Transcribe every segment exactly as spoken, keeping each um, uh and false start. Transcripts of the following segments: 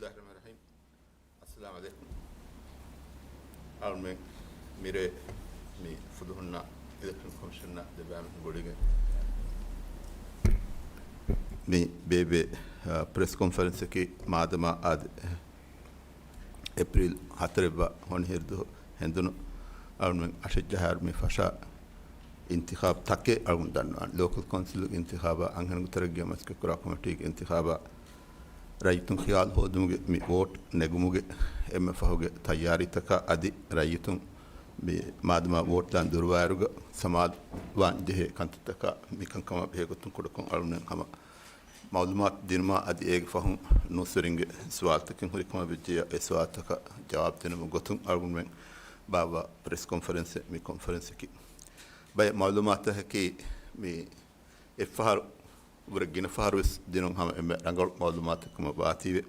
الرحمن الرحيم. السلام عليكم. އަޅުމެން މިރޭ މި ފުލުހުންނާ އިލެކްޝަން ކޮމިޝަންނާ ދެބައިމީހުން ގުޅިގެން މި ބޭބޭ، އަ، ޕްރެސް ކޮންފަރެންސަކީ މާދަމާ އާދެ، އޭޕްރީލް ހަތަރެއްވާ ހޮނިހިރުދުހު ހެނދުނު އަޅުމެން އަށެއްޖަހާއިރު މި ފަށާ އިންތިޚާބު ތަކެއް އަޅުގަނޑު ދަންނަވާނެ. ލޯކަލް ކައުންސިލް އިންތިޚާބާ، އަންހެނުންގެ ތެރެއަށް ގިޔަ މަސައްކަތްކުރާ ކޮމިޓީގެ އިންތިޚާބާ، ރައްޔިތުން ޚިޔާލު ހޯދުމުގެ މި ވޯޓް ނެގުމުގެ އެންމެ ފަހުގެ ތައްޔާރީތަކާ އަދި ރައްޔިތުން މި މާދަމާ ވޯޓްލާން ދުރުވާއިރުގަ ސަމާލުވާން ޖެހޭ ކަންތައްތަކާ މިކަންކަމަށް ބެހޭގޮތުން ކުޑަކޮށް އަޅުމެން ހަމަ މައުލޫމާތު ދިނުމާ އަދި އޭގެ ފަހުން ނޫސްވެރިންގެ ސުވާލުތަކެއް ހުރިކަމަށް ވެއްޖެޔާ، އެ ސުވާލުތަކަށް ޖަވާބު ދިނުމުގެ ގޮތުން އަޅުގަނޑުމެން ބާއްވާ ޕްރެސް ކޮންފަރެންސެއް މި ކޮންފަރެންސަކީ. ބައެއް މައުލޫމާތުތަކަކީ މި އެއްފަހަރު ވުރެ ގިނަ ފަހަރު ވެސް ދިނުން ހަމަ އެންމެ ރަނގަޅު މައުލޫމާތެއް ކަމަށް ވާތީވެ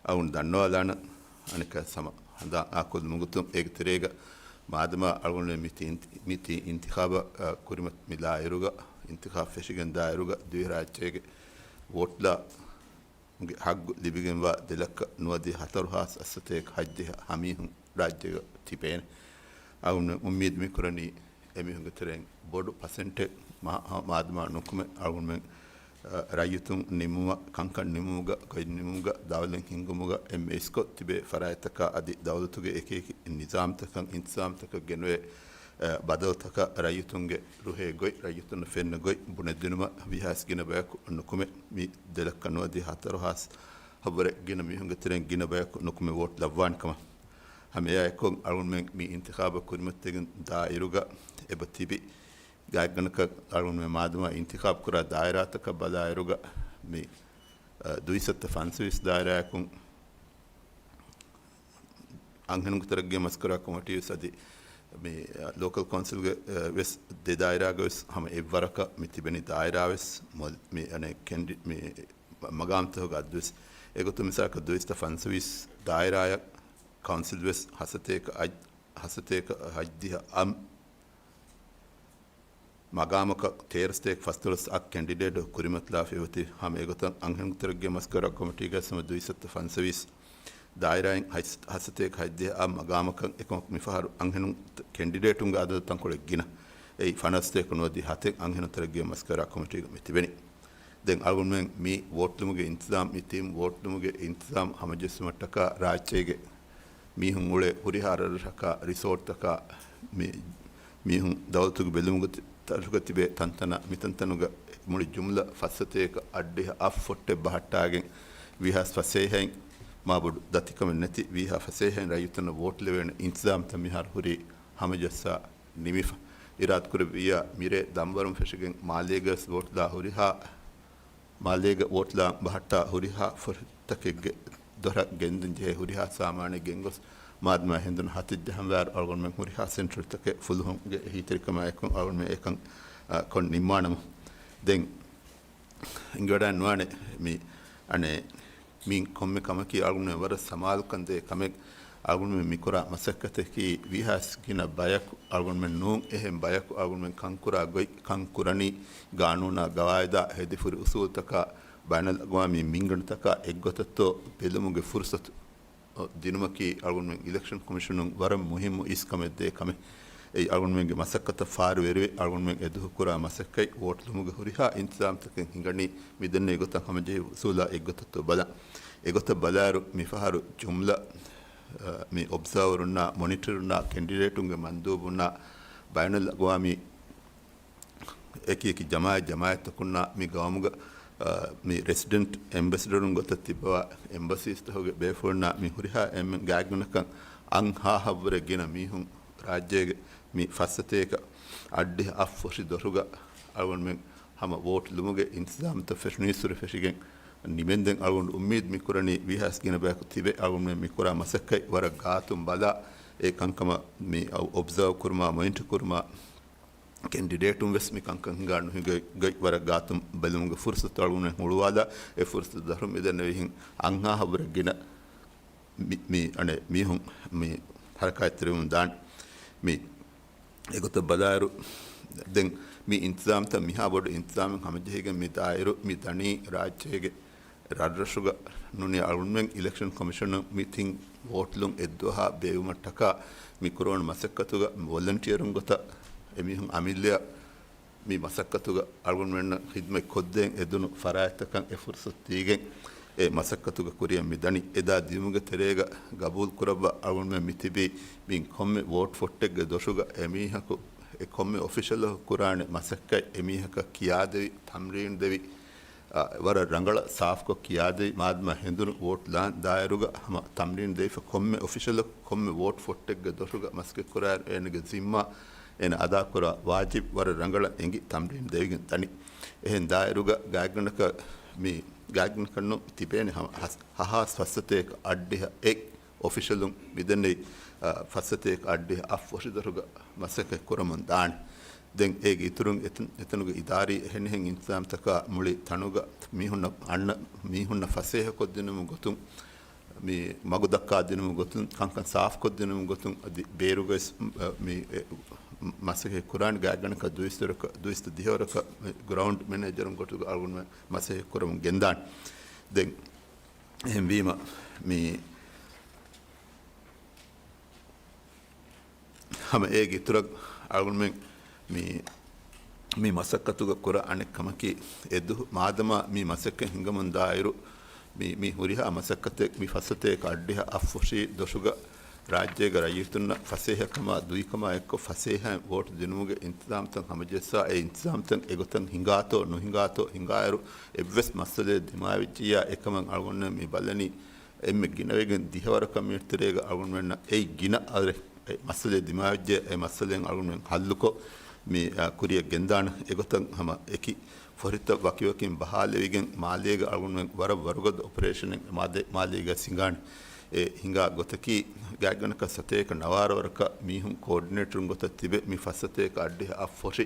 އަޅުގަނޑު ދަންނަވާލާނަން. އަނެއްކާ ހަމަ ހަނދާން އާކޮށްލުމުގެ ގޮތުން އޭގެ ތެރޭގަ މާދަމާ އަޅުގަނޑު މި ތި އިންތި-، މި ތި އިންތިޚާބަށް، އަ، ކުރިމަތި މި ދާއިރުގަ، އިންތިޚާބު ފެށިގެން ދާއިރުގަ ދިވެހިރާއްޖޭގެ ވޯޓްލާ ގެ ހައްގު ލިބިގެންވާ ދެ ލައްކަ ނުވަދިހަ ހަތަރު ހާސް އަށްސަތޭކަ ހަތްދިހަ ހަމީހުން ރާއްޖޭގަ ތިބޭނެ. އަޅުގަނޑުމެން އުއްމީދު މިކުރަނީ އެމީހުންގެ ތެރެއިން ބޮޑު ޕަސެންޓެއް މާ-، މާދަމާ ނުކުމެ އަޅުގަނޑުމެން، އަ، ރައްޔިތުން ނިމުމަށް، ކަންކަން ނިމުމުގަ، ގޮތް ނިމުމުގަ، ދައުލަތް ހިންގުމުގަ އެންމެ އިސްކޮށް ތިބޭ ފަރާތްތަކާ އަދި ދައުލަތުގެ އެކިއެކި ނިޒާމްތަކަށް، އިންތިޒާމްތަކަށް ގެނުވޭ، އަ، ބަދަލުތަކަށް ރައްޔިތުންގެ ރުހޭ ގޮތް، ރައްޔިތުންނަށް ފެންނަ ގޮތް ބުނެދިނުމަށް ވީހާސް ގިނަ ބަޔަކު ނުކުމެ، މި ދެ ލައްކަ ނުވަދިހަ ހަތަރު ހާސް ހަވަރެއް ގިނަ މީހުންގެ ތެރެއިން ގިނަ ބަޔަކު ނުކުމެ ވޯޓް ލައްވާނެ ކަމަށް. ހަމަ އެއާއެކު އަޅުގަނޑުމެން މި އިންތިޚާބަށް ކުރިމަތިވެގެން ދާއިރުގަ އެބަ ތިބި ގާތްގަނޑަކަށް އަޅުގަނޑުމެން މާދަމާ އިންތިޚާބު ކުރާ ދާއިރާތަކަށް ބަލާއިރުގަ މި، އަ، ދުއިސައްތަ ފަންސަވީސް ދާއިރާއަކުން އަންހެނުންގެ ތެރެއަށް ގިޔަ މަސައްކަތްކުރާ ކޮމިޓީ ވެސް އަދި މި، އަ، ލޯކަލް ކައުންސިލްގެ، އަ، ވެސް ދެ ދާއިރާގަ ވެސް ހަމަ އެއްވަރަކަށް މި ތިބެނީ ދާއިރާ ވެސް މޮލް-، މި އަނެއް ކެންޑި-، މި މަގާމްތަކުގެ އަދު ވެސް. އެގޮތުން މިސާލަކަށް ދުއިސައްތަ ފަންސަވީސް ދާއިރާއަށް ކައުންސިލް ވެސް ހަސަތޭކަ އަށް-، ހަސަތޭކަ ހަތްދިހަ އަށް މަގާމަކަށް ތޭރަ ސަތޭކަ ފަސްދޮޅަސް އަށް ކެންޑިޑޭޓު ކުރިމަތިލާފައި އޮތީ. ހަމަ އެގޮތަށް އަންހެނުންގެ ތެރެއަށް ގިޔަ މަސައްކަތްކުރާ ކޮމިޓީގައި ހަމަ ދުއިސައްތަ ފަންސަވީސް ދާއިރާއިން ހަތް-، ހަސަތޭކަ ހަތްދިހަ އަށް މަގާމަކަށް އެކަމަކު މިފަހަރު އަންހެނުން ކެންޑިޑޭޓުންގެ އަދަދު ތަންކޮޅެއް ގިނަ. އެއީ ފަނަސް ސަތޭކަ ނުވަދިހަ ހަތެއް އަންހެނުން ތެރެއަށް ގިޔަ މަސައްކަތްކުރާ ކޮމިޓީގަ މި ތިބެނީ. ދެން އަޅުގަނޑުމެން މި ވޯޓްލުމުގެ އިންތިޒާމް، މި ތިން ވޯޓްލުމުގެ އިންތިޒާމް ހަމަޖެއްސުމަށްޓަކާ ރާއްޖޭގެ މީހުން އުޅޭ ހުރިހާ ރަށްރަށަކާ، ރިސޯޓްތަކާ، މި-، މީހުން ދައުލަތުގެ ބެލުމުގެ ތި-، ތަރުގަ ތިބޭ ތަންތަނަށް، މިތަންތަނުގަ މުޅި ޖުމްލަ ފަސް ސަތޭކަ އަށްޑިހަ އަށް ފޮއްޓެއް ބަހައްޓާގެން، ވީހާސް ފަސޭހައިން މާބޮޑު ދަތިކަމެއް ނެތި، ވީހާ ފަސޭހައިން ރައްޔިތުންނަށް ވޯޓް ލެވޭނެ އިންތިޒާމްތައް މިހާރު ހުރީ ހަމަޖައްސާ ނިމިފަ. އިރާދަކުރެއްވިއްޔާ މިރޭ ދަންވަރުން ފެށިގެން މާލޭގަވެސް ވޯޓްލާ ހުރިހާ، މާލޭގަ ވޯޓްލާން ބަހައްޓާ ހުރިހާ ފޮށިތަކެއްގެ ދޮރަށް ގެންދަން ޖެހޭ ހުރިހާ ސާމާނެއް ގެންގޮސް، މާދަމާ ހެނދުނު ހަތެއް ޖަހަންވާއިރު އަޅުގަނޑުމެން ހުރިހާ ސެންޓަރުތަކެއް ފުލުހުންގެ އެހީތެރިކަމާއެކު އަޅުގަނޑުމެން އެކަން، އަ، ކޮށް ނިންމާނަމު. ދެން އިނގިވަޑައިން ނުވާނެ މި، އަނެއް، މި ކޮންމެ ކަމަކީ އަޅުގަނޑުމެން ވަރަށް ސަމާލުކަން ދޭ ކަމެއް. އަޅުގަނޑުމެން މިކުރާ މަސައްކަތަކީ ވީހާސް ގިނަ ބަޔަކު އަޅުގަނޑުމެން ނޫން، އެހެން ބަޔަކު އަޅުގަނޑުމެން ކަންކުރާ ގޮތް، ކަން ކުރަނީ ގާނޫނާ ގަވާއިދާ ހެދިފުރި އުސޫލުތަކާ ބައިނަލްއަގްވާމީ މިންގަނޑުތަކާ އެއްގޮތަށްތޯ ބެލުމުގެ ފުރުސަތު ދިނުމަކީ އަޅުގަނޑުމެން އިލެކްޝަން ކޮމިޝަނުން ވަރަށް މުހިއްމު އިސްކަމެއް ދޭ ކަމެއް. އެއީ އަޅުގަނޑުމެންގެ މަސައްކަތަށް ފާރުވެރިވެ، އަޅުގަނޑުމެން އެދުހު ކުރާ މަސައްކަތް ވޯޓްލުމުގެ ހުރިހާ އިންތިޒާމްތަކެއް ހިނގަނީ މިދެންނެވި ގޮތަށް ހަމަޖެހި އުސޫލާ އެއްގޮތަށްތޯ ބަލަން. އެގޮތަށް ބަލާއިރު މިފަހަރު ޖުމްލަ، އަ، މި އޮބްޒާވަރުންނާ، މޮނިޓަރުންނާ، ކެންޑިޑޭޓުންގެ މަންދޫބުންނާ، ބައިނަލްއަގްވާމީ އެކި އެކި ޖަމާއަތް ޖަމާއަތްތަކުންނާ މި ގައުމުގަ، އަ، މި ރެސިޑެންޓް އެމްބެސެޑަރުން ގޮތަށް ތިއްބަވާ އެމްބަސީސްތަކުގެ ބޭފުޅުންނާ މި ހުރިހާ އެންމެން ގާތްގަނޑަކަށް އަށް ހާހަށްވުރެ ގިނަ މީހުން ރާއްޖޭގެ މި ފަސްސަތޭކަ އަށްޑިހަ އަށް ފޮށި ދޮށުގަ އަޅުގަނޑުމެން ހަމަ ވޯޓް ލުމުގެ އިންތިޒާމްތައް ފެށުނީއްސުރެ ފެށިގެން ނިމެންދެން އަޅުގަނޑު އުއްމީދު މިކުރަނީ ވީހާސް ގިނަ ބަޔަކު ތިބެ އަޅުގަނޑުމެން މިކުރާ މަސައްކަތް ވަރަށް ގާތުން ބަލާ އެ ކަންކަމަށް މި އޮބް-، އޮބްޒާވް ކުރުމާ މޮނިޓަ ކުރުމާ ކެންޑިޑޭޓުން ވެސް މި ކަންކަން ހިނގާ ނުހިނގައި ވަރަށް ގާތުން ބެލުމުގެ ފުރުސަތު އަޅުގަނޑުމެން ހުޅުވާލާ، އެ ފުރުސަތު ދަށުން މިދެންނެވިހެން އަށް ހާހަށްވުރެ ގިނަ މި، މި، އަނެއް، މީހުން މި ހަރަކާތްތެރިވަމުން ދާން. މި އެގޮތަށް ބަލާއިރު، ދެން މި އިންތިޒާމްތައް މިހާ ބޮޑު އިންތިޒާމެއް ހަމަޖެހިގެން މި ދާއިރު މި ދަނީ ރާއްޖޭގެ ރަށްރަށުގަ ނޫނީ އަޅުގަނޑުމެން އިލެކްޝަން ކޮމިޝަނުން މި ތިން ވޯޓްލުން އެއްދުވަހާ ބޭއްވުމަށްޓަކާ މި ކުރެވުނު މަސައްކަތުގަ ވޮލަންޓިއަރުން ގޮތަށް އެމީހުން އަމިއްލައަށް މި މަސައްކަތުގަ އަޅުގަނޑުމެންނަށް ޚިދުމަތް ކޮށްދޭން އެދުނު ފަރާތްތަކަށް އެ ފުރުސަތު ދީގެން އެ މަސައްކަތުގަ ކުރިއަށް މި ދަނީ. އެދާ ދިޔުމުގެ ތެރޭގަ ގަބޫލު ކުރައްވާ އަޅުގަނޑުމެން މި ތިބީ މި ކޮންމެ ވޯޓް ފޮއްޓެއްގެ ދޮށުގަ އެމީހަކު އެ ކޮންމެ އޮފިޝަލަކު ކުރާނެ މަސައްކަތް އެމީހަކަށް ކިޔާދެވި، ތަމްރީން ދެވި، އާ، ވަރަށް ރަނގަޅަށް ސާފްކޮށް ކިޔާދެވި މާދަމާ ހެނދުނު ވޯޓް ލާން ދާއިރުގަ ހަމަ ތަމްރީން ދެވިފަ ކޮންމެ އޮފިޝަލަކު ކޮންމެ ވޯޓް ފޮއްޓެއްގެ ދޮށުގަ މަސައްކަތް ކުރާއިރު އޭނަގެ ޒިންމާ އޭނަ އަދާކުރާ ވާޖިބް ވަރަށް ރަނގަޅަށް އެނގި ތަމްރީން ދެވިގެން ދަނީ. އެހެން ދާއިރުގަ ގާތްގަނޑަކަށް މި ގާތްގަނޑަކަށް ނޫން ތިބޭނެ ހަމަ ހަސް-، ހަހާސް ފައްސަތޭކަ އަށްޑިހަ އެއް އޮފިޝަލުން މިދެންނެވި، އަ، ފައްސަތޭކަ އަށްޑިހަ އަށްފުށި ދޮށުގަ މަސައްކަތް ކުރަމުން ދާނެ. ދެން އޭގެ އިތުރުން އެތަން-، އެތަނުގެ އިދާރީ އެހެނިހެން އިންތިޒާމްތަކާ މުޅި ތަނުގަ މީހުންނަށް އަންނަ މީހުންނަށް ފަސޭހަކޮށްދިނުމުގެ ގޮތުން، މި މަގު ދައްކާދިނުމުގެ ގޮތުން، ކަންކަން ސާފްކޮށްދިނުމުގެ ގޮތުން އަދި ބޭރުގައި މި އެ މަސައްކަތް ކުރާން ގާތްގަނޑަކަށް ދުއިސައްތަ ދިހަވަރަކަށް ގްރައުންޑް މެނޭޖަރުން ގޮތުގަ އަޅުގަނޑުމެން މަސައްކަތް ކުރަމުން ގެންދާނެ. ދެން އެހެންވީމަ، މި، ހަމަ އޭގެ އިތުރަށް އަޅުގަނޑުމެން މި، މި މަސައްކަތުގަ ކުރާ އަނެއް ކަމަކީ، އެދު މާދަމާ މި މަސައްކަތް ހިނގަމުން ދާއިރު، މި، މި ހުރިހާ މަސައްކަތެއް މި ފައްސަތޭކަ އަށްޑިހަ އަށްފުށި ދޮށުގަ ރާއްޖޭގެ ރައްޔިތުންނަށް ފަސޭހަކަމާ ދުއިކަމާ އެއްކޮށް، ފަސޭހައިން ވޯޓް ދިނުމުގެ އިންތިޒާމްތައް ހަމަޖެއްސާ، އެ އިންތިޒާމްތައް އެގޮތަށް ހިނގާތޯ ނުހިނގާތޯ ހިނގާއިރު، އެއްވެސް މައްސަލައެއް ދިމާވެއްޖިއްޔާ، އެކަމަށް އަޅުގަނޑުމެން މި ބަލަނީ، އެންމެ ގިނަވެގެން ދިހަވަރަކަށް މިނިޓް ތެރޭގަ އަޅުގަނޑުމެންނަށް އެއީ ގިނަ އަދަ-، އެ މައްސަލައެއް ދިމާވެއްޖެ، އެ މައްސަލައިން އަޅުގަނޑުމެން ހައްލުކޮށް، މި، އާ، ކުރިއަށް ގެންދާނެ. އެގޮތަށް ހަމަ އެކި ފޮށިތައް ވަކިވަކިން ބަހާލެވިގެން، މާލޭގަ އަޅުގަނޑުމެން ވަރަށް ވަރުގަދަ އޮޕަރޭޝަނެއް މާލޭ-، މާލޭގަ ހިނގާނެ. އެ ހިނގާ ގޮތަކީ، ގާތްގަނޑަކަށް ސަތޭކަ ނަވާރަ ވަރަކަށް މީހުން ކޯޑިނޭޓަރުން ގޮތަށް ތިބެ، މި ފައްސަތޭކަ އަށްޑިހަ އަށްފުށި،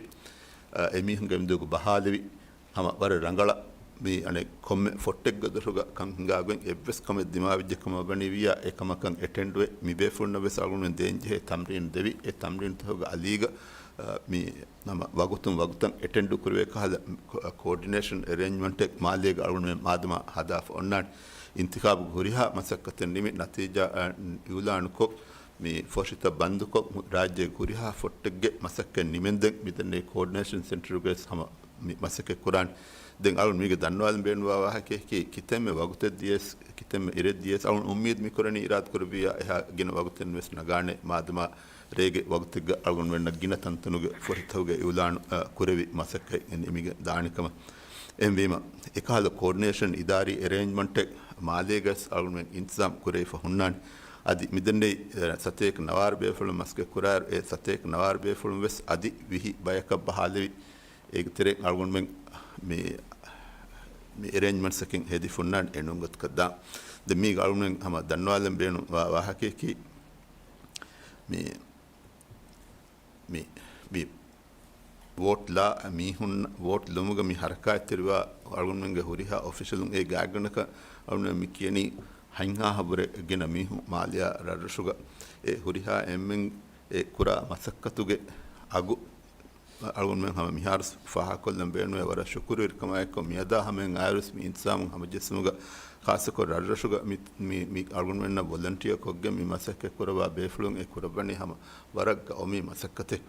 އާ، އެމީހުންގެ މެދުގަ ބަހާލެވި، ހަމަ ވަރަށް ރަނގަޅަށް މި އަނެއް ކޮންމެ ފޮއްޓެއްގެ ދޮށުގަ ކަން ހިނގާގޮތް އެއްވެސް ކަމެއް ދިމާވެއްޖެ ކަމަށް ވަނީ ވިއްޔާ، އެކަމަކަށް އެޓެންޑުވެ، މި ބޭފުޅުންނަށް ވެސް އަޅުގަނޑުމެން ދޭންޖެހޭ ތަމްރީން ދެވި، އެ ތަމްރީންތަކުގެ އަލީގަ، އަ، މި ނަމަ ވަގުތުން ވަގުތަށް އެޓެންޑު ކުރެވޭ ކަހަލަ ކޯ-، ކޯޑިނޭޝަން އެރޭންޖްމަންޓެއް މާލޭގަ އަޅުގަނޑުމެން މާދަމާ ހަދާފަ އޮންނާނެ. އިންތިޚާބުގެ ހުރިހާ މަސައްކަތެއް ނިމި ނަތީޖާ، އަ، އިއުލާނުކޮށް، މި ފޮށިތައް ބަންދުކޮށް، ރާއްޖޭގެ ހުރިހާ ފޮއްޓެއްގެ މަސައްކަތް ނިމެންދެން މިދެންނެވި ކޯޑިނޭޝަން ސެންޓަރުގައި ހަމަ މި މަސައްކަތް ކުރާނެ. ދެން އަޅުން މީގެ ދަންނަވާލަން ބޭނުންވާ ވާހަކައަކީ، ކިތަންމެ ވަގުތެއް ދިޔަސް، ކިތަންމެ އިރެއް ދިޔަސް، އަޅުން އުއްމީދު މި ކުރަނީ އިރާދަ ކުރެއްވިއްޔާ އެހާ ގިނަ ވަގުތެއް ނުވެސް ނަގާނެ، މާދަމާ ރޭގެ ވަގުތެއްގަ އަޅުގަނޑުމެންނަށް ގިނަ ތަންތަނުގެ ފޮށިތަކުގެ އިއުލާނު، އަ، ކުރެވި މަސައްކަތް ނިމިގެން ދާނެ ކަމަށް. އެހެންވީމަ، އެކަހަލަ ކޯޑިނޭޝަން އިދާރީ އެރޭންޖްމަންޓެއް މާލޭގަސް އަޅުގަނޑުމެން އިންތިޒާމް ކުރެވިފަ ހުންނާނެ. އަދި މިދެންނެވި، އެ، ސަތޭކަ ނަވާރަ ބޭފުޅުން މަސައްކަތް ކުރާއިރު، އެ ސަތޭކަ ނަވާރަ ބޭފުޅުން ވެސް އަދި ވިހި ބަޔަކަށް ބަހާލެވި، އޭގެ ތެރެއިން އަޅުގަނޑުމެން މި، މި އެރޭންޖްމަންޓްސްއަކީ ހެދިފަ ހުންނާނެ އެނޫން ގޮތަކަށް ދާން. ދެން މީގަ އަޅުގަނޑުމެން ހަމަ ދަންނަވާލަން ބޭނުން ވާ ވާހަކައަކީ، މި، މި، މި ވޯޓް ލާ މީހުން ވޯޓް ލުމުގަ މި ހަރަކާތްތެރިވާ އަޅުގަނޑުމެންގެ ހުރިހާ އޮފިޝަލުން އެ ގާތްގަނޑަކަށް އަޅުގަނޑުމެން މި ކިޔަނީ ހަތްހާހަ ވުރެ ގިނަ މީހުން މާލެއާ ރަށްރަށުގަ އެ ހުރިހާ އެންމެން އެ ކުރާ މަސައްކަތުގެ އަގު އަޅުގަނޑުމެން ހަމަ މިހާރު ފާހަގަކޮށްލަން ބޭނުންވޭ. ވަރަށް ޝުކުރުވެރިކަމާއެކު މިއަދާ ހަމައިން އާއިރުވެސް މި އިންތިޒާމުން ހަމަޖެއްސުމުގަ ޚާއްޞަކޮށް ރަށްރަށުގަ މި، މި، މި އަޅުގަނޑުމެންނަށް ވޮލަންޓިއާ ކޮށްގެން މި މަސައްކަތް ކުރައްވާ ބޭފުޅުން އެ ކުރައްވަނީ ހަމަ ވަރަށް ގައުމީ މަސައްކަތެއް.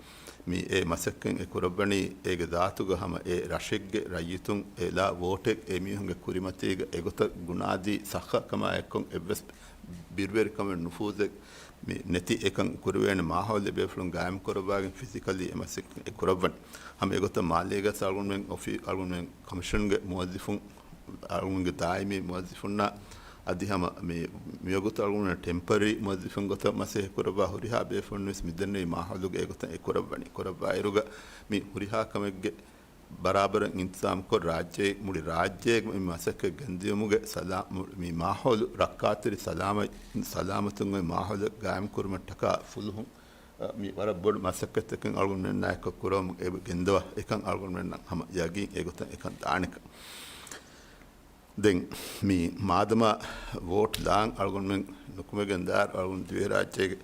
މި އެ މަސައްކަތް އެ ކުރައްވަނީ އޭގެ ޒާތުގަ ހަމަ އެ ރަށެއްގެ ރައްޔިތުން އެ ލާ ވޯޓެއް އެ މީހުންގެ ކުރިމަތީގަ އެގޮތަށް ގުނާދީ ސައްހަ ކަމާއެކު އެއްވެސް ބިރުވެރިކަމެއް ނުފޫޒެއް މި ނެތި އެކަން ކުރެވޭނެ މާހައުލެއް ބޭފުޅުން ގާއިމް ކުރައްވާގެން ފިޒިކަލީ އެ މަސައްކަތް އެ ކުރައްވަން. ހަމަ އެގޮތަށް މާލޭގަސް އަޅުގަނޑުމެން އޮފީ-، އަޅުގަނޑުމެން ކޮމިޝަންގެ މުވައްޒިފުން، އަޅުގަނޑުގެ ދާއިމީ މުވައްޒިފުންނާ އަދި ހަމަ މި، މިވަގުތު އަޅުގަނޑުމެން ޓެމްޕަރަރީ މުވައްޒިފުން ގޮތަށް މަސައްކަތް ކުރައްވާ ހުރިހާ ބޭފުޅުން ވެސް މިދެންނެވި މާހައުލުގަ އެގޮތަށް އެ ކުރައްވަނީ. ކުރައްވާއިރުގަ މި ހުރިހާ ކަމެއްގެ ބަރާބަރަށް އިންތިޒާމްކޮށް، ރާއްޖޭ، މުޅި ރާއްޖޭގެ މި މަސައްކަތް ގެންދިޔުމުގެ ސަލާ-، މު-، މި މާހައުލު ރައްކާތެރި ސަލާމަތް-، ސަލާމަތުން އޮތް މާހައުލެއް ގާއިމް ކުރުމަށްޓަކާ ފުލުހުން، އަ، މި ވަރަށް ބޮޑު މަސައްކަތްތަކެއް އަޅުގަނޑުމެންނާއެކު ކުރަމުން އެ ގެންދަވާ އެކަން އަޅުގަނޑުމެންނަށް ހަމަ ޔަގީން އެގޮތަށް އެކަން ދާނެކަން. ދެން މި މާދަމާ ވޯޓް ލާން އަޅުގަނޑުމެން ނުކުމެގެން ދާއިރު އަޅުގަނޑު ދިވެހިރާއްޖޭގެ،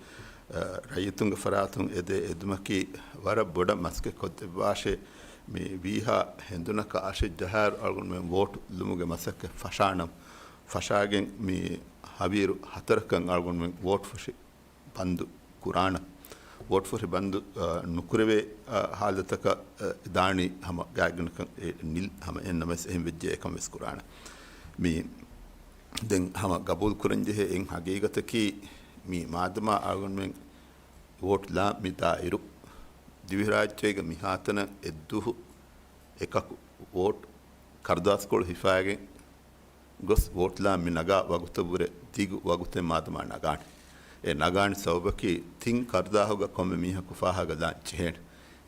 އަ، ރައްޔިތުންގެ ފަރާތުން އެދޭ އެދުމަކީ ވަރަށް ބޮޑަށް މަސައްކަތް ކޮށްދެއްވާށޭ. މި ވީހާ ހެނދުނަކަށް އަށި ޖަހާއިރު އަޅުގަނޑުމެން ވޯޓު ލުމުގެ މަސައްކަތް ފަށާނަމު، ފަށާގެން މި ހަވީރު ހަތަރަކަށް އަޅުގަނޑުމެން ވޯޓު ފޮށި ބަންދު ކުރާނަ. ވޯޓު ފޮށި ބަންދު، އަ، ނުކުރެވޭ، އަ، ހާލަތަކަށް، އަ، ދާނީ ހަމަ ގާތްގަނޑަކަށް އެ ނިލް ހަމަ އެންނަމަވެސް އެހެން ވެއްޖެ އެކަން ވެސް ކުރާނަ. މި ދެން ހަމަ ގަބޫލު ކުރަން ޖެހޭ އެއް ހަގީގަތަކީ މި މާދަމާ އަޅުގަނޑުމެން ވޯޓު ލާ މި ދާއިރު، ދިވެހިރާއްޖޭގެ މިހާތަނަށް އެއްދުވަހު އެކަކު ވޯޓު ކަރުދާސްކޮޅު ހިފާގެން ގޮސް ވޯޓު ލާ މި ނަގާ ވަގުތަށްވުރެ ދިގު ވަގުތެއް މާދަމާ ނަގާނެ. އެ ނަގާނެ ސަބަބަކީ ތިން ކަރުދާހުގަ ކޮންމެ މީހަކު ފާހަގަލާން ޖެހޭނެ.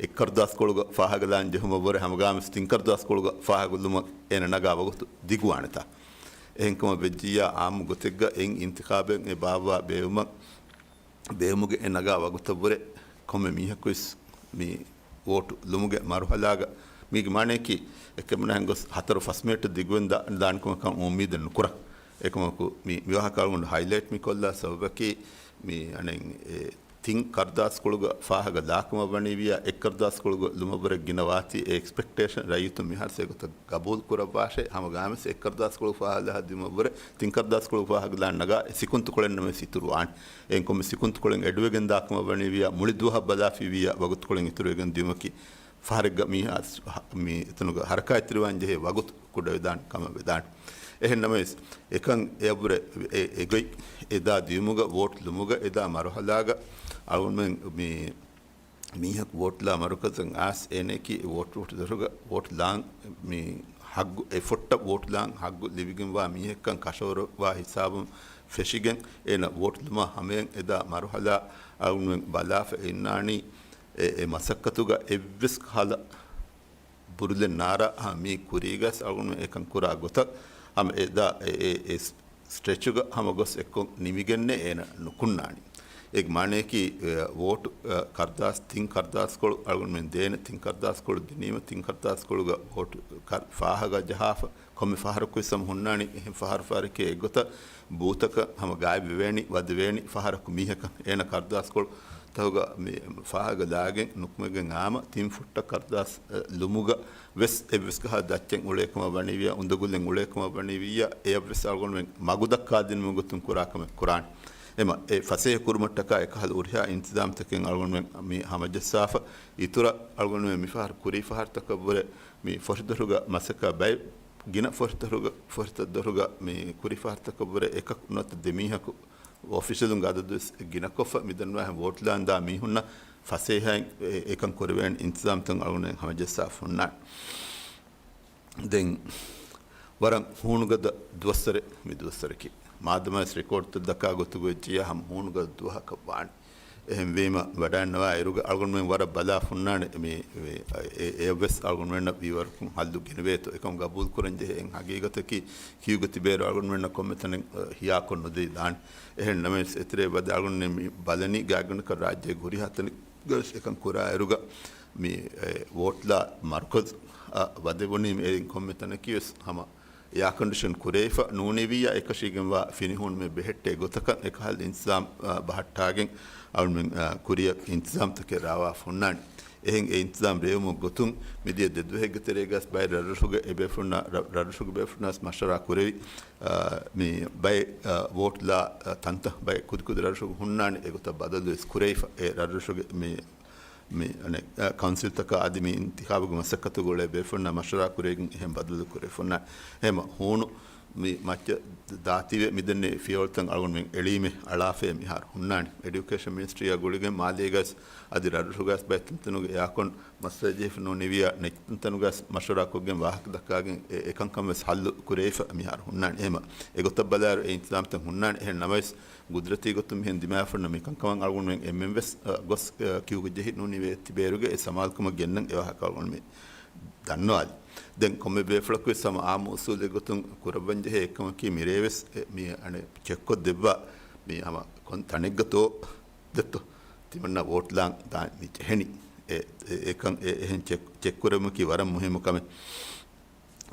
އެއް ކަރުދާސްކޮޅުގަ ފާހަގަލާން ޖެހުމަށްވުރެ ހަމަގާމިސް ތިން ކަރުދާސްކޮޅުގަ ފާހަގަލުމަށް އޭނަ ނަގާ ވަގުތު ދިގުވާނެތާ. އެހެންކަމަށް ވެއްޖިއްޔާ އާއްމު ގޮތެއްގަ އެއް އިންތިޚާބެއް އެ ބާއްވާ ބޭއްވުމަށް ބޭއްވުމުގެ އެ ނަގާ ވަގުތަށްވުރެ ކޮންމެ މީހަކުވެސް މި ވޯޓު ލުމުގެ މަރުހަލާގަ މީގެ މާނަޔަކީ އެކަމަނާހެން ގޮސް ހަތަރު ފަސް މިނެޓް ދިގުވެން ދާ-، ދާނެކަމަކަށް އުއްމީދެއް ނުކުރަން. އެކަމަކު މި މިވާހަކަ އަޅުގަނޑު ހައިލައިޓް މި ކޮށްލާ ސަބަބަކީ މި އަނެއް އެ ތިން ކަރުދާސްކޮޅުގަ ފާހަގަ ލާކަމަށް ވަނީވިއްޔާ އެއް ކަރުދާސްކޮޅުގަ ލުމަށްވުރެ ގިނަ ވާތީ އެ އެކްސްޕެކްޓޭޝަން ރައްޔިތުން މިހާރު އެގޮތަށް ގަބޫލު ކުރައްވާށޭ. ހަމަ ގާމިސް އެއް ކަރުދާސްކޮޅު ފާހަގަ ދިމަވުރެ ތިން ކަރުދާސްކޮޅު ފާހަގަ ލާން ނަގާ އެ ސިކުންތުކޮޅެއް ނަމަވެސް އިތުރު ވާނެ. އެއިން ކޮންމެ ސިކުންތުކޮޅެއް އެޑުވެގެން ދާކަމަށް ވަނީވިއްޔާ މުޅި ދުވަހަށް ބަލާފިއްވިއްޔާ ވަގުތުކޮޅެއް އިތުރުވެގެން ދިޔުމަކީ ފަހަރެއްގަ މީހާ މި އެތަނުގަ ހަރަކާތްތެރިވާން ޖެހޭ ވަގުތު ކުޑަވެދާނެ ކަމަށް ވެދާނެ. އެހެން ނަމަވެސް އެކަން އެއަށްވުރެ އެ، އެގޮތް އެދާ ދިޔުމުގަ ވޯޓް ލުމުގަ އެދާ މަރުހަލާގަ އަޅުގަނޑުމެން މި މީހަކު ވޯޓްލާ މަރުކަޒަށް އާސް އޭނައަކީ ވޯޓް، ވޯޓް ދޮރުގަ ވޯޓް ލާން މި ހައްގު، އެ ފޮށްޓަށް ވޯޓް ލާން ހައްގު ލިބިގެންވާ މީހެއްކަން ކަށަވަރުވާ ހިސާބުން ފެށިގެން އޭނަ ވޯޓް ލުމާ ހަމަޔަށް އެދާ މަރުހަލާ އަޅުގަނޑުމެން ބަލާފަ އިންނާނީ އެ، އެ މަސައްކަތުގަ އެއްވެސް ކަހަލަ ބުރުލެއް ނާރާ ހަމަ މީ ކުރީގަސް އަޅުގަނޑުމެން އެކަން ކުރާ ގޮތަށް ހަމަ އެދާ އެ، އެ، އެ ސް-، ސްޓްރެޗުގަ ހަމަ ގޮސް އެއްކޮށް ނިމިގެންނޭ އޭނަ ނުކުންނާނީ. އޭގެ މާނަޔަކީ، އެ، ވޯޓު، އެ، ކަރުދާސް، ތިން ކަރުދާސްކޮޅު އަޅުގަނޑުމެން ދޭނެ، ތިން ކަރުދާސްކޮޅު ދިނީމަ، ތިން ކަރުދާސްކޮޅުގަ ވޯޓު ކަ-، ފާހަގަ ޖަހާފަ، ކޮންމެ ފަހަރަކުވެސް ހަމަ ހުންނާނީ، އެހެން ފަހަރު ފަހަރަކީ އެއްގޮތަށް ބޫތަކަށް ހަމަ ގާތްވެވޭނީ، ވަދެވޭނީ ފަހަރަކު މީހަކަށް. އޭނަ ކަރުދާސްކޮޅު ތަހުގަ މި ފާހަގަ ލާގެން ނުކުމެގެން އާމަ ތިން ފުއްޓަށް ކަރުދާސް، އެ، ލުމުގަ ވެސް އެއްވެސް ކަހަލަ ދައްޗެއް އުޅޭކަމަށް ވަނީވިއްޔާ، އުނދަގުލެއް އުޅޭކަމަށް ވަނީވިއްޔާ، އެއަށްވެސް އަޅުގަނޑުމެން މަގު ދައްކާދިނުމުގެ ގޮތުން ކުރާ ކަމެއް ކުރާނެ. އެމަ އެ ފަސޭހަ ކުރުމަށްޓަކާ އެކަހަލަ ހުރިހާ އިންތިޒާމްތަކެއް އަޅުގަނޑުމެން މި ހަމަޖައްސާފަ، އިތުރަށް އަޅުގަނޑުމެން މިފަހަރު ކުރީ ފަހަރުތަކަށްވުރެ މި ފޮށިދޮރުގަ މަސައްކަތް ބައެއް ގިނަ ފޮށިދޮރުގަ، ފޮށިދޮރުގަ މި ކުރީ ފަހަރުތަކަށްވުރެ އެކަކު ނުވަތަ ދެ މީހަކު އޮފިޝަލުންގެ އަދަދުވެސް ގިނަކޮށްފަ މިދަންނަވާހެން ވޯޓްލާން ދާ މީހުންނަށް ފަސޭހައިން އެ، އެކަން ކުރެވޭނެ އިންތިޒާމްތައް އަޅުގަނޑުމެން ހަމަޖައްސާފަ ހުންނާނެ. ދެން ވަރަށް ހޫނުގަދަ ދުވަސްވަރެއް މި ދުވަސްވަރަކީ. މާދަމާވެސް ރެކޯޑްތައް ދައްކާ ގޮތުގަ ވެއްޖިއްޔާ ހަމަ ހޫނުގަދަ ދުވަހަކަށް ވާނެ. އެހެންވީމަ، ވަޑައިންނަވާ އިރުގަ އަޅުގަނޑުމެން ވަރަށް ބަލާ ހުންނާނެ މި، މި، އެ، އެއަށްވެސް އަޅުގަނޑުމެންނަށް ވީވަރަކުން ހައްލު ގެނެވޭތޯ. އެކަމު ގަބޫލު ކުރަން ޖެހޭ އެއް ހަގީގަތަކީ، ކިޔުގަ ތިބޭއިރު އަޅުގަނޑުމެންނަށް ކޮންމެ ތަނެއް، އަ، ހިޔާކޮށް ނުދެވިދާނެ. އެހެން ނަމަވެސް، އެތެރޭ ވަދެ އަޅުގަނޑުމެން މި ބަލަނީ ގާތްގަނޑަކަށް ރާއްޖޭގެ ހުރިހާ ތަނެއްގަވެސް އެކަން ކުރާ އިރުގަ މި، އެ، ވޯޓްލާ މަރުކަޒު، އަ، ވަދެވުނީ މި އެއިން ކޮންމެ ތަނަކީވެސް ހަމަ އެއާކޮންޑިޝަން ކުރެވިފަ ނޫނިވިއްޔާ އެކަށީގެންވާ ފިނިހޫނުމެއް ބެހެއްޓޭ ގޮތަކަށް އެކަހަލަ އިންތިޒާމް، އަ، ބަހައްޓާގެން އަޅުގަނޑުމެން، އަ، ކުރިއަށް އިންތިޒާމްތަކެއް ރާވާފަ ހުންނާނެ. އެހެން އެ އިންތިޒާމް ރޭވުމުގެ ގޮތުން މިދިޔަ ދެ ދުވަހެއްގެ ތެރޭގަސް ބައެއް ރަށްރަށުގެ އެ ބޭފުޅުންނާ، ރަށްރަށުގެ ބޭފުޅުންނާސް މަޝްވަރާ ކުރެވި، އަ، މި ބައެއް، އަ، ވޯޓްލާ، އަ، ތަންތަން ބައެއް ކުދިކުދި ރަށްރަށުގެ ހުންނާނެ އެގޮތަށް ބަދަލުވެސް ކުރެވިފަ. އެ ރަށްރަށުގެ މި މި އަނެއް، އަ، ކައުންސިލްތަކާ އަދި މި އިންތިޚާބުގެ މަސައްކަތުގަ އުޅޭ ބޭފުޅުންނާ މަޝްވަރާ ކުރެވިގެން އެހެން ބަދަލު ކުރެވިފަ ހުންނާނެ. އެހެމަ ހޫނު މި މައްޗަށް ދާތީވެ މިދެންނެވި ފިޔަވަޅުތައް އަޅުގަނޑުމެން އެޅީމެ އަޅާފައޭ މިހާރު ހުންނާނެ. އެޑިއުކޭޝަން މިނިސްޓްރީއާ ގުޅިގެން މާލޭގަސް އަދި ރަށްރަށުގަސް ބައެއް ތަންތަނުގެ އެއާކޮން މައްސަލަ ޖެހިފަ ނޫނިވިއްޔާ ނެތް ތަންތަނުގަސް މަޝްވަރާކޮށްގެން ވާހަކަ ދައްކާގެން އެ، އެކަންކަން ވެސް ހައްލު ކުރެވިފަ މިހާރު ހުންނާނެ. އެހެމަ އެގޮތަށް ބަލާއިރު އެ އިންތިޒާމްތައް ހުންނާނެ. އެހެން ނަމަވެސް، ގުދުރަތީ ގޮތުން މިހެން ދިމާވެފަ ހުންނަ މިކަންކަމަށް އަޅުގަނޑުމެން އެންމެން ވެސް، އަ، ގޮސް، އަ، ކިޔުގަ ޖެހި ނޫނީވެ ތިބޭއިރުގަ އެ ސަމާލުކަމަށް ގެންނަން އެ ވާހަކަ އަޅުގަނޑުމެން ދަންނަވާލި. ދެން ކޮންމެ ބޭފުޅަކު ވެސް ހަމަ އާއްމު އުސޫލެއް ގޮތުން ކުރައްވަން ޖެހޭ އެއްކަމަކީ މިރޭ ވެސް އެ، މި އަނެއް ޗެކްކޮށް ދެއްވާ މި ހަމަ ކޮން ތަނެއްގަތޯ ދެއްތޯ ތިމަންނަ ވޯޓް ލާން ދާން މި ޖެހެނީ. އެ، އެ، އެކަން އެ، އެހެން ޗެކް، ޗެކް ކުރުމަކީ ވަރަށް މުހިއްމު ކަމެއް.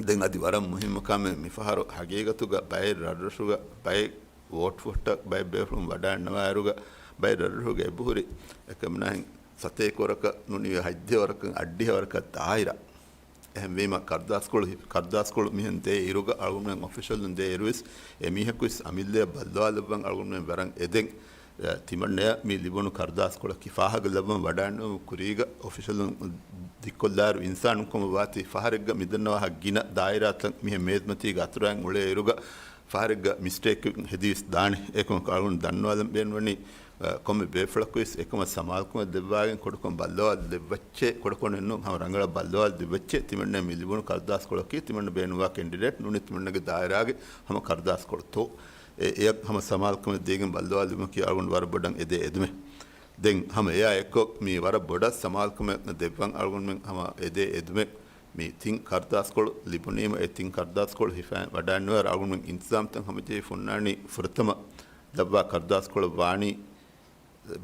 ދެން އަދި ވަރަށް މުހިއްމު ކަމެއް މިފަހަރު ހަގީގަތުގަ ބައެއް ރަށްރަށުގަ ބައެއް ވޯޓް ފޮށްޓަށް ބައެއް ބޭފުޅުން ވަޑައިންނަވާއިރުގަ ބައެއް ރަށްރަށުގަ އެބަހުރި އެކަމަނާހެން ސަތޭކަ ވަރަކަށް ނޫނީވެ ހަތްދިހަ ވަރަކަށް އަށްޑިހަ ވަރަކަށް ދާއިރާ އެހެންވީމަ ކަރުދާސްކޮޅު، ކަރުދާސްކޮޅު މިހެން ދޭ އިރުގަ އަޅުގަނޑުމެން އޮފިޝަލުން ދޭ އިރުވެސް އެމީހަކުވެސް އަމިއްލަޔަށް ބައްލަވާލައްވަން އަޅުގަނޑުމެން ވަރަށް އެދެން. އެ، ތިމަންނަޔަށް މި ލިބުނު ކަރުދާސްކޮޅަކީ ފާހަގަ ލައްވަން ވަޑައިންނެވުމުގެ ކުރީގަ އޮފިޝަލުން ދިއްކޮށްލާއިރު އިންސާނުން ކަމަށް ވާތީ ފަހަރެއްގަ މިދަންނަވާހާ ގިނަ ދާއިރާތައް މިހެން މޭޒުމަތީގެ އަތުރާއިން އުޅޭ އިރުގަ ފަހަރެއްގަ މިސްޓޭކެއް ހެދިވެސް ދާނެ. އެކަމަކު އަޅުގަނޑު ދަންނަވާލަން ބޭނުންވަނީ، އަ، ކޮންމެ ބޭފުޅަކުވެސް އެކަމަށް ސަމާލުކަމެއް ދެއްވާގެން ކޮޑަކޮށް ބައްލަވާލައްވައްޗޭ، ކޮޑަކޮށް ނޫން ހަމަ ރަނގަޅަށް ބައްލަވާލައްވައްޗޭ، ތިމަންނަ މި ލިބުނު ކަރުދާސްކޮޅަކީ ތިމަންނަ ބޭނުންވާ ކެންޑިޑޭޓް ނޫނީ ތިމަންނަގެ ދާއިރާގެ ހަމަ ކަރުދާސްކޮޅުތޯ. އެ، އެއަށް ހަމަ ސަމާލުކަމެއް ދީގެން ބައްލަވާލުމަކީ އަޅުގަނޑު ވަރަށް ބޮޑަށް އެދޭ އެދުމެއް. ދެން ހަމަ އެއާ އެއްކޮށް މި ވަރަށް ބޮޑަށް ސަމާލުކަމެއް ދެއްވަން އަޅުގަނޑުމެން ހަމަ އެދޭ އެދުމެއް. މި ތިން ކަރުދާސްކޮޅު ލިބުނީމަ އެ ތިން ކަރުދާސްކޮޅު ހިފައި ވަޑައިންނަވާ އަޅުގަނޑުމެން އިންތިޒާމްތައް ހަމަޖެހިފަ ހުންނާނީ ފުރަތަމަ ލައްވާ ކަރުދާސްކޮޅަށް ވާނީ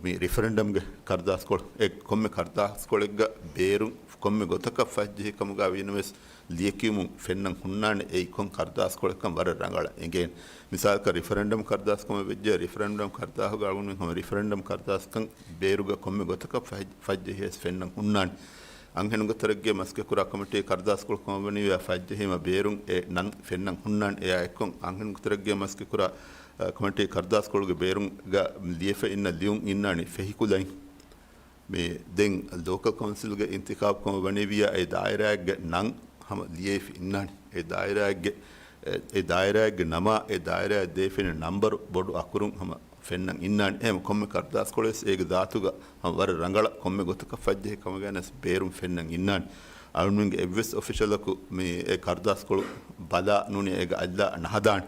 މި ރިފަރެންޑަމްގެ ކަރުދާސްކޮޅު. އެ ކޮންމެ ކަރުދާސްކޮޅެއްގަ ބޭރުން ކޮންމެ ގޮތަކަށް ފައްޖެހި ކަމުގަ ވީނަމަވެސް ލިޔެކިޔުމުން ފެންނަން ހުންނާނެ އެއީ ކޮން ކަރުދާސްކޮޅެއްކަން ވަރަށް ރަނގަޅަށް އެނގޭނެ. މިސާލަކަށް ރިފަރެންޑަމް ކަރުދާސްކަމަށް ވެއްޖެ، ރިފަރެންޑަމް ކަރުދާހުގަ އަޅުގަނޑުމެން ހަމަ ރިފަރެންޑަމް ކަރުދާސްކަން ބޭރުގަ ކޮންމެ ގޮތަކަށް ފައް-، ފައްޖެހިޔަސް ފެންނަން ހުންނާނެ. އަންހެނުންގެ ތެރެއްގެ މަސްގެ ކުރާ ކޮމިޓީ ކަރުދާސްކޮޅު ކަމަށްވަނީވެ ފައްޖެހީމަ ބޭރުން އެ ނަން ފެންނަން ހުންނާނެ. އެއާ އެއްކޮށް އަންހެނުންގެ ތެރެއްގެ މަސްގެ ކުރާ، އަ، ކޮމިޓީ ކަރުދާސްކޮޅުގެ ބޭރުންގަ ލިޔެފަ އިންނަ ލިޔުން އިންނާނީ ފެހި ކުލައިން. މި ދެން ލޯކަލް ކައުންސިލްގެ އިންތިޚާބު ކަމަށް ވަނީވިޔާ އެ ދާއިރާއެއްގެ ނަން ހަމަ ލިޔެފަ އިންނާނެ. އެ ދާއިރާއެއްގެ، އެ، އެ ދާއިރާއެއްގެ ނަމާ އެ ދާއިރާއަށް ދޭފިނެ ނަންބަރު ބޮޑު އަކުރުން ހަމަ ފެންނަން އިންނާނެ. އެހެން ކޮންމެ ކަރުދާސްކޮޅެސް އޭގެ ދާތުގަ ހަމަ ވަރަށް ރަނގަޅަށް ކޮންމެ ގޮތަކަށް ފައްޖެހި ކަމުގައި ވެސް ބޭރުން ފެންނަން އިންނާނެ. އަޅުގަނޑުމެންގެ އެއްވެސް އޮފިޝަލަކު މި އެ ކަރުދާސްކޮޅު ބަލާ ނޫނީ އޭގަ އަތްލާ ނަހަދާނެ.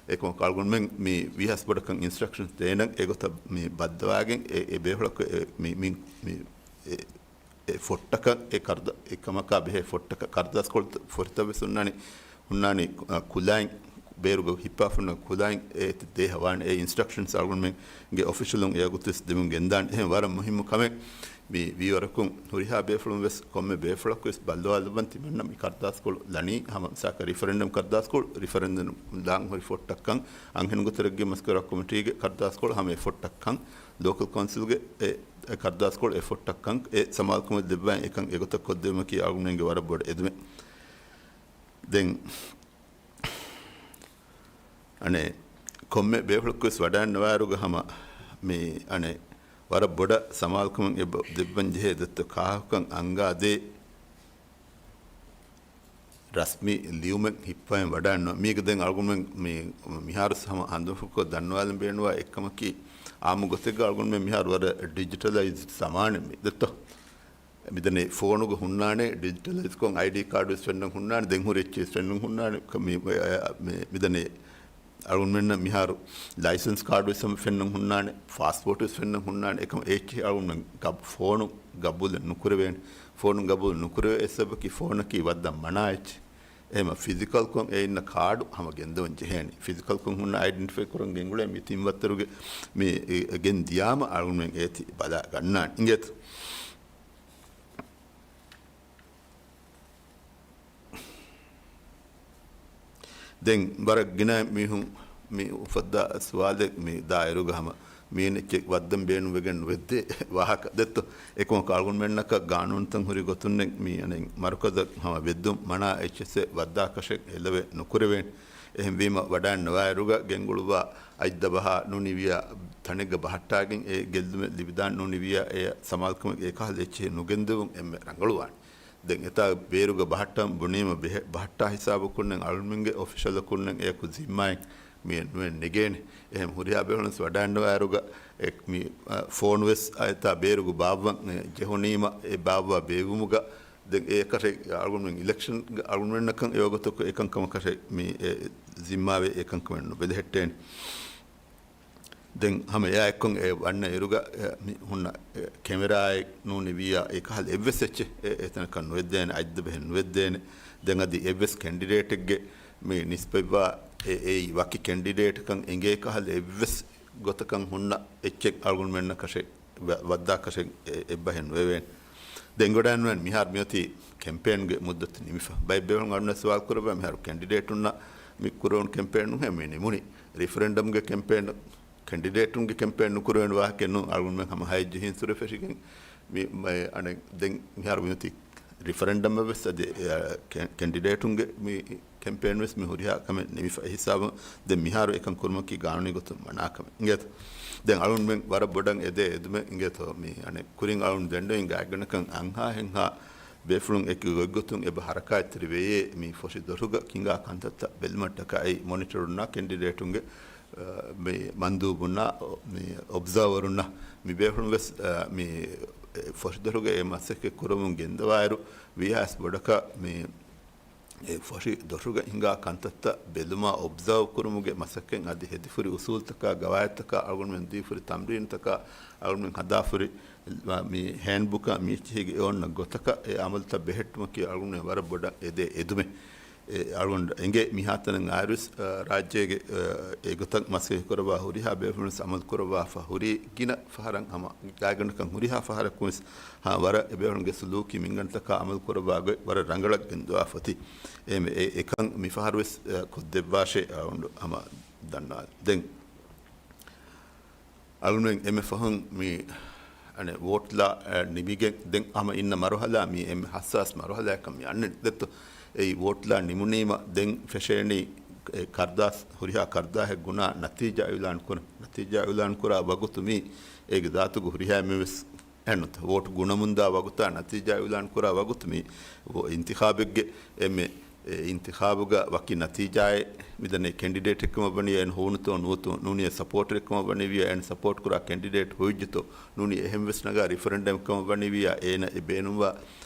އެކަމަކު އަޅުގަނޑުމެން މި ވީހާވެސް ބޮޑަކަށް އިންސްޓްރަކްޝަންސް ދޭނަން އެގޮތަށް މި ބައްދަވާގެން އެ، އެ ބޭފުޅަކު އެ، މި، މި، މި، އެ، އެ ފޮށްޓަކަށް އެ ކަރުދަ-، އެ ކަމަކާ ބެހޭ ފޮށްޓަކަށް ކަރުދާސްކޮޅު ފޮށިތައް ވެސް ހުންނާނީ، ހުންނާނީ، އަ، ކުލައިން ބޭރުގަ ހިއްޕާފަ ހުންނަ ކުލައިން އޭތި ދޭހަވާނެ. އެ އިންސްޓްރަކްޝަންސް އަޅުގަނޑުމެންގެ އޮފިޝަލުން އެއަގުތު ވެސް ދެމުން ގެންދާނެ. އެހެން ވަރަށް މުހިއްމު ކަމެއް މި ވީވަރަކުން ހުރިހާ ބޭފުޅުން ވެސް ކޮންމެ ބޭފުޅަކު ވެސް ބައްލަވާލައްވަން ތިމަންނަ މި ކަރުދާސްކޮޅު ލަނީ ހަމަ މިސާލަކަށް ރިފަރެންޑަމް ކަރުދާސްކޮޅު ރިފަރެންޑަމް ލާން ހުރި ފޮށްޓައްކަން އަންހެނުންގެ ތެރެއްގެ މަސްކުރާ ކޮމިޓީގެ ކަރުދާސްކޮޅު ހަމަ އެ ފޮށްޓައްކަން ލޯކަލް ކައުންސިލްގެ އެ، އެ ކަރުދާސްކޮޅު އެ ފޮށްޓައްކަން އެ ސަމާލުކަމެއް ދެއްވާ އެކަން އެގޮތަށް ކޮށްދެވުމަކީ އަޅުގަނޑުމެންގެ ވަރަށް ބޮޑު އެދުމެއް. ދެން އަނެއް ކޮންމެ ބޭފުޅަކުވެސް ވަޑައިންނަވާއިރުގަ ހަމަ މި އަނެއް ވަރަށް ބޮޑަށް ސަމާލުކަމެއް އެބަ ދެއްވަން ޖެހޭ ދެއްތޯ ކާހަކަން އަންގާދޭ ރަސްމީ ލިޔުމެއް ހިއްޕައިން ވަޑައިންނަ މީގަ ދެން އަޅުގަނޑުމެން މި މިހާރު ހަމަ ހަނދުމަފުކޮށް ދަންނަވާލަން ބޭނުންވާ އެއްކަމަކީ އާއްމު ގޮތެއްގަ އަޅުގަނޑުމެން މިހާރު ވަރަށް ޑިޖިޓަލައިޒް ޒަމާނެއް މި ދެއްތޯ. މިދަނީ ފޯނުގަ ހުންނާނެ ޑިޖިޓަލައިޒްކޮށް އައިޑީ ކާޑުވެސް ފެންނަން ހުންނާނެ، ދެން ހުރި އެއްޗެއް ވެސް ފެންނަން ހުންނާނެ. ކަ-، މި-، މި-، މި-، މިދަނީ އަޅުގަނޑުމެންނަށް މިހާރު ލައިސަންސް ކާޑުވެސް ހަމަ ފެންނަން ހުންނާނެ، ފާސްޕޯޓްވެސް ފެންނަން ހުންނާނެ. އެކަމަ އެއްޗެހި އަޅުގަނޑުމެން ގަބް-، ފޯނު ގަބޫލެއް ނުކުރެވޭނެ. ފޯނު ގަބޫލު ނުކުރެވޭ އެއް ސަބަބަކީ ފޯނަކީ ވައްދަން މަނާ އެއްޗެއް. އެހެމަ ފިޒިކަލްކޮށް އެ އިންނަ ކާޑު ހަމަ ގެންދަވަން ޖެހޭނެ. ފިޒިކަލްކޮށް ހުންނަ އައިޑެންޓިފައި ކުރަން ގެންގުޅޭ މި ތިން ވައްތަރުގެ މި އެ-، އެ ގެން ދިޔާމަ އަޅުގަނޑުމެން އޭތި ބަލާ ގަންނާނެ. އިނގޭތަ؟ ދެން ވަރަށް ގިނަ މީހުން މި އުފައްދާ ސުވާލެއް މި ދާއިރުގަ ހަމަ މީނެއްޗެއް ވައްދަން ބޭނުންވެގެން ނުވެއްދޭ ވާހަކަ ދެއްތޯ. އެކަމަކު އަޅުގަނޑުމެންނަކަށް ގާނޫނުތައް ހުރި ގޮތުންނެއް މި އަނެއް މަރުކަޒަށް ހަމަ ވެއްދުން މަނާ އެއްޗެއްސެއް ވައްދާކަށެއް އެލަވެ ނުކުރެވޭނެ. އެހެންވީމަ ވަޑައިންނަވާއިރުގަ ގެންގުޅުއްވާ އަތްދަބަހާ ނޫނިވިޔާ ތަނެއްގަ ބަހައްޓާގެން އެ ގެއްލުމެއް ލިބިދާން ނޫނިވިޔާ އެ ސަމާލުކަމެއް އެކަހަލަ އެއްޗެހި ނުގެންދެވުން އެންމެ ރަނގަޅުވާނެ. ދެން އެތާ ބޭރުގަ ބަހައްޓަން ބުނީމަ ބެހެ-، ބަހައްޓާ ހިސާބަކުންނެއް އަޅުމެންގެ އޮފިޝަލަކުންނެއް އެޔަކު ޒިންމާއެއް މި ނުވެ ނެގޭނެ. އެހެން ހުރިހާ ބޭފުޅުން ވަޑައިންނަވާއިރުގަ އެ މި، އަ، ފޯނުވެސް އެތާ ބޭރުގަ ބާއްވަން ޖެހުނީމަ އެ ބާއްވާ ބޭއްވުމުގަ ދެން އެކަށެއް އަޅުގަނޑުމެން އިލެކްޝަންގެ އަޅުގަނޑުމެންނަކަށް އެވަގުތަކު އެކަންކަމަކަށެއް މި އެ ޒިންމާވެ އެކަންކަމެއް ނުބެލެހެއްޓޭނެ. ދެން ހަމަ އެއާ އެއްކޮށް އެ ވަންނަ އިރުގަ އެ މި ހުންނަ އެ ކެމެރާއެއް ނޫނިވިޔާ އެކަހަލަ އެއްވެސް އެއްޗެއް އެ އެތަނަކަށް ނުވެއްދޭނެ، އަތްދަބަހެއް ނުވެއްދޭނެ. ދެން އަދި އެއްވެސް ކެންޑިޑޭޓެއްގެ މި ނިސްބަތްވާ އެ، އެއީ ވަކި ކެންޑިޑޭޓަކަށް އެނގޭ ކަހަލަ އެއްވެސް ގޮތަކަށް ހުންނަ އެއްޗެއް އަޅުގަނޑުމެންނަކަށެއް ވަ-، ވައްދާކަށެއް އެ-، އެއްބަހެއް ނުވެވޭނެ. ދެން ގޮޑާންވެން މިހާރު މިއޮތީ ކެމްޕޭންގެ މުއްދަތު ނިމިފަ. ބައެއް ބޭފުޅުން އަޅުންނަށް ސުވާލު ކުރައްވާ މިހާރު ކެންޑިޑޭޓުންނަށް މި ކުރެވުނު ކެމްޕޭނުން ހޭ މި ނިމުނީ. ރިފަރެންޑަމްގެ ކެމްޕޭން، ކެންޑިޑޭޓުންގެ ކެމްޕޭން ނުކުރެވޭނެ ވާހަކައެއް ނޫން. އަޅުގަނޑުމެން ހަމަ ހައެއް ޖެހިން ސުރެ ފެށިގެން މި، މަ-، އަނެއް ދެން މިހާރު މިއޮތީ ރިފަރެންޑަމަށް ވެސް އަދި، އެ، ކެ-، ކެންޑިޑޭޓުންގެ މި ކެމްޕޭން ވެސް މި ހުރިހާ ކަމެއް ނިމިފަ އެ ހިސާބުން ދެން މިހާރު އެކަން ކުރުމަކީ ގާނޫނީ ގޮތުން މަނާ ކަމެއް އިނގޭތަ؟ ދެން އަޅުންމެން ވަރަށް ބޮޑަށް އެދޭ އެދުމެއް އިނގޭތޯ މި އަނެއް ކުރިން އަޅުން ދެންޑޮއިން ގާތްގަނޑަކަށް އަންހާ ހެންހާ ބޭފުޅުން އެކި ގޮތްގޮތުން އެބަ ހަރަކާތްތެރި ވެޔޭ މި ފޮށި ދޮށުގަ ކިނގާ ކަންތައްތައް ބެލުމަށްޓަކާ އެއީ މޮނިޓަރުންނާ ކެންޑިޑޭޓުންގެ، އަ، މި މަންދޫބުންނާ، މި އޮބްޒާވަރުންނާ މި ބޭފުޅުން ވެސް، އަ، މި ފޮށި ދޮށުގަ އެ މަސައްކަތް ކުރަމުން ގެންދަވާއިރު ވީހާސް ބޮޑަކަށް މި އެ ފޮށި ދޮށުގަ ހިނގާ ކަންތައްތައް ބެލުމާ އޮބްޒާވް ކުރުމުގެ މަސައްކަތް އަދި ހެދިފުރި އުސޫލްތަކާ ގަވާއިދުތަކާ އަޅުގަނޑުމެން ދީފުރި ތަމްރީނުތަކާ އަޅުގަނޑުމެން ހަދާފުރި މި ހޭންޑްބުކާ މީޗިހިގެ އެ އޮންނަ ގޮތަކަށް އެ އަމަލުތައް ބެހެއްޓުމަކީ އަޅުގަނޑުމެން ވަރަށް ބޮޑަށް އެދޭ އެދުމެއް. އެ އަޅުގަނޑު އެނގޭ މިހާތަނަށް އާއިރުވެސް، އަ، ރާއްޖޭގެ، އަ، އެގޮތަށް މަސައްކަތް ކުރައްވާ ހުރިހާ ބޭފުޅުން ވެސް އަމަލު ކުރައްވާފަ ހުރީ ގިނަ ފަހަރަށް ހަމަ ގާތްގަނޑަކަށް ހުރިހާ ފަހަރަކުން ވެސް ހާ، ވަރަށް އެބޭފުޅުންގެ ސުލޫކީ މިންގަނޑުތަކާ އަމަލު ކުރައްވާ ގޮތް ވަރަށް ރަނގަޅަށް ގެންދަވާފަ އޮތީ. އެ، އެ، އެކަން މިފަހަރު ވެސް، އަ، ކޮށްދެއްވާށޭ އަޅުގަނޑު ހަމަ ދަންނަވާލި. ދެން އަޅުގަނޑުމެން އެންމެ ފަހުން މި، އަނެއް، ވޯޓްލާ، އަ، ނިމިގެން ދެން ހަމަ އިންނަ މަރުހަލާ މި އެންމެ ހައްސާސް މަރުހަލާއަކަށް މި އަންނަނީ. ދެއްތޯ؟ އެއީ ވޯޓްލާ ނިމުނީމަ ދެން ފެށޭނީ، އެ، ކަރުދާސް، ހުރިހާ ކަރުދާހެއް ގުނާ ނަތީޖާ އިއުލާން ކުރަން. ނަތީޖާ އިއުލާން ކުރާ ވަގުތު މީ އޭގެ ޒާތުގެ ހުރިހާ އެންމެން ވެސް އެންނުތަ؟ ވޯޓް ގުނަމުންދާ ވަގުތާ ނަތީޖާ އިއުލާން ކުރާ ވަގުތު މި އިންތިޚާބެއްގެ އެންމެ، އެ، އިންތިޚާބުގަ ވަކި ނަތީޖާއެއް މިދަނީ ކެންޑިޑޭޓެއްކަމަށް ވަނީ އެން ހޫނުތޯ ނުވަތޯ ނޫނީ ސަޕޯޓަރެއްކަމަށް ވަނީ ވިޔާ އެން ސަޕޯޓް ކުރާ ކެންޑިޑޭޓް ހުއްޖަތޯ ނޫނީ އެހެން ވެސް ނަގާ ރިފަރެންޑަމްކަމަށް ވަނީ ވިޔާ އޭނަ އެ ބޭނުންވާ،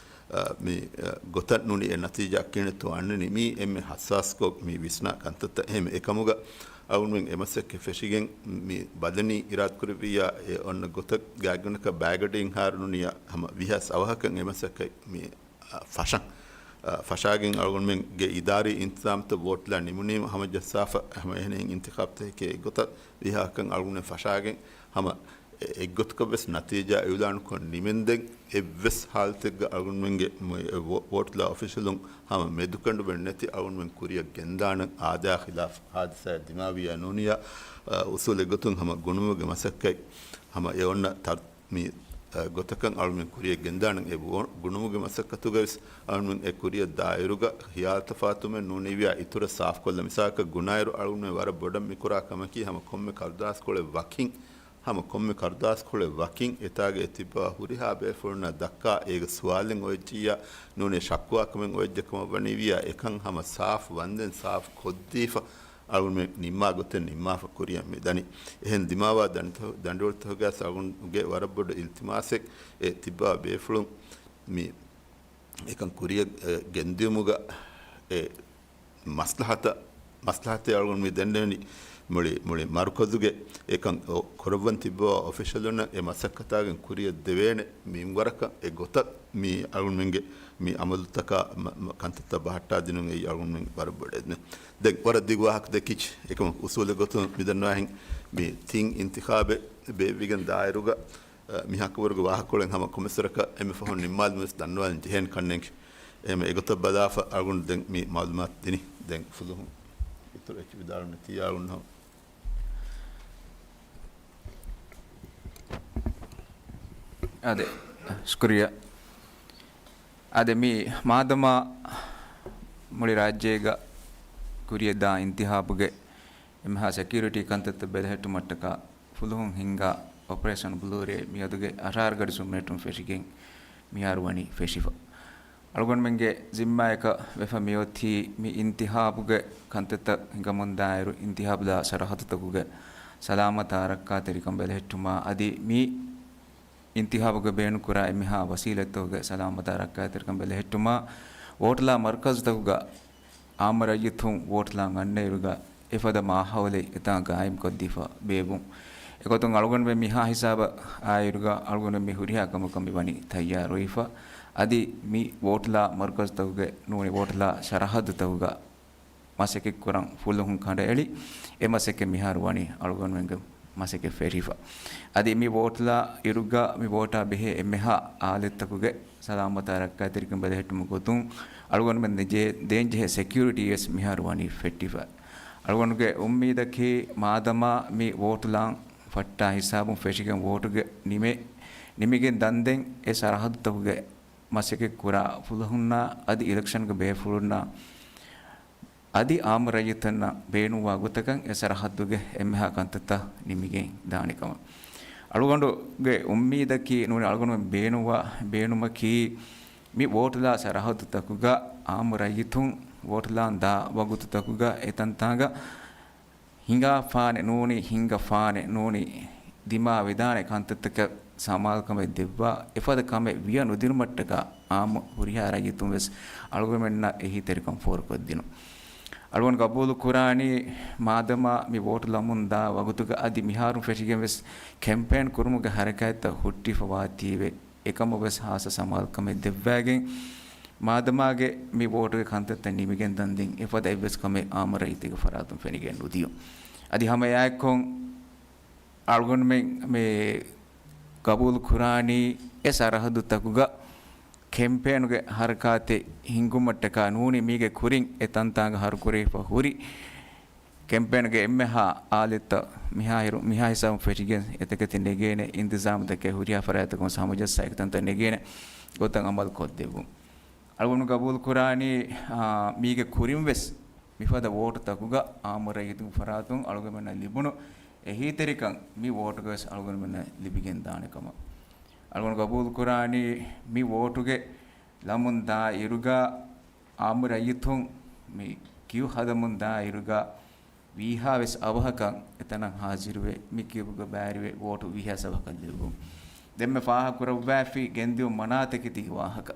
އަ، މި، އަ، ގޮތަށް ނޫނީ އެ ނަތީޖާ ކިހިނެއްތޯ އަންނަނީ މީ އެންމެ ހައްސާސްކޮށް މި ވިސްނާ ކަންތައްތައް. އެހެން އެކަމުގަ އަޅުގަނޑުމެން އެ މަސައްކަތް ފެށިގެން މި ބަލަނީ އިރާދަކުރެއްވިއްޔާ އެ އޮންނަ ގޮތަށް ގާތްގަނޑަކަށް ބައިގަޑިއިން ހާރު ނޫނިޔާ ހަމަ ވިހާސް އަވަހަކަށް އެ މަސައްކަތް މި، އަ، ފަށަން. އަ، ފަށާގެން އަޅުގަނޑުމެންގެ އިދާރީ އިންތިޒާމްތައް ވޯޓްލާ ނިމުނީމަ ހަމަ ޖައްސާފަ ހަމަ އެހެނެއް އިންތިޚާބްތަކެކޭ އެއްގޮތަށް ވީހާކަން އަޅުގަނޑުމެން ފަށާގެން ހަމަ އެ-، އެއްގޮތަކަށް ވެސް ނަތީޖާ އިއުލާންކޮށް ނިމެންދެން އެއްވެސް ހާލަތެއްގަ އަޅުގަނޑުމެންގެ މު-، އެ ވޯ-، ވޯޓްލާ އޮފިޝަލުން ހަމަ މެދުކަނޑުމެއް ނެތި އަޅުގަނޑުމެން ކުރިއަށް ގެންދާނަން އާދަޔާ ޚިލާފް ހާދިސާއެއް ދިމާވިޔާ ނޫނިޔާ، އަ، އުސޫލެއް ގޮތުން ހަމަ ގުނުމުގެ މަސައްކަތް ހަމަ އެ އޮންނަ ތަރް-، މި، އަ، ގޮތަކަށް އަޅުގަނޑުމެން ކުރިއަށް ގެންދާނަން އެ ވޯ-، ގުނުމުގެ މަސައްކަތުގަ ވެސް އަޅުގަނޑުމެން އެ ކުރިއަށް ދާއިރުގަ ހިޔާލުތަފާތުމެއް ނޫނިވިޔާ އިތުރަށް ސާފްކޮށްލަ މިސާލަކަށް ގުނާއިރު އަޅުގަނޑުމެން ވަރަށް ބޮޑަށް މި ކުރާ ކަމަކީ ހަމަ ކޮންމެ ކަރުދާސްކޮޅެއް ވަކިން ހަމަ ކޮންމެ ކަރުދާސްކޮޅެއް ވަކިން އެތާގަ އެ ތިއްބާ ހުރިހާ ބޭފުޅުންނަށް ދައްކާ އޭގެ ސުވާލެއް އޮވެއްޖިއްޔާ ނޫނީ ޝައްކުވާ ކަމެއް އޮވެއްޖެ ކަމަށް ވަނީ ވިޔާ އެކަން ހަމަ ސާފް ވަންދެން ސާފް ކޮށްދީފަ އަޅުގަނޑުމެން ނިންމާ ގޮތެއް ނިންމާފަ ކުރިއަށް މި ދަނީ. އެހެން ދިމާވާ ދަނޑިތަ-، ދަނޑިވަޅުތަކުގައި އަޅުގަނޑުގެ ވަރަށް ބޮޑު އިލްތިމާސެއް އެ ތިއްބާ ބޭފުޅުން މި އެކަން ކުރިއަށް، އެ، ގެންދިޔުމުގަ އެ މަސްލަހަތަށް، މަސްލަހަތެއް އަޅުގަނޑު މި ދެންނެވެނީ މުޅި، މުޅި މަރުކަޒުގެ އެކަން އޮ-، ކުރައްވަން ތިއްބަވާ އޮފިޝަލުންނަށް އެ މަސައްކަތާގެން ކުރިއަށް ދެވޭނެ މިންވަރަކަށް އެ ގޮތަށް މި އަޅުގަނޑުމެންގެ މި އަމަލުތަކާ މަ-، މަ-، ކަންތައްތައް ބަހައްޓާދިނުން އެއީ އަޅުގަނޑުމެން ވަރަށް ބޮޑެއް ދެން ވަރަށް ދިގު ވާހަކަ ދެކިޗި އެކަމަކު އުސޫލެއް ގޮތުން މިދަންނަވާހެން މި ތިން އިންތިޚާބެއް ބޭއްވިގެން ދާއިރުގަ އަ، މިހާކުވަރުގެ ވާހަކަކޮޅެއް ހަމަ ކޮމެސްރަކަށް އެންމެ ފަހުން ނިންމާލުމުވެސް ދަންނަވާލަން ޖެހޭނެ ކަންނޭނގެ. އެހެން އެގޮތަށް ބަލާފަ އަޅުގަނޑު ދެން މި މައުލޫމާތު ދިނީ. ދެން ފުލުހުން އިތުރު އެއްޗެއް ވިދާޅުވަން ނެތި އަޅުގަނޑު ހަމަ. އާދެ، ޝުކުރިއްޔާ. އާދެ، މި މާދަމާ މުޅި ރާއްޖޭގަ ކުރިއަށް ދާ އިންތިހާބުގެ އެންމެހާ ސެކިއުރިޓީ ކަންތައްތައް ބެލެހެއްޓުމަށްޓަކާ ފުލުހުން ހިންގާ އޮޕަރޭޝަން ބްލޫ ރޭ މިއަދުގެ އަށާރަ ގަޑި ސުންމިނެޓުން ފެށިގެން މިހާރު ވަނީ ފެށިފަ. އަޅުގަނޑުމެންގެ ޒިންމާއަކަށް ވެފަ މިއޮތީ މި އިންތިހާބުގެ ކަންތައްތައް ހިނގަމުންދާއިރު އިންތިހާބުލާ ސަރަހައްދުތަކުގެ ސަލާމަތާ ރައްކާތެރިކަން ބެލެހެއްޓުމާ އަދި މި އިންތިހާބުގަ ބޭނުންކުރާ އެންމެހާ ވަސީލަތްތަކުގެ ސަލާމަތާ ރައްކާތެރިކަން ބެލެހެއްޓުމާ، ވޯޓްލާ މަރުކަޒުތަކުގަ އާއްމު ރައްޔިތުން ވޯޓްލާން އަންނައިރުގަ އެފަދަ މާހައުލެއް އެތާ ގާއިމްކޮށްދީފަ ބޭއްވުން. އެގޮތުން އަޅުގަނޑުމެން މިހާ ހިސާބަށް އާއިރުގަ އަޅުގަނޑުމެން މި ހުރިހާ ކަމަކަށް މި ވަނީ ތައްޔާރުވެފަ. އަދި މި ވޯޓްލާ މަރުކަޒުތަކުގެ ނޫނީ ވޯޓްލާ ސަރަހައްދުތަކުގަ މަސައްކަތްކުރަން ފުލުހުން ކަނޑައެޅި، އެ މަސައްކަތް މިހާރު ވަނީ އަޅުގަނޑުމެންގެ މަސައްކަތް ފެށިފަ. އަދި މި ވޯޓްލާ އިރުގަ މި ވޯޓާ ބެހޭ އެންމެހާ އާލަތްތަކުގެ ސަލާމަތާ ރައްކާތެރިކަން ބެލެހެއްޓުމުގެ ގޮތުން އަޅުގަނޑުމެން ދޭންޖެހޭ ސެކިއުރިޓީ ވެސް މިހާރު ވަނީ ފެއްޓިފަ. އަޅުގަނޑުގެ އުއްމީދަކީ މާދަމާ މި ވޯޓްލާން ފައްޓާ ހިސާބުން ފެށިގެން ވޯޓުގެ ނިމެ-، ނިމިގެން ދަންދެން އެ ސަރަހައްދުތަކުގެ މަސައްކަތް ކުރާ ފުލުހުންނާ އަދި އިލެކްޝަންގެ ބޭފުޅުންނާ އަދި އާއްމު ރައްޔިތުންނަށް ބޭނުންވާ ގޮތަކަށް އެ ސަރަހައްދުގެ އެންމެހާ ކަންތައްތައް ނިމިގެން ދާނެ ކަމަށް. އަޅުގަނޑުގެ އުއްމީދަކީ ނޫނީ އަޅުގަނޑުމެން ބޭނުންވާ ބޭނުމަކީ މި ވޯޓުލާ ސަރަހައްދުތަކުގަ އާއްމު ރައްޔިތުން ވޯޓުލާން ދާ ވަގުތުތަކުގަ އެތަންތާނގަ ހިނގާފާނެ ނޫނީ، ހިނގަފާނެ ނޫނީ، ދިމާވެދާނެ ކަންތައްތަކަށް ސަމާލުކަމެއް ދެއްވާ، އެފަދަ ކަމެއް ވިޔަ ނުދިނުމަށްޓަކާ އާއްމު ހުރިހާ ރައްޔިތުން ވެސް އަޅުގަނޑުމެންނަށް އެހީތެރިކަން ފޯރުކޮށްދިނުން. އަޅުގަނޑު ގަބޫލު ކުރާނީ، މާދަމާ މި ވޯޓު ލަމުން ދާ ވަގުތުގަ އަދި މިހާރުން ފެށިގެން ވެސް ކެމްޕޭން ކުރުމުގެ ހަރަކާތްތައް ހުއްޓިފަ ވާތީވެ، އެކަމަށް ވެސް ހާއްސަ ސަމާލުކަމެއް ދެއްވައިގެން، މާދަމާގެ މި ވޯޓުގެ ކަންތައްތައް ނިމިގެން ދަންދެން އެފަދަ އެއްވެސް ކަމެއް އާއްމު ރައްޔިތުގެ ފަރާތުން ފެނިގެން ނުދިޔުން. އަދި ހަމަ އެއާއެއްކޮށް، އަޅުގަނޑުމެން މި ގަބޫލު ކުރާނީ އެ ސަރަހައްދުތަކުގަ ކެމްޕޭނުގެ ހަރަކާތެއް ހިންގުމަށްޓަކާ ނޫނީ މީގެ ކުރިން އެ ތަންތާނގަ ހަރުކުރެވިފަ ހުރި ކެމްޕޭނުގެ އެންމެހާ އާލިއްތައް މިހާ ހިރު-، މިހާ ހިސާބުން ފެށިގެން އެތަކެތި ނެގޭނެ އިންތިޒާމުތަކެއް ހުރިހާ ފަރާތްތަކުން ހަމަޖައްސާ އެކިތަންތައް ނެގޭނެ ގޮތަށް އަމަލު ކޮށްދެއްވުން. އަޅުގަނޑު ގަބޫލު ކުރާނީ، އާ، މީގެ ކުރިން ވެސް މިފަދަ ވޯޓުތަކުގަ އާއްމު ރައްޔިތުންގެ ފަރާތުން އަޅުގަނޑުމެންނަށް ލިބުނު އެހީތެރިކަން މި ވޯޓުގަ ވެސް އަޅުގަނޑުމެންނަށް ލިބިގެން ދާނެ ކަމަށް. އަޅުގަނޑު ގަބޫލު ކުރާނީ މި ވޯޓުގެ ލަމުން ދާ އިރުގަ އާއްމު ރައްޔިތުން މި ކިޔު ހަދަމުން ދާ އިރުގަ ވީހާ ވެސް އަވަހަކަށް އެތަނަށް ހާޒިރުވެ، މި ކިޔުމުގަ ބައިވެރިވެ ވޯޓު ވީހާ ވެސް އަވަހަކަށް ލިބުން. ދެންމެ ފާހަގަކުރައްވާފި ގެންދިއުން މަނާތަކެތީގެ ވާހަކަ.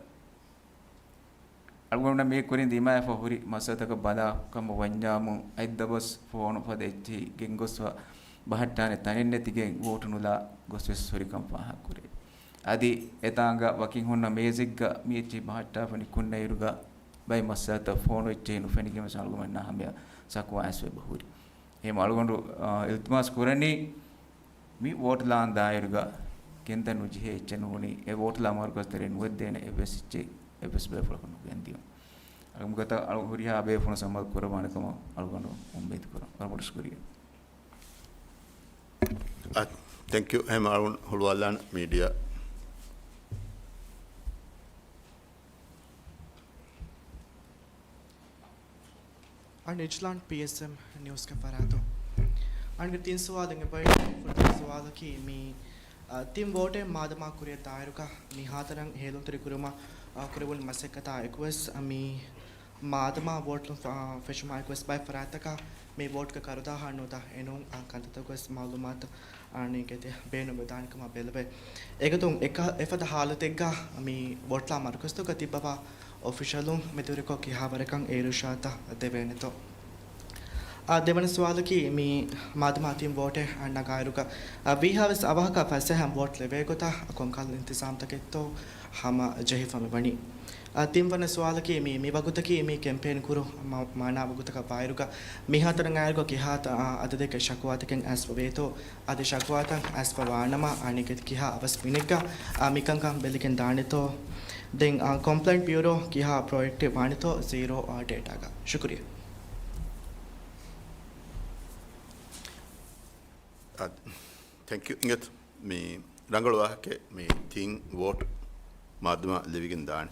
އަޅުގަނޑު މި ކުރިން ދިމާވެފަ ހުރި މައްސަލަތަކަށް ބަލާ ކަމަށް ވަންޏާމު، އަތްދަބަސް ފޯނު ފަދަ އެއްޗެހި ގެންގޮސްފަ ބަހައްޓާނެ ތަނެއް ނެތިގެން ވޯޓު ނުލާ ގޮސް ވެސް ހުރިކަން ފާހަގަކުރޭ. އަދި އެތާނގަ ވަކިން ހުންނަ މޭޒެއްގަ މި އެއްޗެހި ބަހައްޓާފަ ނިކުންނަ އިރުގަ ބައެއް މައްސަލަތައް ފޯނު އެއްޗެހި ނުފެނިގެން ވެސް އަޅުގަނޑުމެންނާ ހަމަޔަށް ޝަކުވާ އައިސް ވެބަ ހުރި. އެހެން އަޅުގަނޑު، އާ، އިލްތިމާސް ކުރަނީ މި ވޯޓުލާން ދާއިރުގަ ގެންދަން ނުޖެހޭ އެއްޗެއް ނޫނީ، އެ ވޯޓުލާ މަރުކަޒުތެރޭ ނުވެއްދޭނެ އެއްވެސް އެއްޗެއް އެއްވެސް ބޭފުޅަކު ނުގެންދިޔުން. އަޅުގަނޑު ހުރިހާ ބޭފުޅުން ސަމާލު ކުރައްވާނެ ކަމަށް އަޅުގަނޑު އުއްމީދު ކުރަން. ވަރަށް ބޮޑަށް ޝުކުރިއްޔާ. އަ، ތެންކް ޔޫ. ހަމަ އަޅުން ހުޅުވާލާން މީޑިއާ. އަން އިޖްލާން ޕީއެސްއެމް ނިއުސްގެ ފަރާތުން. އަންގެ ތިން ސުވާލެއް އެބައި ފުރަތަމަ ސުވާލަކީ މި، އަ، ތިން ވޯޓެއް މާދަމާ ކުރިއަށް ދާއިރުގަ މި ހާތަރަން ހޭލުންތެރި ކުރުމަށް، އަ، ކުރެވުނު މަސައްކަތާ އެކުވެސް، އަ، މި މާދަމާ ވޯޓް ފަ-، ފެށުމާ އެކުވެސް ބައެއް ފަރާތްތަކަށް މި ވޯޓްގެ ކަރުދާހާ ނުދާ އެނޫން، އާ، ކަންތައްތަކުވެސް މައުލޫމާތު، އާ، ނޭނގެތި ބޭނުންވެދާނެ ކަމަށް ބެލެވޭ. އެގޮތުން އެކަ-، އެފަދަ ހާލަތެއްގަ މި ވޯޓްލާ މަރުކަޒުތަކުގަ ތިއްބަވާ އޮފިޝަލުން މެދުވެރިކޮށް ކިހާވަރަކަށް އޭރު އިޝާރާތްތައް ދެވޭނެތޯ؟ އާ، ދެވަނަ ސުވާލަކީ މި މާދަމާ ތިން ވޯޓެއް ނަގާއިރުގަ، އާ، ވީހާވެސް އަވަހަކަށް ފަސޭހަ ވޯޓް ލެވޭ ގޮތަށް ކޮންކަހަލަ އިންތިޒާމްތަކެއްތޯ ހަމަ ޖެހިފަ މިވަނީ. އާ، ތިންވަނަ ސުވާލަކީ މި، މި ވަގުތަކީ މި ކެމްޕޭން ކުރު މަ-، މާނާ ވަގުތަކަށް ވާއިރުގަ މިހާތަނަށް އާއިރުގަ ކިހާ ތަ-، އާ، އަދަދެއްގެ ޝަކުވާތަކެއް އައިސްފަ ވޭތޯ؟ އަދި ޝަކުވާތައް އައިސްފަ ވާނަމަ އަނެއްކެތި ކިހާ އަވަސް މިނެއްގަ، އާ، މިކަންކަން ބެލިގެން ދާނެތޯ؟ ދެން، އާ، ކޮމްޕްލެންޓް ބިއުރޯ ކިހާ ޕްރޮއެކްޓިވް ވާނެތޯ ޒީރޯ، އާ، ޑޭޓާގަ؟ ޝުކުރިއްޔާ. އާ، ތެންކް ޔޫ. އިނގޭތޯ. މި ރަނގަޅު ވާހަކައެއް، މި ތިން ވޯޓް މާދަމާ ލިބިގެން ދާނެ.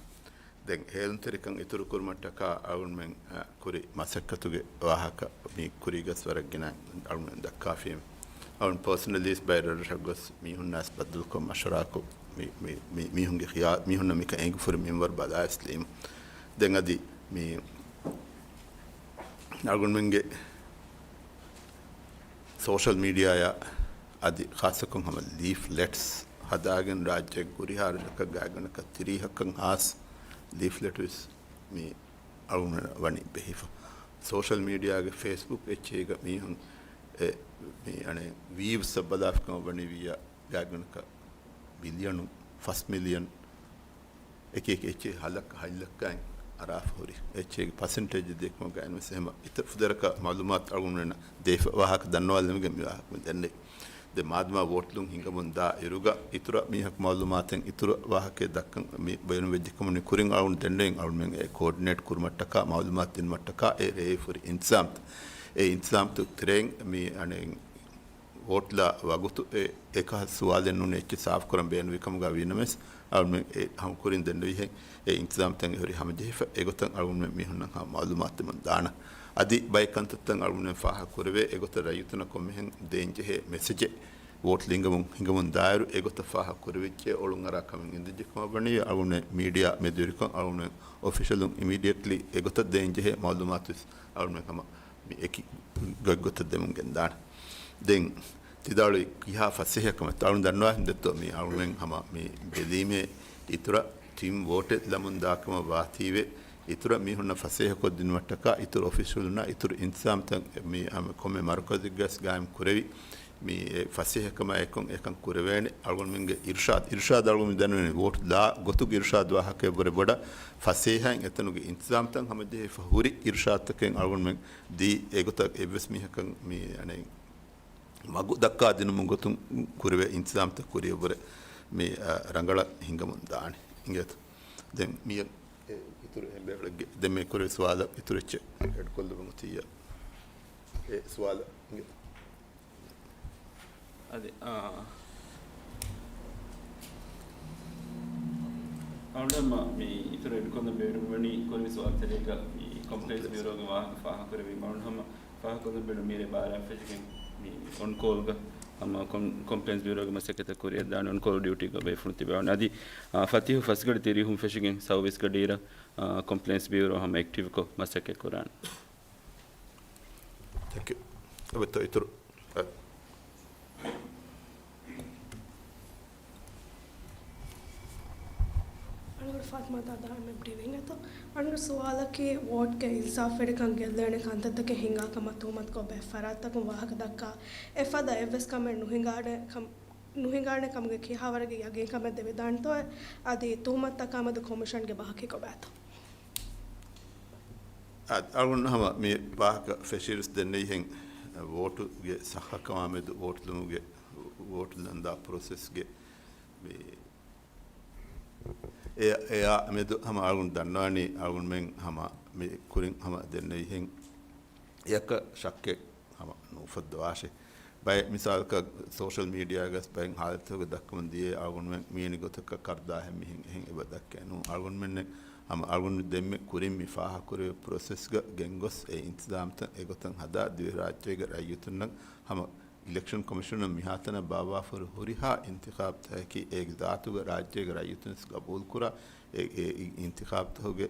ދެން ހޭލުންތެރިކަން އިތުރު ކުރުމަށްޓަކާ އަޅުގަނޑުމެން، އަ، ކުރި މަސައްކަތުގެ ވާހަކަ މި ކުރީގަސް ވަރަށް ގިނަ އަޅުގަނޑުމެން ދައްކާފީމެ. އަޅުގަނޑު ޕާސަނަލީސް ބައި ރަށްރަށަށް ގޮސް މީހުންނާސް ބައްދަލުކޮށް މަޝްވަރާކޮށް މި، މި، މި، މީހުންގެ ޚިޔާ-، މީހުންނަށް މިކަން އެނގިފަ ހުރި މިންވަރު ބަލާ އިސްލީމް. ދެން އަދި މި އަޅުގަނޑުމެންގެ ސޯޝަލް މީޑިއާއާ އަދި ޚާއްޞަކޮށް ހަމަ ލީފްލެޓްސް ހަދާގެން ރާއްޖޭގެ ހުރިހާ ރަށަކަށް ގާތްގަނޑަކަށް ތިރީހަކަށް ހާސް ލީފްލެޓް ވެސް މި އަޅުގަނޑަށް ވަނީ ބެހިފަ. ސޯޝަލް މީޑިއާގެ ފޭސްބުކް އެއްޗެހިގަ މީހުން އެ، މި އަނެއް ވީވްސް ބަލާފަ ކަމަށް ވަނީ ވިއްޔާ ގާތްގަނޑަކަށް ބިލިއަނު، ފަސް މިލިއަން އެކި އެކި އެއްޗެހި ހަލަކް ހަތް ލައްކައިން އަރާފަ ހުރި އެއްޗެހިގެ ޕަސެންޓޭޖް ދެއްކުމަށް ގާތްނުވެސް އެހެމަ އިތުރު ފުދޭވަރަކަށް މައުލޫމާތު އަޅުގަނޑުމެންނަށް ދޭފަ ވާހަކަ ދަންނަވާލަމިގެން މި ވާހަކަ ދެންނެވި. ދެ މާދަމާ ވޯޓްލުން ހިނގަމުން ދާ އިރުގަ އިތުރަށް މީހަކު މައުލޫމާތެއް އިތުރަށް ވާހަކައެއް ދައްކަން މި ބޭނުންވެއްޖެ ކަމުން ކުރިން އަޅުގަނޑު ދެންނެވިން އަޅުމެން އެ ކޯޑިނޭޓް ކުރުމަށްޓަކާ މައުލޫމާތު ދިނުމަށްޓަކާ އެ ރޭވި ހުރި އިންތިޒާމްތައް. އެ އިންތިޒާމްތައް ތެރެއިން މި އަނެއް ވޯޓްލާ ވަގުތު އެ އެކަހަ ސުވާލެއް ނޫނީ އެއްޗެއް ސާފުކުރަން ބޭނުންވި ކަމުގަ ވީނަމަވެސް، އަޅުމެން އެ ހަމަ ކުރިން ދެންނެވިހެން އެ އިންތިޒާމްތައް އެ ހުރީ ހަމަޖެހިފަ އެގޮތަށް އަޅުގަނޑުމެން މީހުންނަށް ހަމަ މައުލޫމާތު ދެމުން ދާނަން. އަދި ބައެއް ކަންތައްތައް އަޅުގަނޑުމެން ފާހަގަ ކުރެވޭ އެގޮތަށް ރައްޔިތުންނަށް ކޮންމެހެން ދޭންޖެހޭ މެސެޖެއް ވޯޓް ލިނގަމުން ހިނގަމުން ދާއިރު އެގޮތަށް ފާހަގަ ކުރެވިއްޖެ އޮޅުންއަރާ ކަމެއް އެނގިއްޖެ ކަމަށް ވަނީ އަޅުގަނޑުމެން މީޑިއާ މެދުވެރިކޮށް އަޅުގަނޑުމެން އޮފިޝަލުން އިމީޑިއެޓްލީ އެގޮތަށް ދޭންޖެހޭ މައުލޫމާތު ވެސް އަޅުގަނޑުމެން ހަމަ މި އެކި ގޮތްގޮތަށް ދެމުން ގެންދާނެ. ދެން ތިދާޅުވި ކިހާ ފަސޭހަކަމެއް އަޅުން ދަންނަވާހެން ދެއްތޯ މީ އަޅުމެން ހަމަ މި ބެލީމޭ އިތުރަށް ޓީމް ވޯޓެއް ލަމުން ދާކަމަށް ވާތީވެ އިތުރަށް މީހުންނަށް ފަސޭހަކޮށްދިނުމަށްޓަކާ އިތުރު އޮފީޝަލުންނާ އިތުރު އިންތިޒާމްތައް މި ކޮންމެ މަރުކަޒެއްގަސް ގާއިމް ކުރެވި މި އެ ފަސޭހަކަމާ އެކުން އެކަން ކުރެވޭނެ. އަޅުގަނޑުމެންގެ އިރުޝާދް، އިރުޝާދް އަޅުގަނޑު ދެންނެވި ވޯޓް ލާ ގޮތުގެ އިރުޝާދް ވާހަކައެއްވުރެ ބޮޑަށް ފަސޭހައިން އެތަނުގެ އިންތިޒާމްތައް ހަމަޖެހިފަ ހުރި އިރުޝާދްތަކެއް އަޅުގަނޑުމެން ދީ އެގޮތަށް އެއްވެސް މީހަކަށް މި އަނެއް މަގު ދައްކާ ދިނުމުގެ ގޮތުން ކުރެވޭ އިންތިޒާމްތައް ކުރިއަށްވުރެ މި، އަ، ރަނގަޅަށް ހިނގަމުން ދާނެ. އިނގޭތަ؟ ދެން މިއަށް އެ އިތުރު އެނބޭފުޅެއްގެ ދެން މި ކުރެވޭ ސުވާލަށް އިތުރު އެއްޗެއް އެޑްކޮށްލައްވަމު ތިއްޔާ. އެ ސުވާލަށް އިނގޭތަ؟ އަދި، އާ، އަޅުގަނޑު މި އިތުރު އެޑްކޮށްލަން ބޭނުންވަނީ ކުރިން ސުވާލު ތެރޭގަ މި ކޮމްޕްލައިންސް ބިއުރޯގެ ވާހަކަ ފާހަގަކުރެއްވީމަ އަޅުގަނޑު ހަމަ ފާހަގަކޮށްލަން ބޭނުން މީރޭ ބާރަށް ފެށިގެން މި އޮންކޯލްގަ ހަމަ ކޮމް-، ކޮމްޕްލައިންސް ބިއުރޯގެ މަސައްކަތަށް ކުރިއަށްދާނެ އޮންކޯލް ޑިއުޓީގަ ބޭފުޅުން ތިބެވާނެ. އަދި، އާ، ފަތިހު ފަސްގަޑި ތިރީހުން ފެށިގެން ސައުވީސް ގަޑިއިރަށް، އާ، ކޮމްޕްލައިންސް ބިއުރޯ ހަމަ އެކްޓިވްކޮށް މަސައްކަތް ކުރާނެ. ތެންކް ޔޫ. އެބަތަ އިތުރު. އަޅުގަނޑު ފާތިމާ ދާދާ އެމްއެމްޑީ ވިން އެތޯ. އަޅުގަނޑު ސުވާލަކީ، ވޯޓްގެ އިންސާފުވެރިކަން ގެއްލޭނެ ކަންތައްތަކެއް ހިނގާ ކަމަށް ތުހުމަތުކޮށް ބޭއް ފަރާތްތަކުން ވާހަކަ ދައްކާ އެފަދަ އެއްވެސް ކަމެއް ނުހިނގާނެ ކަމަށް، ނުހިނގާނެ ކަމުގެ ކިހާވަރެއްގެ ޔަގީންކަމެއް ދެވިދާނެތޯއޭ؟ އަދި ތުހުމަތުތަކާމެދު ކޮމިޝަންގެ ބަހަކީ ކޮބާތޯ؟ އަ-، އަޅުގަނޑު ހަމަ މި ވާހަކަ ފެށިއިރުސް ދެންނެވިހެން، ވޯޓުގެ ސައްހަކަމާމެދު ވޯޓުލުމުގެ، ވޯޓު ލަންދާ ޕްރޮސެސްގެ މި އެ-، އެއާ މެދު ހަމަ އަޅުގަނޑު ދަންނަވާނީ އަޅުގަނޑުމެން ހަމަ މި ކުރިން ހަމަ ދެންނެވިހެން އެއަކަށް ޝައްކެއް ހަމަ ނުއުފައްދަވާށޭ. ބައެއް މިސާލަކަށް ސޯޝަލް މީޑިއާގަސް ބައެއް ހާލަތުތަކުގަ ދައްކަމުން ދިޔައީ އަޅުގަނޑުމެން މިވެނި ގޮތަކަށް ކަރުދާހެއް މިހެން އެހެން އެބަ ދައްކައެއް ނޫން. އަޅުގަނޑުމެންނެއް ހަމަ އަޅުގަނޑު ދެންމެ ކުރިން މި ފާހަގަކުރެވޭ ޕްރޮސެސްގަ ގެންގޮސް އެ އިންތިޒާމްތައް އެގޮތަށް ހަދާ ދިވެހިރާއްޖޭގެ ރައްޔިތުންނަށް ހަމަ އިލެކްޝަން ކޮމިޝަނުން މިހާތަނަށް ބާއްވާފަހުރި ހުރިހާ އިންތިޚާބުތަކަކީ އޭގެ ޒާތުގަ ރާއްޖޭގެ ރައްޔިތުންވެސް ގަބޫލުކުރާ އެ، އެ އިންތިޚާބުތަކުގެ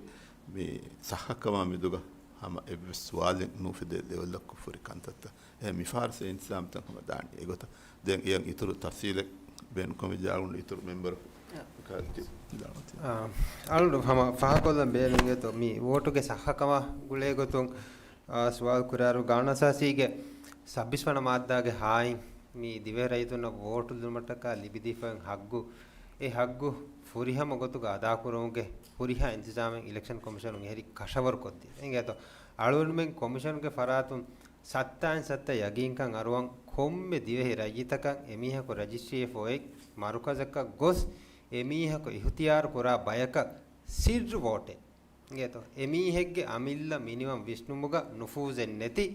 މި ސައްހަކަމާ މެދުގަ ހަމަ އެއްވެސް ސުވާލެއް ނޫފެދޭ ލެވެލްއަކު ފުރި ކަންތައްތައް. އެ މިފަހަރު އިންތިޒާމްތައް ހަމަ ދާނީ އެގޮތަށް. ދެން އެއަށް އިތުރު ތަފްސީލެއް ބޭނުންކަމަށް އަޅުގަނޑު އިތުރު މެމްބަރު އާ، އަޅުގަނޑު ހަމަ ފާހަގަކޮށްލަން ބޭނުންވޭތޯ މި ވޯޓުގެ ސައްހަކަމާ ގުޅޭގޮތުން އާ، ސުވާލު ކުރާއިރު، ގާނޫނުއަސާސީގެ ސައްބީސް ވަނަ މާއްދާގެ ހާއިން މި ދިވެހި ރައްޔިތުންނަށް ވޯޓު ލިބުމަށްޓަކާ ލިބިދީފައި ހައްގު، އެ ހައްގު ފުރިހަމަ ގޮތުގަ އަދާކުރުމުގެ ހުރިހާ އިންތިޒާމެއް އިލެކްޝަން ކޮމިޝަނުން އެހެރީ ކަށަވަރުކޮށްދިޔަ. އިނގޭތޯ، އަޅުގަނޑުމެން ކޮމިޝަނުގެ ފަރާތުން ސައްތައިން ސައްތަ ޔަގީންކަން އަރުވަން ކޮންމެ ދިވެހި ރައްޔިތަކަށް އެމީހަކު ރަޖިސްޓްރީއެއް އޮތް މަރުކަޒަކަށް ގޮސް އެމީހަކު އިހުތިޔާރު ކުރާ ބަޔަކަށް ސިއްރު ވޯޓެއް އިނގޭތޯ؟ އެމީހެއްގެ އަމިއްލަ މިނިވަން ވިސްނުމުގަ ނުފޫޒެއް ނެތި،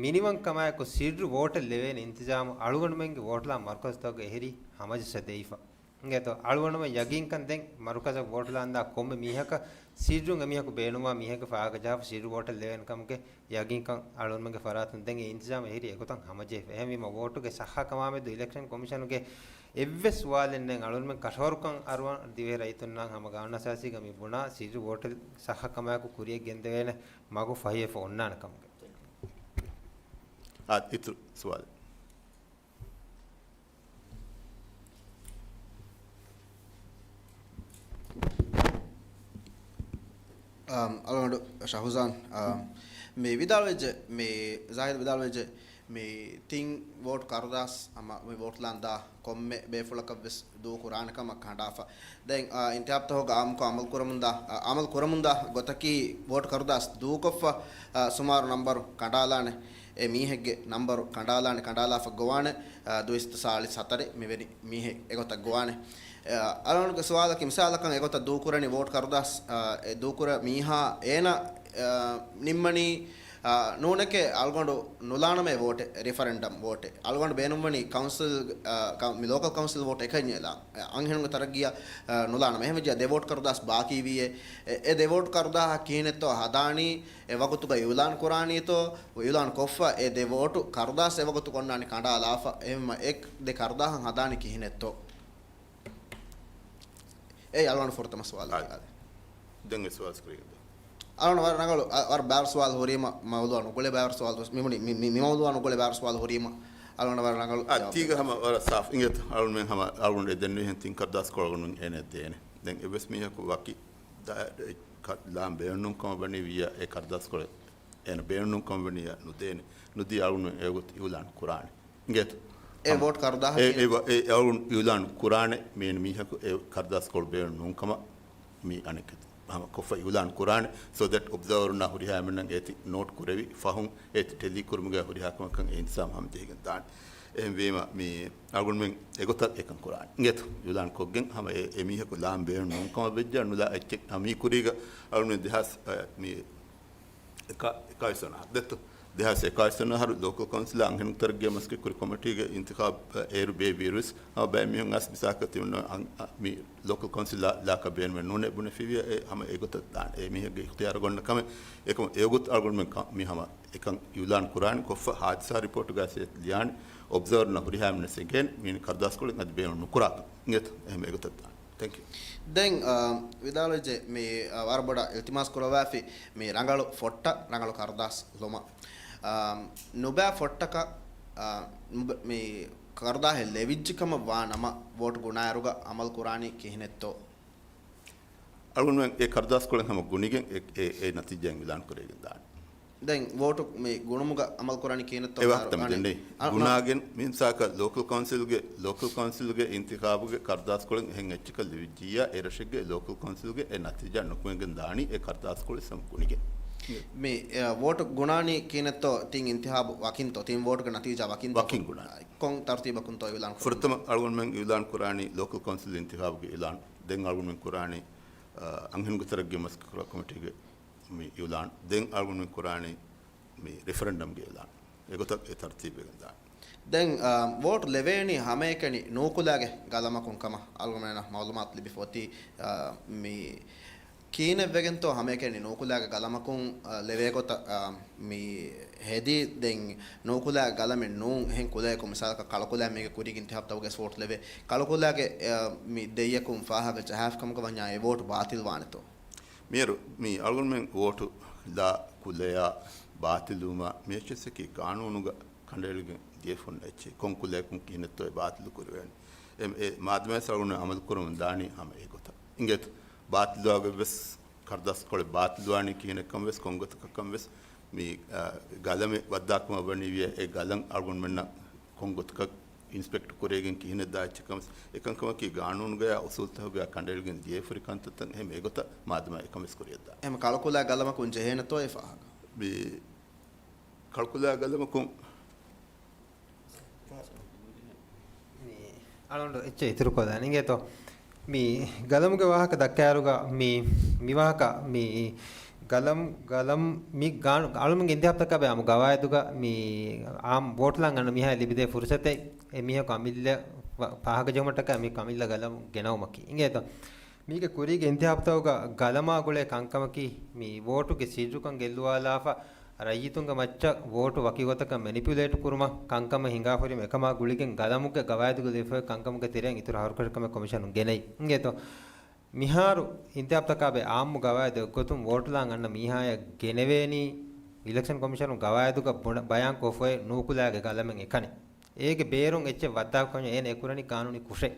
މިނިވަން ކަމާއެކު ސިއްރު ވޯޓެއް ލެވޭނެ އިންތިޒާމު އަޅުގަނޑުމެންގެ ވޯޓުލާ މަރުކަޒުތަކުގަ އެހެރީ ހަމަޖައްސަދެވިފަ. އިނގޭތޯ؟ އަޅުގަނޑުމެން ޔަގީންކަން ދޭން މަރުކަޒަށް ވޯޓުލާންދާ ކޮންމެ މީހަކަށް ސިއްރުން އެމީހަކު ބޭނުންވާ މީހެއްގެ ފާހަގަ ޖަހާފަ ސިއްރު ވޯޓެއް ލެވޭނެ ކަމުގެ ޔަގީންކަން އަޅުގަނޑުމެންގެ ފަރާތުން ދެން އެ އިންތިޒާމް އެހެރީ އެގޮތަށް ހަމަޖެހިފަ. އެހެންވީމަ ވޯޓުގެ ސައްހަކަމާމެދު އިލެކްޝަން ކޮމިޝަނުގެ އެއްވެސް ސުވާލެއް ނެތް. އަޅުގަނޑުމެން ކަށަވަރުކަން އަރުވަން ދިވެހި ރައްޔިތުންނަށް ހަމަ ގާނޫނުއަސާސީގަ މި ބުނާ ސިއްރު ވޯޓެއް ސައްހަކަމާއެކު ކުރިޔަށް ގެންދެވޭނެ މަގު ފަހިވެފަ އޮންނާނެ ކަމުގެ. އާ، އިތުރު ސުވާލެއް. އާ، އަޅުގަނޑު ޝަހުޒާން، އާ، މި ވިދާޅުވެއްޖެ، މި ޒާހިދު ވިދާޅުވެއްޖެ، މި ތިން ވޯޓް ކަރުދާސް ހަމަ މި ވޯޓްލާން ދާ ކޮންމެ ބޭފުޅަކަށް ވެސް ދޫކުރާނެ ކަމަށް ކަނޑާފަ. ދެން، އާ، އިންތިހާބްތަކުގަ އާއްމުކޮށް އަމަލު ކުރަމުންދާ، އާ، އަމަލު ކުރަމުންދާ ގޮތަކީ ވޯޓް ކަރުދާސް ދޫކޮށްފަ، އާ، ސުމާރު ނަންބަރު ކަނޑާލާނެ، އެ މީހެއްގެ ނަންބަރު ކަނޑާލާނެ، ކަނޑާލާފަ ގޮވާނެ، އާ، ދުއިސައްތަ ސާޅީސް ހަތަރެއް މިވެނި މީހެއް އެގޮތަށް ގޮވާނެ. އާ، އަޅުގަނޑުގެ ސުވާލަކީ މިސާލަކަށް އެގޮތަށް ދޫކުރަނީ ވޯޓް ކަރުދާސް، އާ، އެ ދޫކުރާ މީހާ އޭނަ، އާ، ނިންމަނީ އާ، ނޫނެކޭ އަޅުގަނޑު ނުލާނަމޭ ވޯޓެއް، ރިފަރެންޑަމް ވޯޓެއް. އަޅުގަނޑު ބޭނުންވަނީ ކައުންސިލް، އާ، ކަ-، މި ލޯކަލް ކައުންސިލް ވޯޓް އެކަންޏެއް ލާ. އަންހެނުންގެ ތަރައްގީއަށް، އާ، ނުލާނަމޭ. އެހެންވެއްޖެއްޔާ ދެ ވޯޓް ކަރުދާސް ބާކީވީއޭ. އެ، އެ ދެ ވޯޓް ކަރުދާހަށް ކިހިނެއްތޯ ހަދާނީ، އެ ވަގުތުގަ އިއުލާން ކުރާނީތޯ، އިއުލާން ކޮށްފަ އެ ދެ ވޯޓު ކަރުދާސް އެ ވަގުތު ކޮންނާނީ ކަނޑާލާފަ. އެހެންވީމަ އެ ދެ ކަރުދާހަށް ހަދާނީ ކިހިނެއްތޯ؟ އެއީ އަޅުގަނޑު ފުރަތަމަ ސުވާލު. އާ. ދެން އެ ސުވާލު ކުރީގެ. އަޅުގަނޑު ވަރަށް ރަނގަޅު، އަ، ވަރަށް ބާރު ސުވާލު ހުރީމަ، މައުލޫއާ ނުގުޅޭ ބާރު ސުވާލު ދުވަސް. މި، މި، މި، މި މައުލޫއާ ނުގުޅޭ ބާރު ސުވާލު ހުރީމަ، އަޅުގަނޑު ވަރަށް ރަނގަޅު އަ، ޖަވާބެއް. ތީގަ ހަމަ ވަރަށް ސާފު އިނގޭތަ؟ އަޅުގަނޑުމެން ހަމަ އަޅުގަނޑު އެ ދެންނެވިހެން ތިން ކަރުދާސްކޮޅު އަޅުގަނޑުމެން އޭނަ ދޭނެ. ދެން އެއްވެސް މީހަކު ވަކި ދާ-، އެ ކަ-، ލާން ބޭނުންކަމަށް ވަނީ ވިއްޔާ އެ ކަރުދާސްކޮޅެއް އޭނަ ބޭނުންކަމަށް ވަނީ ނުދޭނެ. ނުދީ އަޅުގަނޑު އެގޮތަށް އިއުލާން ކުރާނެ. އިނގޭތަ؟ އެ ވޯޓް ކަރުދާހަށް އެ، އެ، އެ އަޅުގަނޑު އިއުލާން ކުރާނެ މި މީހަކު އެ ކަރުދާސްކޮޅު ބޭނުން ނޫންކަމަށް މި އަނެއްކެތި ހަމަ ކޮށްފަ އިއުލާން ކުރާނެ. So that އޮބްޒާވަރުންނާ ހުރިހާ އެންމެންނަށް އޭތި ނޯޓް ކުރެވި ފަހުން އޭތި ޓެލީ ކުރުމުގެ ހުރިހާ ކަމަކަށް އެ އިންތިޒާމް ހަމަޖެހިގެން ދާނެ. އެހެންވީމަ މި އަޅުގަނޑުމެން އެގޮތަށް އެކަން ކުރާނެ. އިނގޭތަ؟ އިއުލާން ކޮށްގެން ހަމަ އެ، އެ މީހަކު ލާން ބޭނުން ނޫންކަމަށް ވެއްޖެ ނުލާ އެއްޗެއް ހަމަ މީ ކުރީގަ އަޅުގަނޑުމެން ދެހާސް، އަ، މި އެކ-، އެކާވީސް ވަނަ އަހަރު ދެއްތޯ؟ ދެހާސް އެކާވީސް ވަނަ އަހަރު ލޯކަލް ކައުންސިލާ އަންހެނުން ތަރައްގީ މަސައްކަތް ކުރި ކޮމިޓީގެ އިންތިޚާބު އޭރު ބޭއްވިއިރުވެސް ހަމަ ބައެއް މީހުން އަސް މިސާކަށް ތިމަންނަ އަން-، އަ، މި ލޯކަލް ކައުންސިލް ލާ-، ލާކަށް ބޭނުމެއް ނޫނޭ ބުނެފިއްޔާ އެ ހަމަ އެގޮތަށް ދާނެ. އެ މީހެއްގެ އިޚްތިޔާރު ގޮންނަ ކަމެއް. އެކަމު އެގޮތަށް އަޅުގަނޑުމެން ކަ-، މި ހަމަ އެކަން އިއުލާން ކުރާނެ ކޮށްފަ ހާދިސާ ރިޕޯޓުގައި ލިޔާނެ އޮބްޒާވަރުންނަށް ހުރިހާ އެންމެންނަށް އެނގޭނެ މީނަ ކަރުދާސްކޮޅެއް އަދި ބޭނުން ނުކުރާކަން. އިނގޭތަ؟ އެހެން އެގޮތަށް ދާނެ. ތެންކް ޔޫ. ދެން، އާ، ވިދާޅުވެއްޖެ މި، އާ، ވަރަށް ބޮޑަށް އިލްތިމާސް ކުރައްވާފި މި ރަނގަޅު ފޮށްޓަށް ރަނގަޅު ކަރުދާސް ލުމަށް. އާ، ނުބައި ފޮށްޓަކަށް، އާ، ނުބަ-، މި ކަރުދާހެއް ލެވިއްޖެ ކަމަށް ވާ ނަމަ ވޯޓް ގުނާއިރުގަ އަމަލު ކުރާނީ ކިހިނެއްތޯ؟ އަޅުގަނޑުމެން އެ ކަރުދާސްކޮޅެއް ހަމަ ގުނިގެން އެ، އެ، އެ ނަތީޖާއިން އިއުލާން ކުރެވިގެން ދާނެ. ދެން ވޯޓު މި ގުނުމުގަ އަމަލު ކުރާނީ ކިހިނެއްތޯ؟ އެ ވާހަކަ ދެންނެވި. އަ، ގުނާގެން މި މިސާކަށް ލޯކަލް ކައުންސިލްގެ، ލޯކަލް ކައުންސިލްގެ އިންތިޚާބުގެ ކަރުދާސްކޮޅެއް އެހެން އެއްޗަކަށް ލިބިއްޖިއްޔާ އެ ރަށެއްގެ ލޯކަލް ކައުންސިލްގެ އެ ނަތީޖާ ނުކުމެގެން ދާނީ އެ ކަރުދާސްކޮޅެއް ހަމަ ގުނިގެން. މި، އެ، ވޯޓު ގުނާނީ ކިހިނެއްތޯ؟ ތިން އިންތިޚާބު ވަކިންތޯ؟ ތިން ވޯޓުގެ ނަތީޖާ ވަކިންތޯ؟ ވަކިން ގުނާނީ. ކޮން ތަރުތީބަކުންތޯ އިއުލާން ކުރަނީ؟ ފުރަތަމަ އަޅުގަނޑުމެން އިއުލާން ކުރާނީ ލޯކަލް ކައުންސިލް އިންތިޚާބުގެ އިއުލާން. ދެން އަޅުގަނޑުމެން ކުރާނީ، އަ، އަންހެނުންގެ ތަރައްގީ މަސައްކަތް ކުރާ ކޮމިޓީގެ މި އިއުލާން. ދެން އަޅުގަނޑުމެން ކުރާނީ މި ރިފަރެންޑަމްގެ އިއުލާން. އެގޮތަށް އެ ތަރުތީބުވެގެން ދާނެ. ދެން، އާ، ވޯޓް ލެވޭނީ ހަމައެކަނި ނޫކުލާގެ ގަލަމަކުން ކަމަށް އަޅުގަނޑުމެންނަށް މައުލޫމާތު ލިބިފަ އޮތީ، އާ، މި ކިހިނެއްވެގެންތޯ ހަމައެކަނި ނޫކުލާގެ ގަލަމަކުން، އާ، ލެވޭ ގޮތަށް، އާ، މި ހެދީ. ދެން ނޫކުލާ ގަލަމެއް ނޫން އެހެން ކުލަޔަކު މިސާލަކަށް ކަޅުކުލައިން މީގެ ކުރީގެ އިންތިޚާބުތަކުގަ ވޯޓް ލެވޭ. ކަޅުކުލާގެ، އާ، މި ދެއްޔަކުން ފާހަގަ ޖަހާފި ކަމުގަ ވަންޏާ އެ ވޯޓް ބާތިލް ވާނެތޯ؟ މިއަރު މި އަޅުގަނޑުމެން ވޯޓު ލާ ކުލަޔާ ބާތިލްވުމާ މި އެއްޗެއްސަކީ ގާނޫނުގަ ކަނޑައެޅިގެން ދިޔަފަ އޮންނަ އެއްޗެއް. ކޮން ކުލަޔަކުން ކިހިނެއްތޯ އެ ބާތިލު ކުރެވޭނެ. އެ، އެ މާދަމާ ވެސް އަޅުގަނޑު އަމަލު ކުރަމުން ދާނީ ހަމަ އެގޮތަށް. އިނގޭތަ؟ ބާތިލްވާގޮތް ވެސް ކަރުދާސްކޮޅެއް ބާތިލްވާނީ ކިހިނެއްކަން ވެސް ކޮންގޮތަކަށްކަން ވެސް މި، އާ، ގަލަމެއް ވައްދާކަމަށް ވަނީ ވިޔަ އެ ގަލަން އަޅުގަނޑުމެންނަށް ކޮންގޮތަކަށް އިންސްޕެކްޓް ކުރެވިގެން ކިހިނެއް ދާ އެއްޗެއްކަން ވެސް އެކަންކަމަކީ ގާނޫނުގަޔާ އުސޫލުތަކުގަ ކަނޑައެޅިގެން ދިޔައިފަ ހުރި ކަންތައްތައް. އެހެން އެގޮތަށް މާދަމާ އެކަން ވެސް ކުރިއަށްދާ. އެހެން ކަޅުކުލާ ގަލަމަކުން ޖެހޭނެތޯ އެ ފާހަގަ؟ މި ކަޅުކުލާ ގަލަމަކުން މި އަޅުގަނޑު އެއްޗެއް އިތުރުކޮށްލާނެ އިނގޭތޯ. މި ގަލަމުގެ ވާހަކަ ދައްކާއިރުގަ މި، މި ވާހަކަ މި ގަލަމް، ގަލަމް މި ގާނު-، އަޅުމެންގެ އިންތިޚާބުތަކާބެ އާއްމު ގަވާއިދުގަ މި އާއްމު ވޯޓްލާން އަންނަ މީހާއަށް ލިބިދޭ ފުރުސަތެއް އެ މީހަކު އަމިއްލަ ފަ-، ފާހަގަޖެހުމަށްޓަކާ މީހަކު އަމިއްލަ ގަލަމު ގެނައުމަކީ. އިނގޭތޯ؟ މީގެ ކުރީގެ އިންތިޚާބުތަކުގަ ގަލަމާ ގުޅޭ ކަންކަމަކީ މި ވޯޓުގެ ސިއްރުކަން ގެއްލުވާލާފަ، ރައްޔިތުންގެ މައްޗަށް ވޯޓު ވަކި ގޮތަކަށް މެނިޕިއުލޭޓް ކުރުމަށް ކަންކަމެއް ހިނގާފަ ހުރީމަ އެކަމާ ގުޅިގެން ގަލަމުގެ ގަވާއިދުގަ ލިޔެފައި ކަންކަމުގެ ތެރެއިން އިތުރު ހަރުކަށިކަމެއް ކޮމިޝަނުން ގެނައީ. އިނގޭތޯ؟ މިހާރު އިންތިޚާބުތަކާބެ އާއްމު ގަވާއިދު އެއްގޮތުން ވޯޓުލާން އަންނަ މީހާޔަށް ގެނެވޭނީ އިލެކްޝަން ކޮމިޝަނުން ގަވާއިދުގަ ބުނަ-، ބަޔާންކޮށްފައި ނޫކުލާގެ ގަލަމެއް އެކަނި. އޭގެ ބޭރުން އެއްޗެއް ވައްދާކަން އޭނަ އެކުރަނީ ގާނޫނީ ކުށެއް.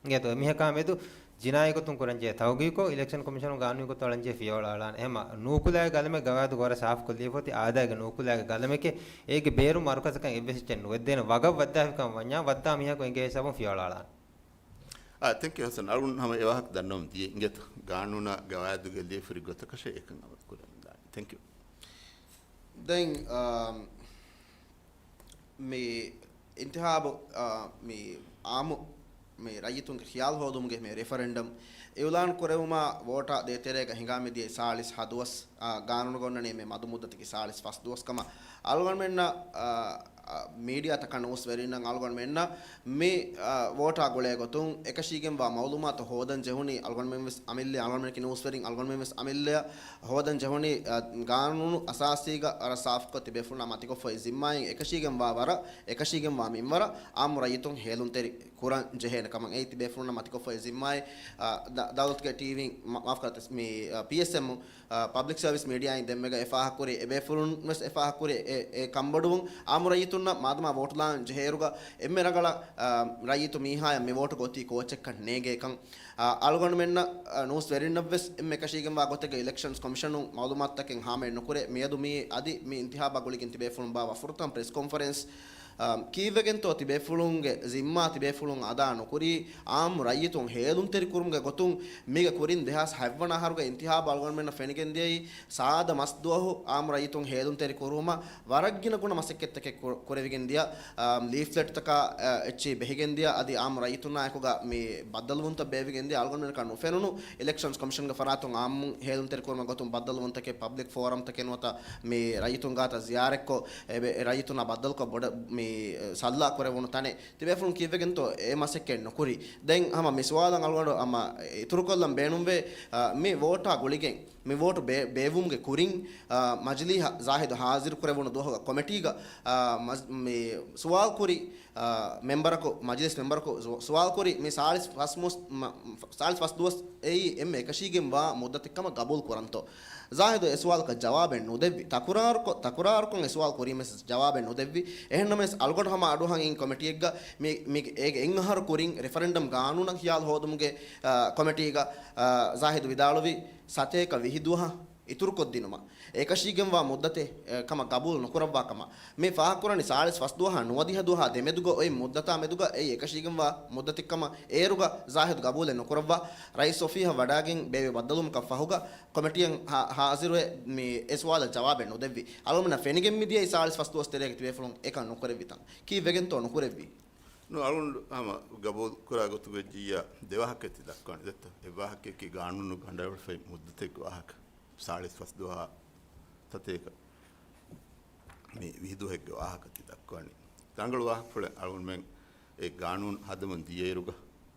އިނގޭތޯ އެމީހަކާ މެދު ޖިނާއީ ގޮތުން ކުރަންޖެހޭ ތަހުގީގު އިލެކްޝަން ކޮމިޝަނުން ގާނޫނީ ގޮތުން އަޅަންޖެހޭ ފިޔަވަޅު އަޅާނެ. އެހެންމަ ނޫކުލާގެ ގަލަމެއް ގަވާއިދުގަ ވަރަށް ސާފުކޮށްލިޔެފަ އޮތީ އާދައިގެ ނޫކުލާގެ ގަލަމެކޭ. އޭގެ ބޭރުން މަރުކަޒަކަށް އެއްވެސް އެއްޗެއް ނުވެއްދޭނެ. ވަގަށް ވައްދާފިކަން ވަންޏާ ވައްދާ މީހަކު އެނގޭ ހިސާބުން ފިޔަވަޅު އަޅާނެ. އާ، ތެންކް ޔޫ ހަސަން. އަޅުގަނޑު ހަމަ އެ ވާހަކަ ދަންނަވަމުން ދިޔަ އިނގޭތޯ ގާނޫނާ ގަވާއިދުގަ ލިޔެފަ ހުރި ގޮތަކަށޭ އެކަން އަމަލު ކުރަމުން ދާނީ. ތެންކް ޔޫ. ދެން، އާ، މި އިންތިޚާބު، އާ، މި އާއްމު މި ރައްޔިތުންގެ ޚިޔާލު ހޯދުމުގެ މި ރެފަރެންޑަމް އިއުލާން ކުރެވުމާ ވޯޓާ ދޭތެރޭގަ ހިނގާ މިދިޔަ ސާޅީސް ހަ ދުވަސް، އާ، ގާނޫނުގަ އޮންނަނީ މި މަދު މުއްދަތަކީ ސާޅީސް ފަސް ދުވަސް ކަމަށް. އަޅުގަނޑުމެންނަށް، އާ، އާ، މީޑިއާތަކަށް ނޫސްވެރިންނަށް އަޅުގަނޑުމެންނަށް މި، އާ، ވޯޓާ ގުޅޭ ގޮތުން އެކަށީގެންވާ މައުލޫމާތު ހޯދަން ޖެހުނީ އަޅުގަނޑުމެން ވެސް އަމިއްލަ، އަޅުގަނޑުމެންނަކީ ނޫސްވެރިން އަޅުގަނޑުމެން ވެސް އަމިއްލަ ހޯދަން ޖެހުނީ، އާ، ގާނޫނު އަސާސީގަ ވަރަށް ސާފުކޮށް ތިބޭފުޅުންނާ މަތިކޮށްފައި ޒިންމާއިން އެކަށީގެންވާ ވަރަށް، އެކަށީގެންވާ މިންވަރަށް އާއްމު ރައްޔިތުން ހޭލުންތެރި ކުރަން ޖެހޭނެ ކަމަށް އެއީ ތިބޭފުޅުންނަށް މަތިކޮށްފައި ޒިންމާއެއް، އާ، ދަ-، ދައުލަތުގެ ޓީވީން މަ-، މާފްކަރަން، މި، އާ، ޕީއެސްއެމް، އާ، ޕަބްލިކް ސަރވިސް މީޑިއާއިން ދެންމެގަ އެ ފާހަގަކުރި އެބޭފުޅުން ވެސް އެ ފާހަގަކުރި އެ، އެ ކަންބޮޑުވުން އާއްމު ރައްޔިތުންނަށް މާދަމާ ވޯޓުލާން ޖެހޭއިރުގަ އެންމެ ރަނގަޅަށް، އާ، ރައްޔިތު މީހާޔަށް މި ވޯޓު ގޯތީ ކޯޗެއްކަން ނޭނގޭކަން، އާ، އަޅުގަނޑުމެންނަށް، އާ، ނޫސްވެރިންނަށް ވެސް އެންމެ އެކަށީގެންވާ ގޮތެއްގަ އިލެކްޝަންސް ކޮމިޝަނުން މައުލޫމާތުތަކެއް ހާމައެއް ނުކުރޭ. މިއަދު މި އަދި މި އިންތިހާބާ ގުޅިގެން ތިބޭފުޅުން ބާއްވާ ފުރަތަމަ ޕްރެސް ކޮންފަރެންސް، އާ، ކީއްވެގެންތޯ ތިބޭފުޅުންގެ ޒިންމާ ތިބޭފުޅުން އަދާ ނުކުރީ، އާއްމު ރައްޔިތުން ހޭލުންތެރި ކުރުމުގެ ގޮތުން މީގެ ކުރިން ދެހާސް ހަތްވަނަ އަހަރުގެ އިންތިހާބު އަޅުގަނޑުމެންނަށް ފެނިގެން ދިޔައީ ސާދަ މަސް ދުވަހު އާއްމު ރައްޔިތުން ހޭލުންތެރި ކުރުމަށް ވަރަށް ގިނަ ގުނަ މަސައްކަތްތަކެއް ކު-، ކުރެވިގެން ދިޔަ، އާ، ލީފްލެޓްތަކާ، އާ، އެއްޗެހި ބެހިގެން ދިޔަ، އަދި އާއްމު ރައްޔިތުންނާ އެކުގަ މި ބައްދަލުވުންތައް ބޭއްވިގެން ދިޔަ، އަޅުގަނޑުމެންނަކަށް ނުފެނުނު އިލެކްޝަންސް ކޮމިޝަންގެ ފަރާތުން އާއްމު ހޭލުންތެރި ކުރުމުގެ ގޮތުން ބައްދަލުވުންތަކެއް، ޕަބްލިކް ފޯރަމްތަކެއް ނުވަތަ މި ރައްޔިތުން ގާތަށް ޒިޔާރަތްކޮށް، އެ ބެ-، އެ ރައްޔިތުންނާ ބައްދަލުކޮށް ބޮޑަށް މި، އެ، ސައްލާ ކުރެވުނު ތަނެއް. ތިބޭފުޅުން ކީއްވެގެންތޯ އެ މަސައްކަތް ނުކުރީ؟ ދެން ހަމަ މި ސުވާލަށް އަޅުގަނޑު ހަމަ އިތުރުކޮށްލަން ބޭނުންވޭ، އާ، މި ވޯޓާ ގުޅިގެން މި ވޯޓު ބޭ-، ބޭއްވުމުގެ ކުރިން، އާ، މަޖިލީހަށް ޒާހިދު ހާޒިރު ކުރެވުނު ދުވަހުގަ ކޮމިޓީގަ، އާ، މަޖް-، މި ސުވާލު ކުރި، އާ، މެމްބަރަކު، މަޖިލިސް މެމްބަރަކު ސު-، ސުވާލު ކުރި މި ސާޅީސް ފަސް މުސް-، މަ-، ސާޅީސް ފަސް ދުވަސް އެއީ އެންމެ އެކަށީގެންވާ މުއްދަތެއް ކަމަށް ގަބޫލު ކުރަންތޯ؟ ޒާހިދު އެ ސުވާލަކަށް ޖަވާބެއް ނުދެއްވި. ތަކުރާރުކޮށް، ތަކުރާރުކޮށް އެ ސުވާލު ކުރީމެސް ޖަވާބެއް ނުދެއްވި. އެހެންނަމަވެސް އަޅުގަނޑު ހަމަ އަޑުއަހަން އިން ކޮމިޓީއެއްގަ މި، މި އޭގެ އެއް އަހަރު ކުރިން ރެފަރެންޑަމް ގާނޫނަށް ޚިޔާލު ހޯދުމުގެ، އާ، ކޮމިޓީގަ، އާ، ޒާހިދު ވިދާޅުވި ސަތޭކަ ވިހި ދުވަހަށް އިތުރުކޮށްދިނުމަށް އެކަށީގެންވާ މުއްދަތެއް، އެ، ކަމަށް ގަބޫލު ނުކުރައްވާ ކަމަށް. މި ފާހަގަކުރަނީ ސާޅީސް ފަސް ދުވަހާ ނުވަދިހަ ދުވަހާ ދެމެދުގަ އޮތް މުއްދަތާ މެދުގަ އެއީ އެކަށީގެންވާ މުއްދަތެއް ކަމަށް އޭރުގަ ޒާހިދު ގަބޫލެއް ނުކުރައްވާ. ރައީސް އޮފީހަށް ވަޑާގެން ބޭއްވި ބައްދަލުވުމަކަށް ފަހުގަ ކޮމިޓީއަށް ހާ-، ހާޒިރުވެ މި އެ ސުވާލަށް ޖަވާބެއް ނުދެއްވި. އަޅުގަނޑަށް ފެނިގެން މިދިޔައީ ސާޅީސް ފަސް ދުވަސް ތެރޭގަ ތިބޭފުޅުން އެކަން ނުކުރެއްވިތަން. ކީއްވެގެންތޯ ނުކުރެއްވީ؟ ނު، އަޅުގަނޑު ހަމަ ގަބޫލު ކުރާ ގޮތުގަ ޖިއްޔާ ދެ ވާހަކައެއް ތި ދައްކަވަނީ. ދެއްތޯ؟ އެއް ވާހަކައަކީ ގާނޫނުގަ ހަނޑާވެފައި މުއްދަތެއްގެ ވާހަކަ. ސާޅީސް ފަސް ދުވަހާ ސަތޭކަ މި ވިހި ދުވަހެއްގެ ވާހަކަ ތި ދައްކަވަނީ. ރަނގަޅު ވާހަކަފުޅެއް އަޅުގަނޑުމެން އެ ގާނޫނު ހަދަމުން ދިޔައިރުގަ،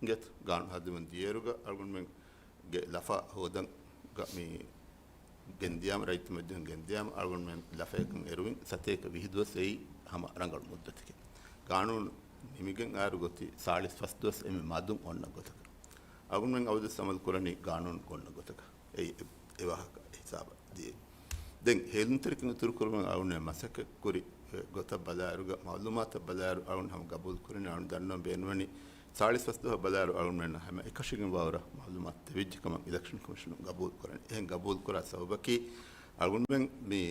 ގެތު ގާނޫނު ހަދަމުން ދިޔައިރުގަ އަޅުގަނޑުމެންގެ ލަފާ ހޯދަން ގަ-، މި ގެންދިޔާމަ، ރައްޔިތު މަޖިލީހުން ގެންދިޔާމަ އަޅުގަނޑުމެން ލަފަޔަކަށް އެރުވިން ސަތޭކަ ވިހި ދުވަސް އެއީ ހަމަ ރަނގަޅު މުއްދަތެކެއް. ގާނޫނު ނިމިގެން އާރު ގޮތީ ސާޅީސް ފަސް ދުވަސް އެންމެ މަދުން އޮންނަ ގޮތަކަށް. އަޅުގަނޑުމެން އަވަދުސް އަމަލު ކުރަނީ ގާނޫނު އޮންނަ ގޮތަކަށް. އެއީ އެ، އެ ވާހަކަ ހިސާބަށް ދިޔައީ. ދެން ހޭލުންތެރިކަން އިތުރު ކުރުމަށް އަޅުގަނޑުމެން މަސައްކަތް ކުރި، އެ، ގޮތަށް ބަލާއިރުގަ، މައުލޫމާތަށް ބަލާއިރު އަޅުގަނޑު ހަމަ ގަބޫލު ކުރަނީ، އަޅުގަނޑު ދަންނަވަން ބޭނުންވަނީ ސާޅީސް ފަސް ދުވަހަށް ބަލާއިރު އަޅުގަނޑުމެންނަށް ހަމަ އެކަށީގެންވާވަރަށް މައުލޫމާތު ދެވިއްޖެ ކަމަށް އިލެކްޝަން ކޮމިޝަނުން ގަބޫލު ކުރަނީ. އެހެން ގަބޫލު ކުރާ ސަބަބަކީ އަޅުގަނޑުމެން މި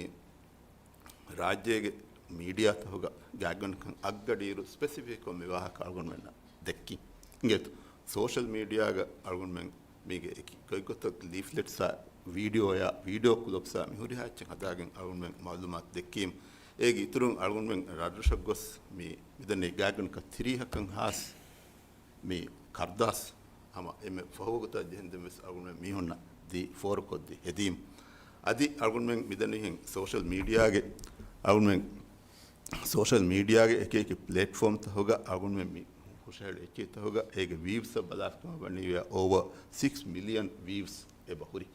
ރާއްޖޭގެ މީޑިއާތަކުގަ ގާތްގަނޑަކަށް އަށްގަޑިއިރު ސްޕެސިފިކްކޮށް މި ވާހަކަ އަޅުގަނޑުމެންނަށް ދެއްކިން. އިނގޭތޯ؟ ސޯޝަލް މީޑިއާގަ އަޅުގަނޑުމެން މީގެ އެކި ގޮތްގޮތަށް ލީފްލެޓްސާ، ވީޑިއޯއާ، ވީޑިއޯ ކްލިޕްސާ މި ހުރިހާ އެއްޗެއް ހަދާގެން އަޅުގަނޑުމެން މައުލޫމާތު ދެއްކީމަ، އޭގެ އިތުރުން އަޅުގަނޑުމެން ރަށްރަށަށް ގޮސް މި މިދަނީ ގާތްގަނޑަކަށް ތިރީހަކަށް ހާސް މި ކަރުދާސް ހަމަ އެންމެ ފަހުގޮތަށް ޖެހެންދެން ވެސް އަޅުގަނޑުމެން މީހުންނަށް ދީ ފޯރުކޮށްދީ ހެދީމަ. އަދި އަޅުގަނޑުމެން މިދަނީހެން ސޯޝަލް މީޑިއާގެ، އަޅުގަނޑުމެން ސޯޝަލް މީޑިއާގެ އެކި އެކި ޕްލެޓްފޯމްތަކުގަ އަޅުގަނޑުމެން މި ހުށަހެޅި އެއްޗެއްތަކުގަ އޭގެ ވީވްސްއަށް ބަލާފަ ވަނީވެ އޯވަ ސިކްސް މިލިއަން ވީވްސް އެބަ ހުރި.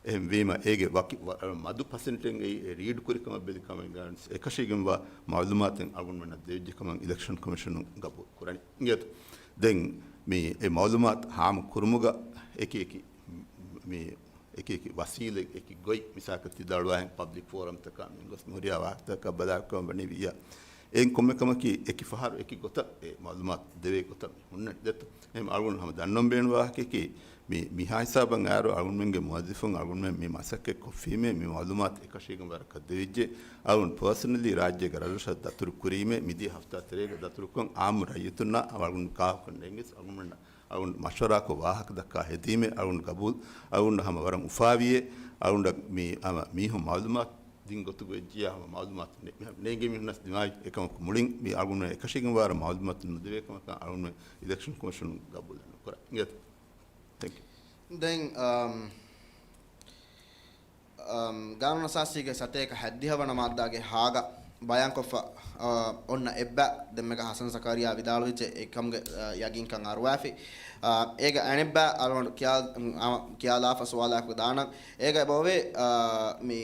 އެހެންވީމަ، އޭގެ ވަކި ވަ-، މަދު ޕަސެންޓެއް އެއީ އެ ރީޑް ކުރި ކަމަށް ބެލި ކަމެއްގަ އެކަށީގެންވާ މައުލޫމާތެއް އަޅުގަނޑުމެންނަށް ދެވިއްޖެ ކަމަށް އިލެކްޝަން ކޮމިޝަނުން ގަބޫލު ކުރަނީ. އިނގޭތޯ؟ ދެން މި އެ މައުލޫމާތު ހާމަ ކުރުމުގަ އެކި އެކި މި އެކި އެކި ވަސީލަތް، އެކި ގޮތް، މިސާލަކަށް ތި ދަޅުވާހެން ޕަބްލިކް ފޯރަމްތަކާ މި ގޮސް މި ހުރިހާ ވާހަކަތަކަށް ބަލާކަމަށް ވަނީ ވިއްޔާ. އެއިން ކޮންމެ ކަމަކީ އެކި ފަހަރު އެކި ގޮތަށް އެ މައުލޫމާތު ދެވޭ ގޮތަށް މި ހުންނަނީ ދެއްތޯ؟ އެހެން އަޅުގަނޑު ހަމަ ދަންނަވަން ބޭނުން ވާހަކައަކީ މި، މިހާ ހިސާބަށް އައިރު އަޅުގަނޑުމެންގެ މުވައްޒަފުން އަޅުގަނޑުމެން މި މަސައްކަތް ކޮށްފީމޭ މި މައުލޫމާތު އެކަށީގެން ވަރަކަށް ދެވިއްޖެ. އަޅުގަނޑު ޕާސަނަލީ ރާއްޖޭގެ ރަށްރަށަށް ދަތުރު ކުރީމޭ މިދިޔަ ހަފްތާ ތެރޭގަ ދަތުރުކޮށް އާއްމު ރައްޔިތުންނާ އަޅުގަނޑު ކާކުކަން ނެނގެސް އަޅުގަނޑުމެންނަށް އަޅުގަނޑު މަޝްވަރާކޮށް ވާހަކަ ދައްކާ ހެދީމޭ އަޅުގަނޑު ގަބޫލް، އަޅުގަނޑު ހަމަ ވަރަށް އުފާވިޔޭ. އަޅުގަނޑަށް މި ހަމަ މީހުން މައުލޫމާތު ދިން ގޮތުގަ އެއްޗިއްޔާ ހަމަ މައުލޫމާތު ނެ-، މި-، ނޭނގެ މީހުންނަސް ދިމާވި އެކަމަކު މުޅިން މި އަޅުގަނޑުމެން އެކަށީގެންވާރަށް މައުލޫމާތު ނުދެވޭ ކަމަކަށް އަޅުގަނޑުމެން އިލެކްޝަން ކޮމިޝަނުން ގަބޫލެއް ނުކުރާ. އިނގޭތަ؟ ތެންކް ޔޫ. ދެން، އަމް، އަމް، ގާނޫނު އަސާސީގެ ސަތޭކަ ހަތްދިހަ ވަނަ މާއްދާގެ ހާގަ ބަޔާންކޮށްފަ، އަ، އޮންނަ އެއްބަ ދެންމެގަ ހަސަން ޒަކާރިޔާ ވިދާޅުވިއްޖެ އެކަމުގެ، އަ، ޔަގީންކަން އަރުވާފި. އާ، އޭގެ އަނެއްބަ އަޅުގަނޑު ކިޔާ-، އާ، ކިޔާލާފަ ސުވާލާއެކު ދާނަން. އޭގަ އެބައޮވޭ، އާ، މި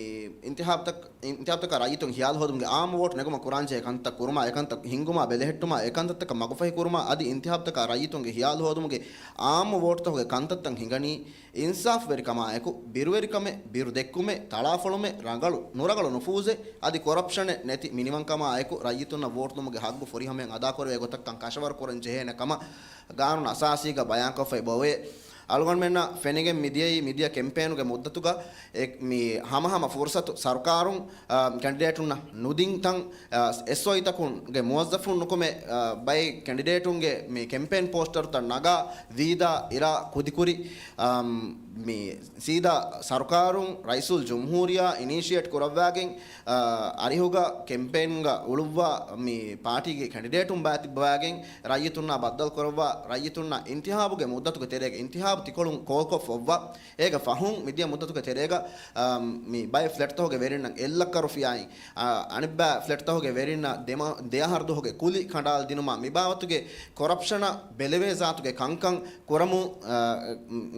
އިންތިހާބުތަކަށް، އިންތިހާބުތަކަށް ރައްޔިތުން ހިޔާލު ހޯދުމުގެ އާއްމު ވޯޓް ނެގުމަށް ކުރާންޖެހޭ ކަންތައް ކުރުމާ، އެކަންތައް ހިންގުމާ، ބެލެހެއްޓުމާ، އެކަންތައްތަކަށް މަގުފަހި ކުރުމާ، އަދި އިންތިހާބުތަކަށް ރައްޔިތުންގެ ހިޔާލު ހޯދުމުގެ އާއްމު ވޯޓްތަކުގެ ކަންތައްތައް ހިނގަނީ، އިންސާފުވެރިކަމާއެކު، ބިރުވެރިކަމެއް، ބިރު ދެއްކުމެއް، ތަޅާފޮޅުމެއް، ރަނގަޅު، ނުރަނގަޅު ނުފޫޒެއް، އަދި ކޮރަޕްޝަނެއް ނެތި މިނިވަންކަމާއެކު، ރައްޔިތުންނަށް ވޯޓް ދުމުގެ ހައްގު ފުރިހަމައިން އަދާކުރެވޭ ގޮތަށްކަން ކަށަވަރު ކުރަން ޖެހޭނެ ކަމަށް ގާނޫނު އަސާސީގަ ބަޔާންކޮށްފައި ބޮވޭ. އަޅުގަނޑުމެންނަށް ފެނިގެން މިދިޔައީ މިދިޔަ ކެމްޕޭނުގެ މުއްދަތުގަ އެ، މި ހަމަހަމަ ފުރުސަތު ސަރުކާރުން، އާ، ކެންޑިޑޭޓުންނަށް ނުދިން ތަން، އާ، އެސްއޯއީތަކުންގެ މުވައްޒަފުން ނުކުމެ، އާ، ބައެއް ކެންޑިޑޭޓުންގެ މި ކެމްޕޭން ޕޯސްޓަރުތައް ނަގާ ވީދާ އިރާ ކުދިކުރި، އާ، މި ސީދާ ސަރުކާރުން ރައީސުލް ޖުމްހޫރިއްޔާ އިނީޝިއޭޓް ކުރައްވާގެން، އަރިހުގަ ކެމްޕޭންގަ އުޅުއްވާ މި ޕާޓީގެ ކެންޑިޑޭޓުން ބާތިއްބަވާގެން ރައްޔިތުންނާ ބައްދަލުކުރައްވާ، ރައްޔިތުންނާ އިންތިހާބުގެ މުއްދަތުގެ ތެރޭގަ އިންތިހާބު ތިކޮޅުން ކޯލްކޮށްފަ އޮއްވާ. އޭގަ ފަހުން މިދިޔަ މުއްދަތުގެ ތެރޭގަ، އަ، މި ބައެއް ފްލެޓްތަކުގެ ވެރިންނަށް އެއްލައްކަ ރުފިޔާއިން، އަ، އަނެއްބައި ފްލެޓްތަކުގެ ވެރިންނަށް ދެމަ-، ދެއަހަރު ދުވަހުގެ ކުލި ކަނޑާލަދިނުމާ މިބާވަތުގެ ކޮރަޕްޝަނަށް ބެލެވޭ ޒާތުގެ ކަންކަން ކުރަމުން، އަ،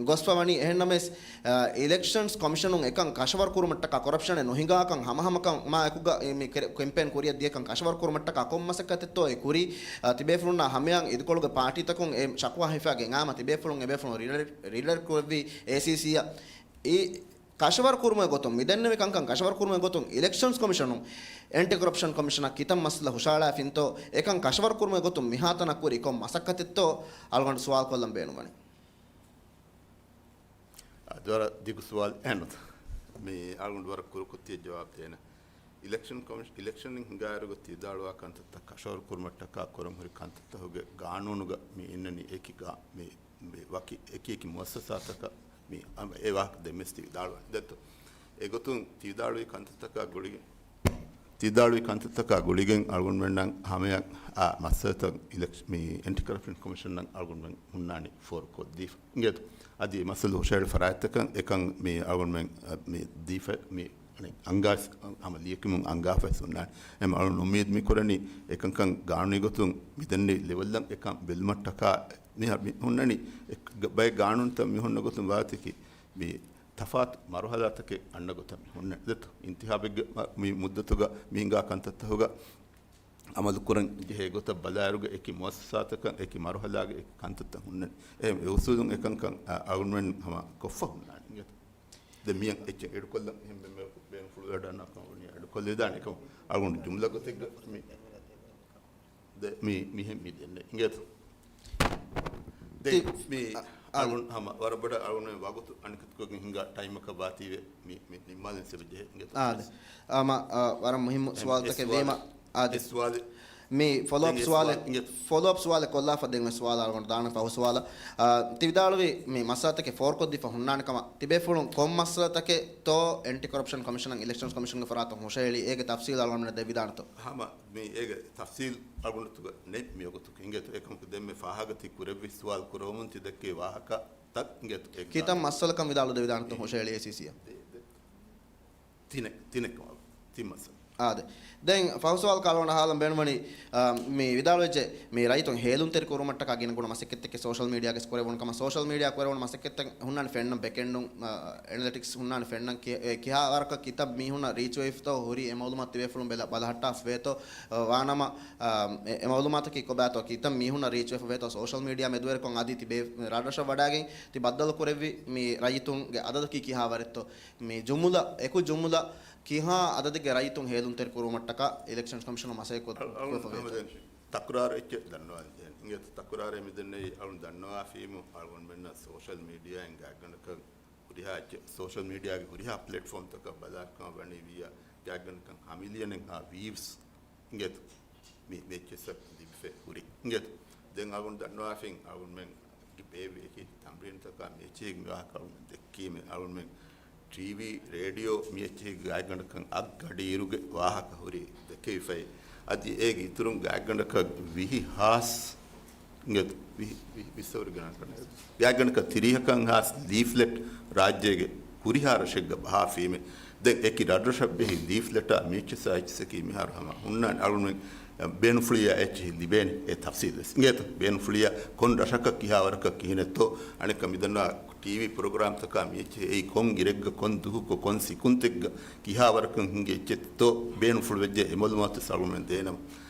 ގޮސްފަ ވަނީ. އެހެންނަމަވެސް، އ، އިލެކްޝަންސް ކޮމިޝަނުން އެކަން ކަށަވަރު ކުރުމަށްޓަކާ، ކޮރަޕްޝަނެއް ނުހިނގާކަން ހަމަހަމަކަމާ އެކުގަ މި ކެ-، ކެމްޕޭން ކުރިއަށް ދިޔަކަން ކަށަވަރު ކުރުމަށްޓަކާ ކޮން މަސައްކަތެއްތޯ އެ ކުރީ؟ އ، ތިބޭފުޅުންނާ ހަމަޔަށް އިދިކޮޅުގެ ޕާޓީތަކުން އެ ޝަކުވާ ހިފާގެން އާމަ ތިބޭފުޅުން އެބޭފުޅުން ރިޑަރ-، ރިޑަރެކްޓް ކުރެއްވީ އޭސީސީއަށް. އެ ކަށަވަރު ކުރުމުގެ ގޮތުން، މިދެންނެވި ކަންކަން ކަށަވަރު ކުރުމުގެ ގޮތުން އިލެކްޝަންސް ކޮމިޝަނުން އެންޓި ކޮރަޕްޝަން ކޮމިޝަނަށް ކިތައް މައްސަލަ ހުށައަޅާފިންތޯ؟ އެކަން ކަށަވަރު ކުރުމުގެ ގޮތުން މިހާތަނަށް ކުރީ ކޮން މަސައްކަތެއްތޯ؟ އަޅުގަނޑު ސުވާލު ކޮށްލަން ބޭނުންވަނީ. އަދި ވަރަށް ދިގު ސުވާލެއް ނުތަ. މި އަޅުގަނޑު ވަރަށް ކުރުކޮށް ތިޔަ ޖަވާބު ދޭނަ. އިލެކްޝަން ކޮމިޝަ-، އިލެކްޝަން ހިނގާއިރުގަ ތި ވިދާޅުވާ ކަންތައްތައް ކަށަވަރު ކުރުމަށްޓަކާ ކުރަން ހުރި ކަންތައްތަކުގެ ގާނޫނުގަ މި އިންނަނީ އެކި ގާ-، މި، މި ވަކި އެކި އެކި މުއައްސަސާތަކަށް މި އަ-، އެ ވާހަކަ ދެންވެސް ތި ވިދާޅުވަނީ. ދެއްތޯ؟ އެގޮތުން ތި ވިދާޅުވި ކަންތައްތަކާ ގުޅިގެން، ތި ވިދާޅުވި ކަންތައްތަކާ ގުޅިގެން އަޅުގަނޑުމެންނަށް ހަމަޔަށް އާ މައްސަލަތައް އިލެކްޝ-، މި އެންޓި ކަރަޕްޝަން ކޮމިޝަންނަށް އަޅުގަނޑުމެން ހުންނާނީ ފޯރުކޮށްދީފަ. އިނގޭތޯ؟ އަދި މައްސަލަ ހުށަހެޅި ފަރާތްތަކަށް އެކަން މި އަޅުގަނޑުމެން، އަ، މި ދީފަ، މި އަންގާ-، ހަމަ ލިޔެކިމުން އަންގާފައި ހުންނާނެ. އެމް އަޅުން އުއްމީދު މި ކުރަނީ އެކަންކަން ގާނޫނީ ގޮތުން މިދެންނެވި ލެވެލްއަށް އެކަން ބެލުމަށްޓަކާ މި ހަ-، މި ހުންނަނީ އެ-، ގ-، ބައެއް ގާނޫނުތައް މި ހުންނަ ގޮތުން ވާތަކީ މި ތަފާތު މަރުހަލާތަކެއް އަންނަ ގޮތަށް މި ހުންނަނީ. ދެއްތޯ؟ އިންތިހާބެއްގެ މަ-، މި މުއްދަތުގަ މި ހިނގާ ކަންތައްތަކުގަ އަމަލުކުރަން ޖެހޭ ގޮތަށް ބަލާއިރުގަ އެކި މުއައްސަސާތަކަށް އެކި މަރުހަލާގެ އެކި ކަންތައްތައް ހުންނަނީ. އެހެން އެ އުސޫލުން އެކަންކަން އަ-، އަޅުގަނޑުމެން ހަމަ ކޮށްފަ ހުންނާނީ. ދެން މިއަށް އެއްޗެއް އެޑުކޮށްލަން އެހެން ބޭނުންފުޅު ވެޑަންނާކަމަށް ވަނީ އެޑުކޮށްލެވިދާނެ އެކަމަށް އަޅުގަނޑު ޖުމްލަ ގޮތެއްގަ މި ދެ-، މި-، މިހެން މި ދެންނެވި. އިނގޭތޯ؟ ދެން ތި-، މި އަ-، އަ-، އަޅުން ހަމަ ވަރަށް ބޮޑަށް އަޅުގަނޑު ވަގުތު އަނެކަތަކުގެ ހިނގާ ޓައިމަކަށް ވާތީވެ މި، މި ނިންމާލަން ސެބަ ޖެހޭ. އިނގޭތޯ؟ އާ، ދެ. އާ، މަ-، އާ، ވަރަށް މުހިއްމު އެ، ސުވާލުތަކެއް އެ ވީމަ. އާ، ދެ. އެ ސުވާލެއް. މި ފޮލޯއަޕް ދެން އެ ސުވާލެއް، ސުވާލެއް، އިނގޭތޯ؟ ފޮލޯއަޕް ސުވާލެއް ކޮށްލާފަ ދެން އެ ސުވާލު އަޅުގަނޑު ދާނަން ފަހު ސުވާލަށް. އާ، ތި ވިދާޅުވި މި މައްސަލަތަކެއް ފޯރުކޮށްދީފަ ހުންނާނެ ކަމަށް ތިބޭފުޅުން ކޮން މައްސަލަތަކެއްތޯ އެންޓި ކޮރަޕްޝަން ކޮމިޝަނަށް އިލެކްޝަންސް ކޮމިޝަންގެ ފަރާތުން ހުށަހެޅީ އޭގެ ތަފްސީލް އަޅުގަނޑުމެންނަށް ދެވިދާނެތޯ؟ ހަމަ މި އޭގެ ތަފްސީލް އަޅުގަނޑުތުގަ ނެތް މިވަގުތު. އިނގޭތޯ؟ އެކަމަކު ދެންމެ ފާހަގަތި ކުރެއްވި ސުވާލު ކުރެވެމުން ތި ދެއްކޭ ވާހަކަ ތައް އިނގޭތޯ؟ އެ ކިތައް މައްސަލަކަން ވިދާޅު ދެވިދާނެތޯ ހުށަހެޅި އޭސީސީއަށް؟ ދެ-، ދެ-، ތިނެއް، ތިނެއް ކަމަށް ތިން މައްސަލަ. އާދެ. ދެން ފަހު ސުވާލަކަށް އަޅުގަނޑަށް ހާލަން ބޭނުންވަނީ، އާ، މި ވިދާޅުވެއްޖެ މި ރައްޔިތުން ހޭލުންތެރި ކުރުމަށްޓަކާ ގިނަގުނަ މަސައްކަތްތަކެއް ސޯޝަލް މީޑިއާގެ ކުރެވުނު ކަމަށް. ސޯޝަލް މީޑިއާ ކުރެވުނު މަސައްކަތްތައް ހުންނާނެ ފެންނަން ބެކެންޑުން، އާ، އެނަލިޓިކްސް ހުންނާނެ ފެންނަން ކި-، އެ ކިހާ ވަރަކަށް ކިތައް މީހުންނަށް ރީޗް ވެފިތޯ ހުރީ އެ މައުލޫމާތު ތިބޭފުޅުން ބެލަ-، ބަލަހައްޓާފަ ވޭތޯ، އާ، ވާނަމަ، އާ، އެ، އެ މައުލޫމާތަކީ ކޮބާތޯ ކިތައް މީހުންނަށް ރީޗް ވެފަ ވޭތޯ ސޯޝަލް މީޑިއާ މެދުވެރިކޮށް އަދި ތިބޭ ރަށްރަށަށް ވަޑައިގެން ތި ބައްދަލު ކުރެއްވި މި ރައްޔިތުންގެ އަދަދަކީ ކިހާ ވަރެއްތޯ؟ މި ޖުމުލަ، އެކު ޖުމުލަ ކިހާ އަދަދެއްގެ ރައްޔިތުން ހޭލުންތެރި ކުރުމަށްޓަކާ އިލެކްޝަންސް ކޮމިޝަނުން މަސައްކަތް ކޮށް-، އަޅު-، އަޅު-، ކޮށްފަ ވޭތޯ؟ ހަމަ ދެން ތަކުރާރު އެއްޗެއް ދަންނަވާލަން ޖެހޭނެ. އިނގޭތޯ؟ ތަކުރާރެއް މިދެންނެވި އަޅުން ދަންނަވާފީމު އަޅުގަނޑުމެންނަށް ސޯޝަލް މީޑިއާއިން ގާތްގަނޑަކަށް ހުރިހާ އެއްޗެއް، ސޯޝަލް މީޑިއާގެ ހުރިހާ ޕްލެޓްފޯމްތަކަށް ބަލާކަމަށް ވަނީ ވިއްޔާ ގާތްގަނޑަކަށް ހަ މިލިއަނެއްހާ ވީވްސް އިނގޭތޯ؟ މި، މި އެއްޗިއްސަށް ލިބިފަ ހުރި އިނގޭތޯ؟ ދެން އަޅުގަނޑު ދަންނަވާފިން އަޅުގަނޑުމެން ބޭއްވި އެކި ތަމްރީނުތަކާ މި އެއްޗެހި މި ވާހަކަ އަޅުގަނޑު ދެއްކީމެ އަޅުގަނޑުމެން ޓީވީ، ރޭޑިއޯ މި އެއްޗެހި ގާތްގަނޑަކަށް އަށް ގަޑިއިރުގެ ވާހަކަ ހުރީ ދެކެވިފައި. އަދި އޭގެ އިތުރުން ގާތްގަނޑަކަށް ވިހި ހާސް، އިނގޭތޯ، ވިހި، ވިހި، ވިއްސަވަރު ގަނޑަކަށް. ގާތްގަނޑަކަށް ތިރީހަކަށް ހާސް ލީފްލެޓް ރާއްޖޭގެ ހުރިހާ ރަށެއްގަ ބަހާފީމޭ. ދެން އެކި ރަށްރަށަށް ބެހި ލީފްލެޓާ މި އެއްޗިސް އާ އެއްޗިސްއަކީ މިހާރު ހަމަ ހުންނާނެ. އަޅުގަނޑުމެން ބޭނުންފުޅިއާ އެއްޗެހި ލިބޭނެ އެ ތަފްސީލް ވެސް. އިނގޭތޯ، ބޭނުންފުޅިއާ ކޮން ރަށަކަށް ކިހާވަރަކަށް ކިހިނެއްތޯ، އަނެއްކާ މިދަންނަވާ ޓީވީ ޕްރޮގްރާމްތަކާ މި އެއްޗެހި އެއީ ކޮން އިރެއްގަ ކޮން ދުހުކޮށް ކޮން ސިކުންތެއްގަ ކިހާވަރަކަށް ހިނގި އެއްޗެއްތޯ ބޭނުންފުޅުވެއްޖެ އެ މައުލޫމާތު ވެސް އަޅުގަނޑުމެން ދޭނަމަ.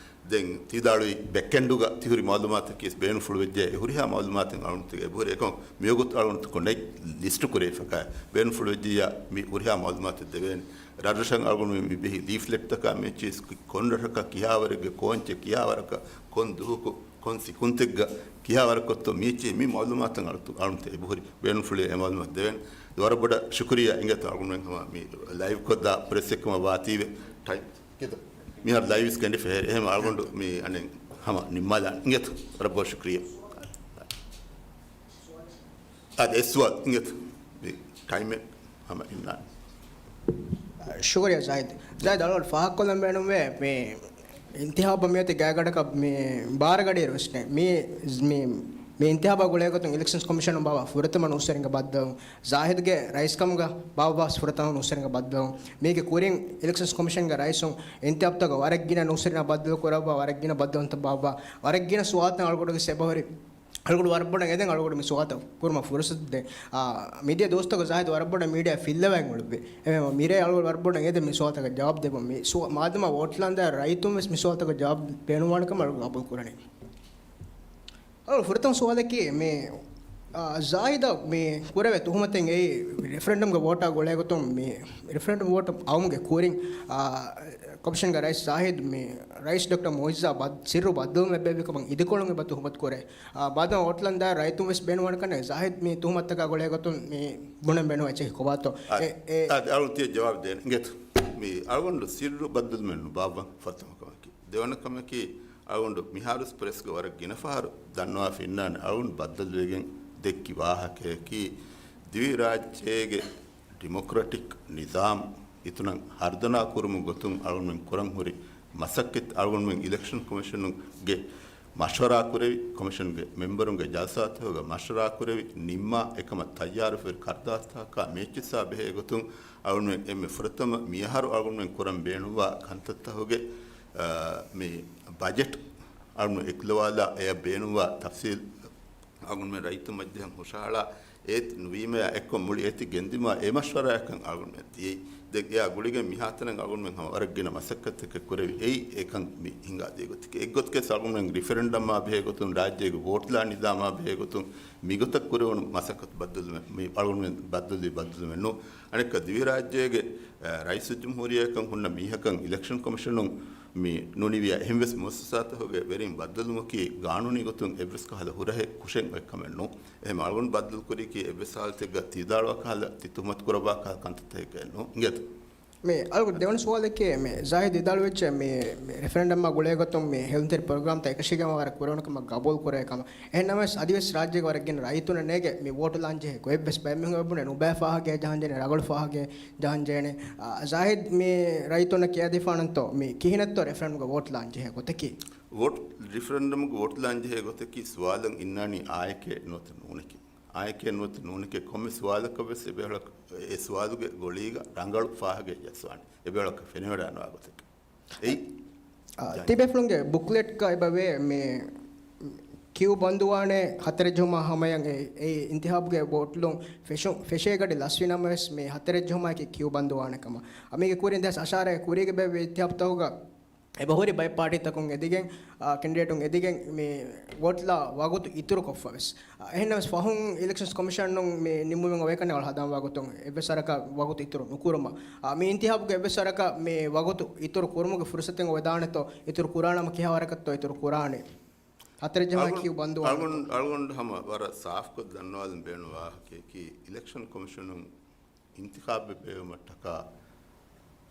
ދެން ތި ވިދާޅުވި ބެކްއެންޑުގަ ތިހުރި މައުލޫމާތަކީ ވެސް ބޭނުންފުޅުވެއްޖެ އެ ހުރިހާ މައުލޫމާތެއް އަޅުގަނޑުމެން އެބަހުރި. އެކަމަކު މިވަގުތު އަޅުގަނޑު ކޮންޑެއް ލިސްޓު ކުރެވިފަކާ ބޭނުންފުޅުވެއްޖިއްޔާ މި ހުރިހާ މައުލޫމާތެއް ދެވޭނެ. ރަށްރަށަށް އަޅުގަނޑު މި ބެހި ލީފްލެޓްތަކާ މި އެއްޗިސް ކޮން ރަށަކަށް ކިހާވަރެއްގެ ކޯންޗެއް ކިހާވަރަކަށް ކޮން ދުހުކު ކޮން ސިކުންތެއްގަ ކިހާވަރަކަށްތޯ މި އެއްޗިހި މި މައުލޫމާތު އަޅު-، އަޅުންތެ އެބަހުރި ބޭނުންފުޅި އެ މައުލޫމާތު ދެވޭނެ. ވަރަށް ބޮޑަށް ޝުކުރިއްޔާ އިނގޭތޯ އަޅުގަނޑުމެން ހަމަ މި ލައިވް ކޮށްދާ ޕްރެސް އެއްކަމަށް ވާތީވެ ޓައިމް. މިހާރު ލައިވްސް ގެންޑިފަ ހޭރި. އެހެން އަޅުގަނޑު މި އަނެއް ހަމަ ނިންމާލާން. އިނގޭތޯ، ވަރަށް ބޮޑަށް ޝުކުރިއްޔާ. އާދެ، އެއް ސުވާލު އިނގޭތޯ. މި ޓައިމެއް ހަމަ އިންނާނެ. ޝުކުރިއްޔާ ޒާހިދް. ޒާހިދް، އަޅުގަނޑު ފާހަގަކޮށްލަން ބޭނުންވޭ މި އިންތިހާބަށް މިއޮތީ ގާތްގަނޑަކަށް މި ބާރަ ގަޑިއިރު ވެސް ނެތް. މި، މި، މި އިންތިހާބާ ގުޅޭގޮތުން އިލެކްޝަންސް ކޮމިޝަނުން ބާއްވާ ފުރަތަމަ ނޫސްވެރިންގެ ބައްދަލުވުން، ޒާހިދުގެ ރައީސްކަމުގަ ބާއްވާ ފުރަތަމަ ނޫސްވެރިންގެ ބައްދަލުވުން. މީގެ ކުރިން އިލެކްޝަންސް ކޮމިޝަންގެ ރައީސުން އިންތިހާބުތަކަށް ވަރަށް ގިނަ ނޫސްވެރިންނާ ބައްދަލު ކުރައްވާ، ވަރަށް ގިނަ ބައްދަލުވުންތައް ބާއްވާ، ވަރަށް ގިނަ ސުވާލުތައް އަޅުގަނޑުގެ އެބަހުރި. އަޅުގަނޑު ވަރަށް ބޮޑަށް އެދެން އަޅުގަނޑު މި ސުވާލުތައް ކުރުމަށް ފުރުސަތު ދޭ. އާ، މީޑިއާ ދުވަސްތަކުގަ ޒާހިދު ވަރަށް ބޮޑަށް މީޑިއާ ފިއްލަވައި އުޅުއްވި. އެހެންވީމަ މިރޭ އަޅުގަނޑު ވަރަށް ބޮޑަށް އެދެން މި ސުވާލުތަކަށް ޖަވާބު ދެއްވަން. މި ސުވާ-، މާދަމާ ވޯޓް ލަންދާ ރައްޔިތުން ވެސް މި ސުވާލުތަކަށް ޖަވާބު ބޭނުންވާނެ ކަމަށް އަޅުގަނޑު ގަބޫލު ކުރަނީ. އަޅުގަނޑު ފުރަތަމަ ސުވާލަކީ މި، އާ، ޒާހިދަށް މި ކުރެވޭ ތުހުމަތެއް އެއީ ރެފަރެންޑަމްގެ ވޯޓާ ގުޅޭގޮތުން މި ރެފަރެންޑަމް ވޯޓު އައުމުގެ ކުރިން، އާ، ކޮމިޝަންގެ ރައީސް ޒާހިދު މި ރައީސް ޑޮކްޓަރ މުއިއްޒާ ބައް-، ސިއްރު ބައްދަލުވުމެއް ބޭއްވި ކަމަށް އިދިކޮޅުން އެބަ ތުހުމަތު ކުރޭ. އާ، މާދަމާ ވޯޓް ލަންދާ ރައްޔިތުން ވެސް ބޭނުންވާނެ ކަންނޭނގެ ޒާހިދު މި ތުހުމަތަކާ ގުޅޭގޮތުން މި ބުނަން ބޭނުން އެއްޗެހި ކޮބާތޯ؟ އާ، އެ، އެ، އާ، އަޅުން ތިޔަ ޖަވާބު ދޭން އިނގޭތޯ. މި އަޅުގަނޑު ސިއްރު ބައްދަލުމެއް ނުބާއްވަން ފުރަތަމަ ކަމަކީ. ދެވަނަ ކަމަކީ، އަޅުގަނޑު މިހާރު ޕްރެސްގަ ވަރަށް ގިނަ ފަހަރު ދަންނަވާފަ އިންނާނެ، އަޅުގަނޑު ބައްދަލުވެގެން ދެއްކި ވާހަކަޔަކީ، ދިވެހިރާއްޖޭގެ ޑިމޮކްރެޓިކް ނިޒާމް އިތުރަށް ހަރުދަނާ ކުރުމުގެ ގޮތުން އަޅުގަނޑުމެން ކުރަން ހުރި މަސައްކަތް، އަޅުގަނޑުމެން އިލެކްޝަން ކޮމިޝަނުގެ މަޝްވަރާ ކުރެވި، ކޮމިޝަންގެ މެމްބަރުންގެ ޖަލްސާތަކުގަ މަޝްވަރާ ކުރެވި، ނިންމާ އެކަމަށް ތައްޔާރުވެރި ކަރުދާސްތަކާ މޭޗިއްސާ ބެހޭ ގޮތުން އަޅުގަނޑުމެން އެންމެ ފުރަތަމަ މިއަހަރު އަޅުގަނޑުމެން ކުރަން ބޭނުންވާ ކަންތައްތަކުގެ، އާ، މި ބަޖެޓް އަޅުގަނޑު އެކުލަވާލާ އެއަށް ބޭނުންވާ ތަފްސީލް އަޅުގަނޑުމެން ރައްޔިތުން މަޖިލީހަށް ހުށަހަޅާ އޭތި ނުވީމަޔާ އެއްކޮށް މުޅި އޭތި ގެންދިމާ އެ މަޝްވަރާއަކަށް އަޅުގަނޑުމެން ދިޔައީ. ދެން އެއާ ގުޅިގެން މިހާތަނަށް އަޅުގަނޑުމެން ހަމަ ވަރަށް ގިނަ މަސައްކަތްތަކެއް ކުރެވި. އެއީ އެކަން މި ހިނގާދޭ ގޮތަކީ. އެއްގޮތަކަށް އަޅުގަނޑުމެން ރިފަރެންޑަމާ ބެހޭ ގޮތުން، ރާއްޖޭގެ ވޯޓްލާ ނިޒާމާ ބެހޭ ގޮތުން މިގޮތަށް ކުރެވުނު މަސައްކަތު ބައްދަލުވެ-، މި އަޅުގަނޑުމެން ބައްދަލުވީ ބައްދަލުވެން ނޫން. އަނެއްކާ ދިވެހިރާއްޖޭގެ، އަ، ރައީސުލްޖުމްހޫރިއްޔާއަކަށް ހުންނަ މީހަކަށް އިލެކްޝަން ކޮމިޝަނުން މި ނުނިވިޔާ އެހެންވެސް މުއައްސަސާތަކުގެ ވެރިން ބައްދަލުވުމަކީ ގާނޫނީ ގޮތުން އެއްވެސް ކަހަލަ ހުރަހެއް ކުށެއް އޮތް ކަމެއް ނޫން. އެހެން އަޅުގަނޑު ބައްދަލުކުރީކީ އެއްވެސް ހާލަތެއްގަ ތި ވިދާޅުވާ ކަހަލަ، ތި ތުހުމަތު ކުރައްވާ ކަހަލަ ކަންތައްތަކެއް ނޫން. އިނގޭތަ؟ މި އަޅުގަނޑު ދެވަނަ ސުވާލަކީ، މި ޒާހިދު ވިދާޅުވެއްޖެ މި، މި ރެފަރެންޑަމާ ގުޅޭގޮތުން މި ހެލުންތެރި ޕްރޮގްރާމްތައް އެކަށީގެންވާ ވަރަށް ކުރެވުނު ކަމަށް ގަބޫލު ކުރޭ ކަމަށް. އެހެންނަމަވެސް އަދިވެސް ރާއްޖޭގަ ވަރަށް ގިނަ ރައްޔިތުންނަށް ނޭނގޭ މި ވޯޓު ލާން ޖެހޭ ގޮތްވެސް. ބައެއް މީހުން އެބަ ބުނޭ ނުބައި ފާހަގައެއް ޖަހަން ޖެހޭނެ، ރަނގަޅު ފާހަގައެއް ޖަހަން ޖެހޭނެ. އާ، ޒާހިދު މި ރައްޔިތުންނަށް ކިޔައިދީފާނަންތޯ މި ކިހިނެއްތޯ ރެފަރެންޑަމްގެ ވޯޓު ލާން ޖެހޭ ގޮތަކީ؟ ވޯޓް، ރެފަރެންޑަމްގެ ވޯޓު ލާން ޖެހޭ ގޮތަކީ ސުވާލަށް އިންނާނީ އާއެކޭ ނުވަތަ ނޫނެކޭ. އާއެކޭ ނުވަތަ ނޫނެކޭ ކޮންމެ ސުވާލަކަށް ވެސް އެބައެޅު-، އެ ސުވާލުގެ ގޮޅީގަ ރަނގަޅު ފާހަގައެއް ޖައްސާނެ. އެބައެޅު ފެނިވަޑައިގަންނަވާ ގޮތަކަށް. އެއީ އާ، ޖައި. ތިބޭފުޅުންގެ ބުކްލެޓްގަ އެބަވޭ މި ކިޔޫ ބަންދުވާނެ ހަތަރެއް ޖެހުމާ ހަމަޔަށް އެ، އެ އިންތިހާބުގެ ވޯޓުލުން ފެށު-، ފެށޭ ގަޑި ލަސްވި ނަމަވެސް މި ހަތަރެއް ޖެހުމާއެކީ ކިޔޫ ބަންދުވާނެ ކަމަށް. އަ، މީގެ ކުރިން ދެހާސް އަށާރައިގެ ކުރީގެ ބޭއްވި އިންތިހާބުތަކުގަ އެބަހުރި ބައެއް ޕާޓީތަކުން އެދިގެން، އާ، ކެންޑިޑޭޓުން އެދިގެން މި ވޯޓްލާ ވަގުތު އިތުރުކޮށްފަ ވެސް. އެހެންނަމަވެސް ފަހުން އިލެކްޝަންސް ކޮމިޝަނުން މި ނިންމުމެއް އޮވޭކަން އަޅު ހަދާންވާ ގޮތުން އެއްވެސް ވަރަކަށް ވަގުތު އިތުރު ނުކުރުމަށް. އާ، މި އިންތިހާބުގެ އެއްވެސް ވަރަކަށް މި ވަގުތު އިތުރު ކުރުމުގެ ފުރުސަތެއް އޮވެދާނެތޯ، އިތުރު ކުރާނަމަ ކިހާ ވަރަކަށްތޯ އިތުރު ކުރާނެ؟ ހަތަރެއް ޖަމާ އަޅުގަނޑު، ކިޔޫ ބަންދުވާނެ. އަޅުގަނޑު، އަޅުގަނޑު ހަމަ ވަރަށް ސާފްކޮށް ދަންނަވާލަން ބޭނުން ވާހަކަޔަކީ، އިލެކްޝަން ކޮމިޝަނުން އިންތިޚާބެއް ބޭއްވުމަށްޓަކާ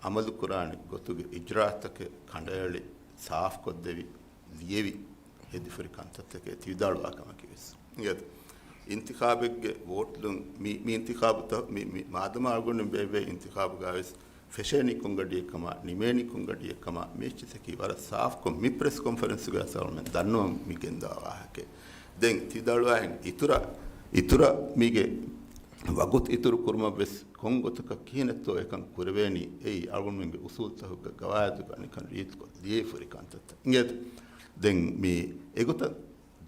އަމަލުކުރާނެ ގޮތުގެ އިޖްރާއަތްތަކެއް ކަނޑައެޅި، ސާފްކޮށްދެވި، ލިޔެވި، ހެދިފުރި ކަންތައްތަކެއް ތި ވިދާޅުވާ ކަމަކީ ވެސް. އިނގޭތަ؟ އިންތިޚާބެއްގެ ވޯޓްލުން މި، މި އިންތިޚާބުތައް، މި، މި މާދަމާ އަޅުގަނޑު ބޭއްވޭ އިންތިޚާބުގަވެސް ފެށޭނީ ކޮންގަޑިއެއްކަމާ، ނިމޭނީ ކޮންގަޑިއެއްކަމާ، މި އެއްޗިތަކީ ވަރަށް ސާފްކޮށް މި ޕްރެސް ކޮންފަރެންސުގަ އަޅުގަނޑުމެން ދަންނަވަން މި ގެންދާ ވާހަކައެއް. ދެން ތި ދަޅުވާހެން އިތުރަށް، އިތުރަށް މީގެ ވަގުތު އިތުރު ކުރުމަށްވެސް ކޮން ގޮތަކަށް ކިހިނެއްތޯ އެކަން ކުރެވޭނީ، އެއީ އަޅުގަނޑުމެންގެ އުސޫލްތަކުގެ ގަވާއިދުގަ ނިކަން ރީތިކޮށް ލިޔެފަ ހުރި ކަންތައްތައް. އިނގޭތަ؟ ދެން މި އެގޮތަށް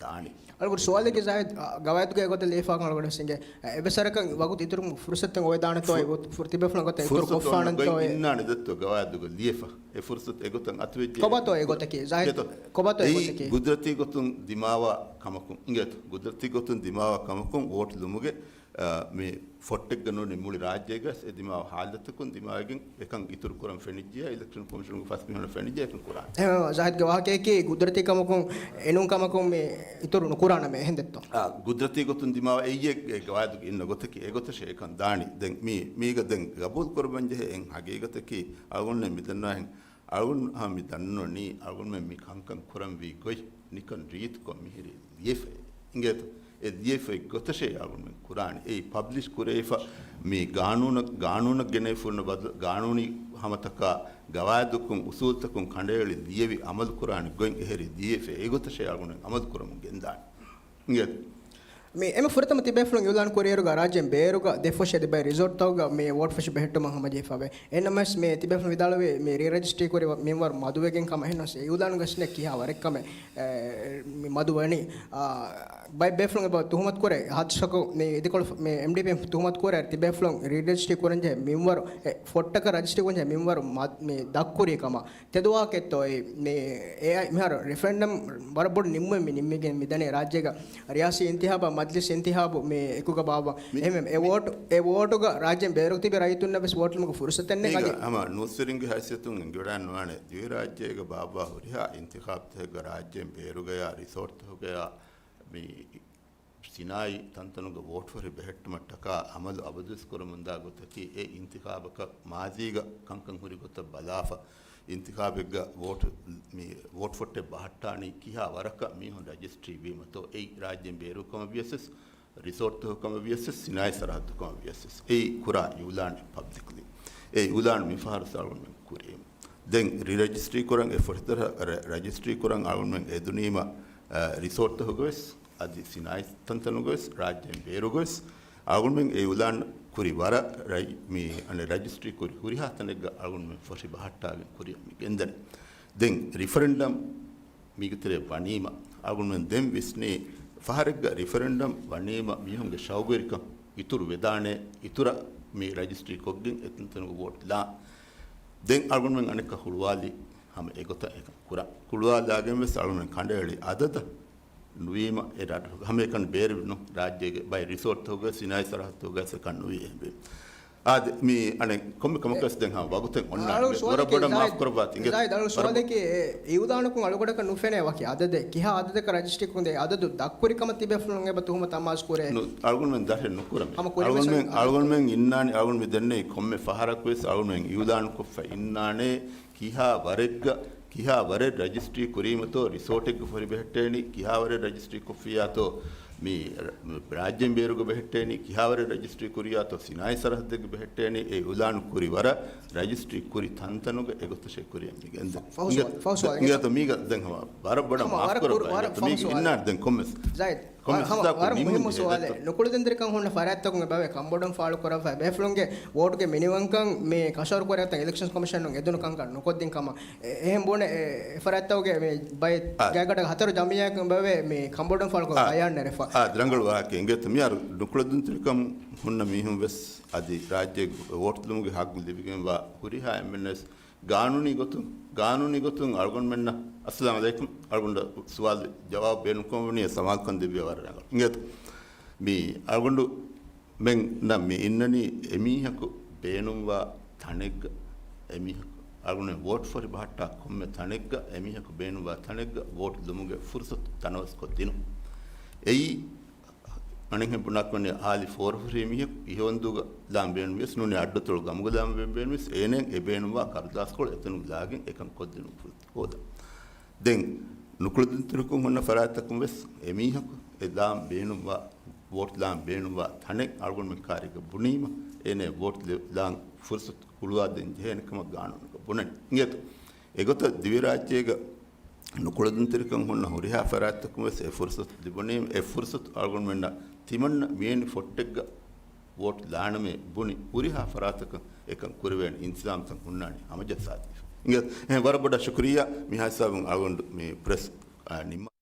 ދާނީ. އަޅުގަނޑު ސުވާލެއްގެ ޒާހިދް، އާ، ގަވާއިދުގަ އެގޮތަށް ލިޔެފާކަން އަޅުގަނޑު ހިނގޭ. އެއްވެސް ވަރަކަށް ވަގުތު އިތުރު ފުރުސަތެއް އޮވެދާނެތޯ، ފު-، އެ ގޮތް-، ފުރު-، ތިބޭފުޅުން ގޮތަށް އިތުރު ފުރުސަތު ކޮށްފާނެތޯ އޮންނަ އެ ގޮތް އިންނާނެ ދެއްތޯ ގަވާއިދުގަ ލިޔެފަ. އެ ފުރުސަތު އެގޮތަށް އަތުވެއްޖެ. ކޮބާތޯ އެ ގޮތަކީ؟ ޒާހިދް، އިނގޭތޯ؟ ކޮބާތޯ އެ އެއީ ގޮތަކީ؟ ގުދުރަތީ ގޮތުން ދިމާވާ ކަމަކުން. އިނގޭތޯ؟ ގުދުރަތީ ގޮތުން ދިމާވާ ކަމަކުން ވޯޓް ލުމުގެ، އާ، މި ފޮއްޓެއްގަ ނޫނީ މުޅި ރާއްޖޭގަސް އެ ދިމާވާ ހާލަތަކުން ދިމާވެގެން އެކަން އިތުރު ކުރަން ފެނިއްޖިއްޔާ، އިލެކްޝަން ކޮމިޝަނުގެ ފަސް މީހުނަށް ފެނިއްޖިއްޔާ އެކަން ކުރާނެ. އެހެން ޒާހިދްގެ ވާހަކަޔަކީ ގުދުރަތީ ކަމަކުން އެނޫން ކަމަކުން މި އިތުރު ނުކުރާނަމޭ އެހެން ދެއްތޯ؟ އާ، ގުދުރަތީ ގޮތުން ދިމާވާ އެއްޔެ ގަވާއިދުގެ އިންނަ ގޮތަކީ އެގޮތަށޭ އެކަން ދާނީ. ދެން މީ، މީގަ ދެން ގަބޫލު ކުރައްވަން ޖެހޭ އެއް ހަގީގަތަކީ އަޅުގަނޑުމެން މިދަންނަވާހެން އަޅުގަނޑު ހަމަ މި ދަންނަވަނީ އަޅުގަނޑުމެން މި ކަންކަން ކުރަންވީ ގޮތް ނިކަން ރީތިކޮށް މިހިރީ ލިޔެފައޭ. އިނގޭތޯ؟ އެ ލިޔެފައި ގޮތަށޭ އަޅުގަނޑުމެން ކުރާނީ. އެއީ ޕަބްލިޝް ކުރެވިފަ މި ގާނޫނަށް، ގާނޫނަށް ގެނެވިފަ ހުންނަ ބަދަލު، ގާނޫނީ ހަމަތަކާ ގަވާއިދުކުން އުސޫލްތަކުން ކަނޑައެޅި ލިޔެވި އަމަލު ކުރާނެ ގޮތް އެހެރީ ލިޔެފައޭ. އެގޮތަށޭ އަޅުގަނޑުމެން އަމަލު ކުރަމުން ގެންދާނީ. އިނގޭތޯ؟ މި އެންމެ ފުރަތަމަ ތިބޭފުޅުން އިއުލާން ކުރިއިރުގަ ރާއްޖޭން ބޭރުގަ ދެފުށެއް ތިބޭ ރިސޯޓްތަކުގަ މި ވޯޓް ފެށި ބެހެއްޓުމަށް ހަމަޖެހިފަވޭ. އެހެންނަމަވެސް މި ތިބޭފުޅުން ވިދާޅުވީ މި ރީ ރަޖިސްޓްރީ ކުރި މިންވަރު މަދުވެގެން ކަމަށް. އެހެންނަމަވެސް އެ އިއުލާނުގަ ސިނެ ކިހާ ވަރެއްކަމެއް، އެ، މި މަދު ވަނީ. އާ، ބައެއް ބޭފުޅުން އެބަ ތުހުމަތު ކުރޭ ހާދިސަކު މި އިދިކޮޅު މި އެމްޑީޕީ ތުހުމަތު ކުރޭ ތިބޭފުޅުން ރީ ރަޖިސްޓްރީ ކުރަންޖެހޭ މިންވަރު އެ ފޮއްޓަކަށް ރަޖިސްޓްރީ ކުރަންޖެހޭ މިންވަރު މަ-، މި ދަށްކުރީ ކަމަށް. ތެދުވާހަކައެއްތޯ އެއީ؟ މި އެއާއި މިހާރު ރެފަރެންޑަމް ވަރަށް ބޮޑު ނިންމުމެއް މި ނިންމިގެން މިދަނީ ރާއްޖޭގަ ރިޔާސީ އިންތިހާބާ، މަޖްލިސް އިންތިހާބު މި އެކުގަ ބާއްވާ. މި-، އެހެންވެ، އެ މި-، ވޯޓު، އެ ވޯޓުގަ ރާއްޖޭން ބޭރުގަ ތިބި ރައްޔިތުންނަށް ވެސް ވޯޓުލުމުގެ ފުރުސަތެއް ނެތް. މީގަ އަދި ހަމަ ނޫސްވެރިންގެ ހައިސިއްޔަތުން އެނގިވަޑައިން ނުވާނެ ދިވެހިރާއްޖޭގަ ބާއްވާ ހުރިހާ އިންތިޚާބުތަކެއްގަ ރާއްޖޭން ބޭރުގަޔާ ރިސޯޓްތަކުގަޔާ މި ސިނާއީ ތަންތަނުގަ ވޯޓްފޮށި ބެހެއްޓުމަށްޓަކާ އަމަލު އަބަދުވެސް ކުރަމުންދާ ގޮތަކީ، އެ އިންތިޚާބަކަށް މާޒީގަ ކަންކަން ހުރި ގޮތަށް ބަލާފަ، އިންތިޚާބެއްގަ ވޯޓު، މި ވޯޓް ފޮއްޓެއް ބަހައްޓާނީ ކިހާ ވަރަކަށް މީހުން ރަޖިސްޓްރީ ވީމަތޯ، އެއީ ރާއްޖޭން ބޭރު ކަމަށް ވިޔަސް ވެސް، ރިސޯޓްތަކު ކަމަށް ވިޔަސް ވެސް، ސިނާއީ ސަރަހައްދު ކަމަށް ވިޔަސް ވެސް، އެއީ ކުރާ އިއުލާނެއް ޕަބްލިކްލީ. އެ އިއުލާން މި ފަހަރު ސަޅުން ކުރީމު. ދެން ރީ ރަޖިސްޓްރީ ކުރަން، އެ ފޮށިތަރަ ރަ-، ރަޖިސްޓްރީ ކުރަން އަޅުގަނޑުމެން އެދުނީމަ، އަ، ރިސޯޓްތަކުގަވެސް، އަދި ސިނާއީ ތަންތަނުގަވެސް، ރާއްޖޭން ބޭރުގަވެސް އަޅުގަނޑުމެން އެ އިއުލާން ކުރި ވަރަށް ރައި-، މި އަނެއް ރަޖިސްޓްރީ ކުރި ހުރިހާ ތަނެއްގަ އަޅުގަނޑުމެން ފޮށި ބަހައްޓާގެން ކުރިއަށް މި ގެންދަނީ. ދެން ރިފަރެންޑަމް މީގެ ތެރޭ ވަނީމަ، އަޅުގަނޑުމެން ދެން ވިސްނީ، ފަހަރެއްގަ ރިފަރެންޑަމް ވަނީމަ މީހުންގެ ޝައުގުވެރިކަން އިތުރު ވެދާނެ، އިތުރަށް މި ރަޖިސްޓްރީ ކޮށްގެން އެތަންތަނުގެ ވޯޓް ލާން. ދެން އަޅުގަނޑުމެން އަނެއްކާ ހުޅުވާލީ ހަމަ އެގޮތަށް އެކަން ކުރާ. ހުޅުވާލާގެން ވެސް އަޅުގަނޑުމެން ކަނޑައެޅި އަދަދަށް ނުވީމަ، އެ ރަށް ހަމައެކަނި ބޭރު ނު، ރާއްޖޭގެ ބައެއް ރިސޯޓްތަކުގަ، ސިނާއީ ސަރަހައްދުގަ އެކަން ނުވީ އެހެންވީމަ. އާދެ، މި އަނެއް ކޮންމެ ކަމަކަސް ދެން ހާ ވަގުތެއް އޮންނާނެ. އަޅު ވަރަށް ސުވާލަކީ ބޮޑަށް މާފް ޒާހިދް، ކުރައްވާތި. އިނގޭ، ޒާހިދް، އަޅު ވަރަށް ސުވާލަކީ، އެ، އިއުލާނަކުން އަޅުގަޑަކަށް ނުފެނޭ ވަކި އަދަދެއް. ކިހާ އަދަދަކަށް ރަޖިސްޓްރީ ކުރުން ދޭ އަދަދު ދަށްކުރި ކަމަށް ތިބޭފުޅުން އެބަ ތުހުމަތު އަމާޒު ކުރޭ. ނު-، އަޅުގަނޑުމެން ދަށެއް ނުކުރަމޭ. ހަމަ ކުރި އަޅުގަނޑުމެން، މައްސަލަ އަޅުގަނޑުމެން އިންނާނެ، އަޅުގަނޑު މި ދެންނެވި ކޮންމެ ފަހަރަކު ވެސް އަޅުގަނޑުމެން އިއުލާނު ކޮށްފަ އިންނާނެ، ކިހާ ވަރެއްގަ، ކިހާ ވަރެއް ރަޖިސްޓްރީ ކުރީމަތޯ ރިސޯޓެއްގަ ފޮށި ބެހެއްޓޭނީ، ކިހާ ވަރެއް ރަޖިސްޓްރީ ކޮށްފިއްޔާތޯ މި ރަ-، މި ރާއްޖޭން ބޭރުގަ ބެހެއްޓޭނީ، ކިހާވަރެއް ރަޖިސްޓްރީ ކުރިއްޔާތޯ ސިނާއީ ސަރަހައްދެއްގަ ބެހެއްޓޭނީ، އެ އިއުލާނު ކުރި ވަރަށް ރަޖިސްޓްރީ ކުރި ތަންތަނުގަ އެގޮތަށޭ ކުރިއަށް މި ގެންދަނީ. ފަހު ސުވާލެއް، ފަހު ސުވާލެއް. އިނގޭތޯ މީގަ ދެން ހަމަ ވަރަށް ބޮޑަށް ހަމަ މާފް ވަރަށް ކުރު-، ކުރައްވާ. ވަރަށް އިނގޭތޯ މީ ފަހު ސުވާލެއް. އިންނާނެ ދެން ކޮންމެސް. ޒާހިދް، ކޮންމެސް ހަމަ ހިސާބަކުން ވަރަށް މި މުހިއްމު ހުންނަ ސުވާލެއް. ނުކުޅެދުންތެރިކަން ހުންނަ ފަރާތްތަކުން އެބަވޭ ކަންބޮޑުން ފާޅު ކުރައްވާ ބޭފުޅުންގެ ވޯޓުގެ މިނިވަންކަން މި ކަށަވަރު ކުރޭ އިލެކްޝަން ކޮމިޝަނުން އެދުނު ކަންކަން ނުކޮށްދިން ކަމަށް. އެ-، އެހެން ބުނެ، އެ، އެ ފަރާތްތަކުގެ މި ބައެއް ގާތްގަނޑަކަށް ހަތަރު ޖަމިއްޔާއަކުން އެބަވޭ މި ކަންބޮޑުން ފާޅުކޮށް ބަޔާން ނެރެފަ. އާ، ރަނގަޅު ވާހަކައެއް. އިނގޭތޯ މިހާރު ނުކުޅެދުންތެރިކަން ހުންނަ މީހުން ވެސް އަދި ރާއްޖޭގެ ވޯޓުލުމުގެ ހައްގު ލިބިގެންވާ ހުރިހާ އެންމެންވެސް ގާނޫނީ ގޮތުން، ގާނޫނީ ގޮތުން އަޅުގަނޑުމެންނަށް، އައްސަލާމް ޢަލައިކުމް، އަޅުގަނޑަށް ސުވާލު ޖަވާބު ބޭނުންކަމަށް ވަނީ ސަމާލުކަން ދެއްވިއްޔާ ވަރަށް ރަނގަޅު. އިނގޭތޯ މި އަޅުގަނޑުމެންނަށް މި އިންނަނީ އެމީހަކު ބޭނުންވާ ތަނެއްގަ، އެމީހަކު އަޅުގަނޑުމެން ވޯޓް ފޮށި ބަހައްޓާ ކޮންމެ ތަނެއްގަ އެމީހަކު ބޭނުންވާ ތަނެއްގަ ވޯޓު ލުމުގެ ފުރުސަތު ތަނަވަސްކޮށްދިނުން. އެއީ އަނެއްހެން ބުނާކަށް ވަނީ އާލި ފޯރު ހުރި މީހަކު އިހަވަންދޫގަ ލާން ބޭނުންވިޔަސް ނޫނީ އައްޑުއަތޮޅު ގަމުގަ ލާން ބޭނުންވިޔަސް އޭނައަށް އެ ބޭނުންވާ ކަރުދާސްކޮޅު އެތަނުގަ ލާގެން އެކަން ކޮށްދިނުން ފުރުސަތު ހޯދަން. ދެން ނުކުޅެދުންތެރިކަން ހުންނަ ފަރާތްތަކުން ވެސް އެމީހަކު އެ ލާން ބޭނުންވާ ވޯޓް ލާން ބޭނުންވާ ތަނެއް އަޅުގަނޑުމެން ކާރީގަ ބުނީމަ، އޭނަ ވޯޓް ލި-، ލާން ފުރުސަތު ހުޅުވާދޭން ޖެހޭނެ ކަމަށް ގާނޫނުގަ ބުނަނީ. އިނގޭތޯ؟ އެގޮތަށް ދިވެހިރާއްޖޭގަ ނުކުޅަދުންތެރިކަން ހުންނަ ހުރިހާ ފަރާތްތަކުން ވެސް އެ ފުރުސަތު ލިބުނީމަ، އެ ފުރުސަތު އަޅުގަނޑުމެންނަށް ތިމަންނަ މިވެނި ފޮށްޓެއްގަ ވޯޓް ލާނަމޭ ބުނި ހުރިހާ ފަރާތަކަށް އެކަން ކުރެވޭނެ އިންތިޒާމްތައް ހުންނާނީ ހަމަޖައްސާދީފަ. އިނގޭތޯ؟ އެހެން ވަރަށް ބޮޑަށް ޝުކުރިއްޔާ. މިހާ ހިސާބުން އަޅުގަނޑު މި ޕްރެސް، އާ، ނިންމާ.